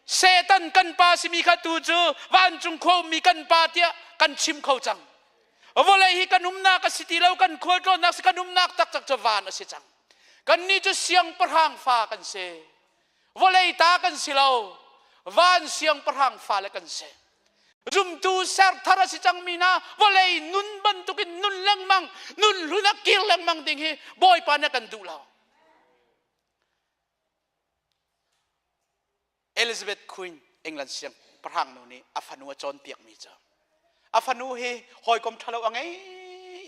Satan kan pa simi kha tu cu vancung khua ummi kan pa tiah kan chim kho cang. Vawlei hi kan umnak a si ti lo, kan khualtlawnnak si kan umnak taktak cu van a si cang. Kannih cu siangpahrang fa kan si. Vawlei ta kan si lo. Van siangpahrang fale kan si. Zumtu serthar a si cangmi hna vawlei nun bantukin nun lengmang, nun hlun a kir lengmang ding hi Bawipa nih a kan duh lo. Elizabeth Queen England siangpahrang nu nih a fanu a cawnpiakmi cu a fanu hi hawikom ṭhalo a ngei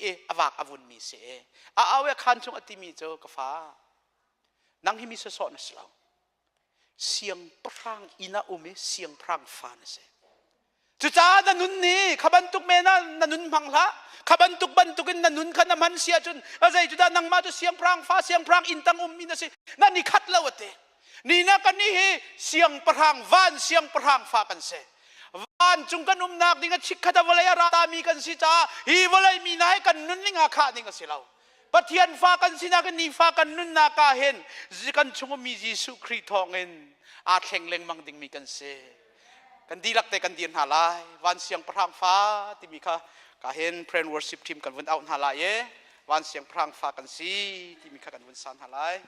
i a vak a vunmi si a au i a khaan chung a timi cu ka fa nang hi mi sawsawh na si lo siangpahrang inn ah um i siangpahrang fa na si Cucaah na nun nih kha bantuk men ah na nun hmang hlah. Kha bantuk bantukin na nun kha na hman si ahcun a zei cu dah nangmah cu siangpahrang fa siangpahrang inn tang ummi na si. Nan i khat lo a ti. Ni na kan nih hi siangpahrang van siangpahrang fa kan si. Vancung kan umnak ding a chikkhat a vawlei a ra mi kan si caah hi vawlei mi hna hi kan nun ning ah khah ding a si lo. Pathian fa kan sinak in nifa kan nunnak ah hin kan chung ummi Jesuh Khrih thawngin aa thleng lengmang dingmi kan si. Kan dihlak te kan dir hna lai. Van siangpahrang fa timi kha ka hin prayer and worship team kan vun auh hna lai i van siangpahrang fa kan si timi kha kan vun sa hna lai.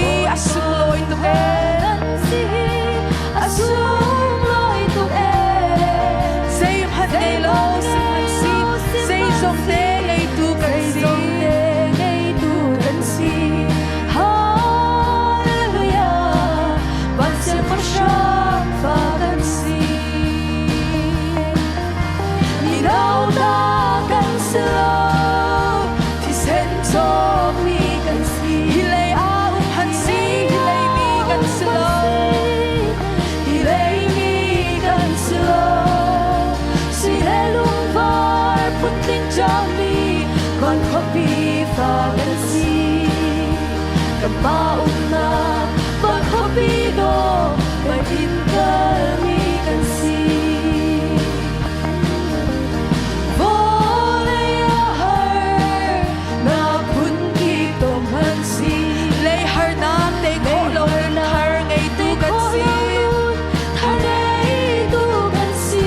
hi a sunglawi tuk ee. Kan si hi a sunglawi tuk ee. Zeihmanh ngei lo sihmanhsih zeizong te ngeitu kan si. Zeizong te ngeitu kan si. Hallelujah, van siangpahrang fa kan si. Mi nauta kan si lo, thisen cawkmi kan si. Hi lei ah um han si, hi lei mi kan si lo. Hi lei mi kan si lo. Sui le lungvar phuntling cangmi van khuapi fa kan si. Kan pa umnak van khuapi dawh kan inn kalmi kan si. Vawlei a har nak phunkip tong han si. Lei harnak tei khawh lo nun thar ngeitu kan si. Thar ngeitu kan si.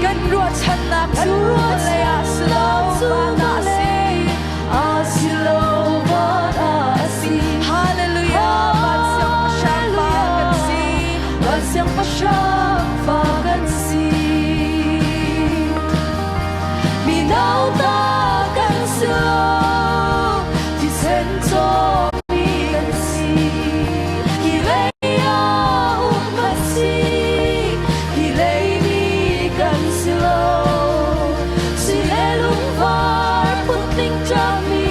Kan ruahchannak cu vawlei ah si lo, van ah a si. A si lo, van ah a si. Hallelujah, van siangpahrang fa kan si. Van siangpahrang fa kan si. Mi nauta kan si lo, thisen cawkmi kan si. Hi lei ah um kan si, hi lei mi kan si lo. Sui le lungvar phuntling cangmi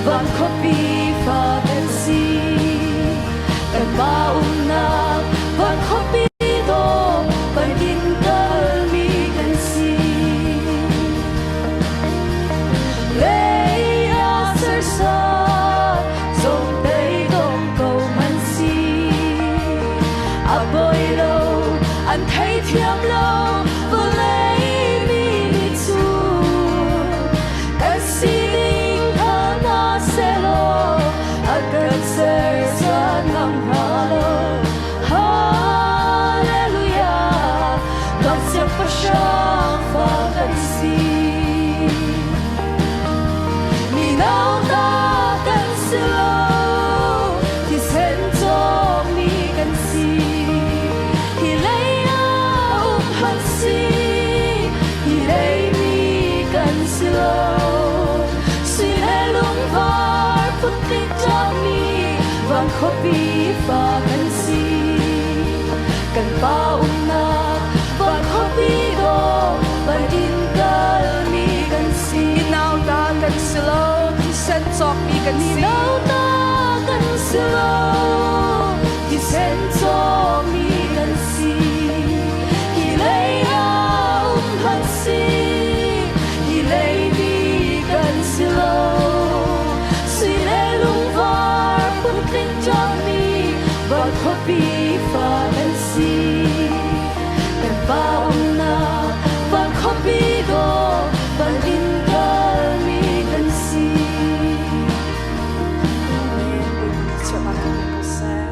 van khuapi fa kan si. Kan pa umnak van khuapi dawh kan inn kalmi kan si. Lei ah sersan zong tei dong ko man si. A poi lo, an theithiam lo, vawlei mi nih cun. Kan sining kha hna sehlaw, a kan sersan ngam hnga lo. Hallelujah, kan siangpahrang fa kan si. Mi nauta kan si lo, thisen cawkmi kan si. Hi lei ah um han si, hi lei mi kan si lo. Sui le lungvar phuntling cangmi van khuapi fa kan si. Kan pa umnak van khuapi dawh van inn kalmi kan si. Mi nauta kan si lo, thisen cawkmi kan Mi si. nauta kan si lo, thisen cawkmi kan si. Hi lei ah um han si, hi lei mi kan si lo. Sui le lungvar phuntling cangmi van khuapi fa kan si. Kan pa umnak van khuapi dawh van inn kalmi kan si. Amen. Bawipa thluachuahnak kan pe ko seh.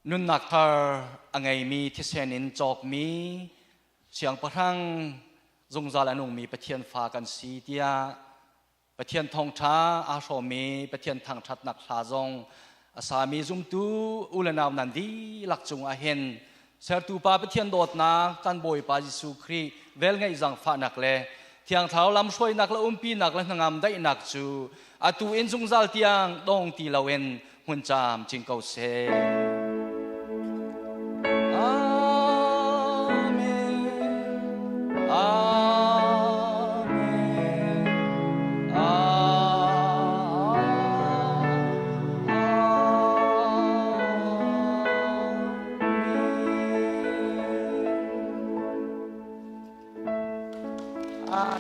Nunnak thar a ngeimi thisen in cawkmi siangpahrang zungzal a nungmi Pathian fa kan si tiah Pathian thawngṭha aa hrawmmi Pathian thangṭhatnak hla zong a sami zumtu u le nau nan dihlak cungah hin sertu pa Pathian dawtnak kan Bawipa Jesuh Khrih velngeih zaangfahnak le Thiang Thlarau lamhruainak le umpinak le hnangam daihnak cu atu in zungzal tiang dong ti loin hmun caam cing ko seh. Amen. Amen. Amen. Ah,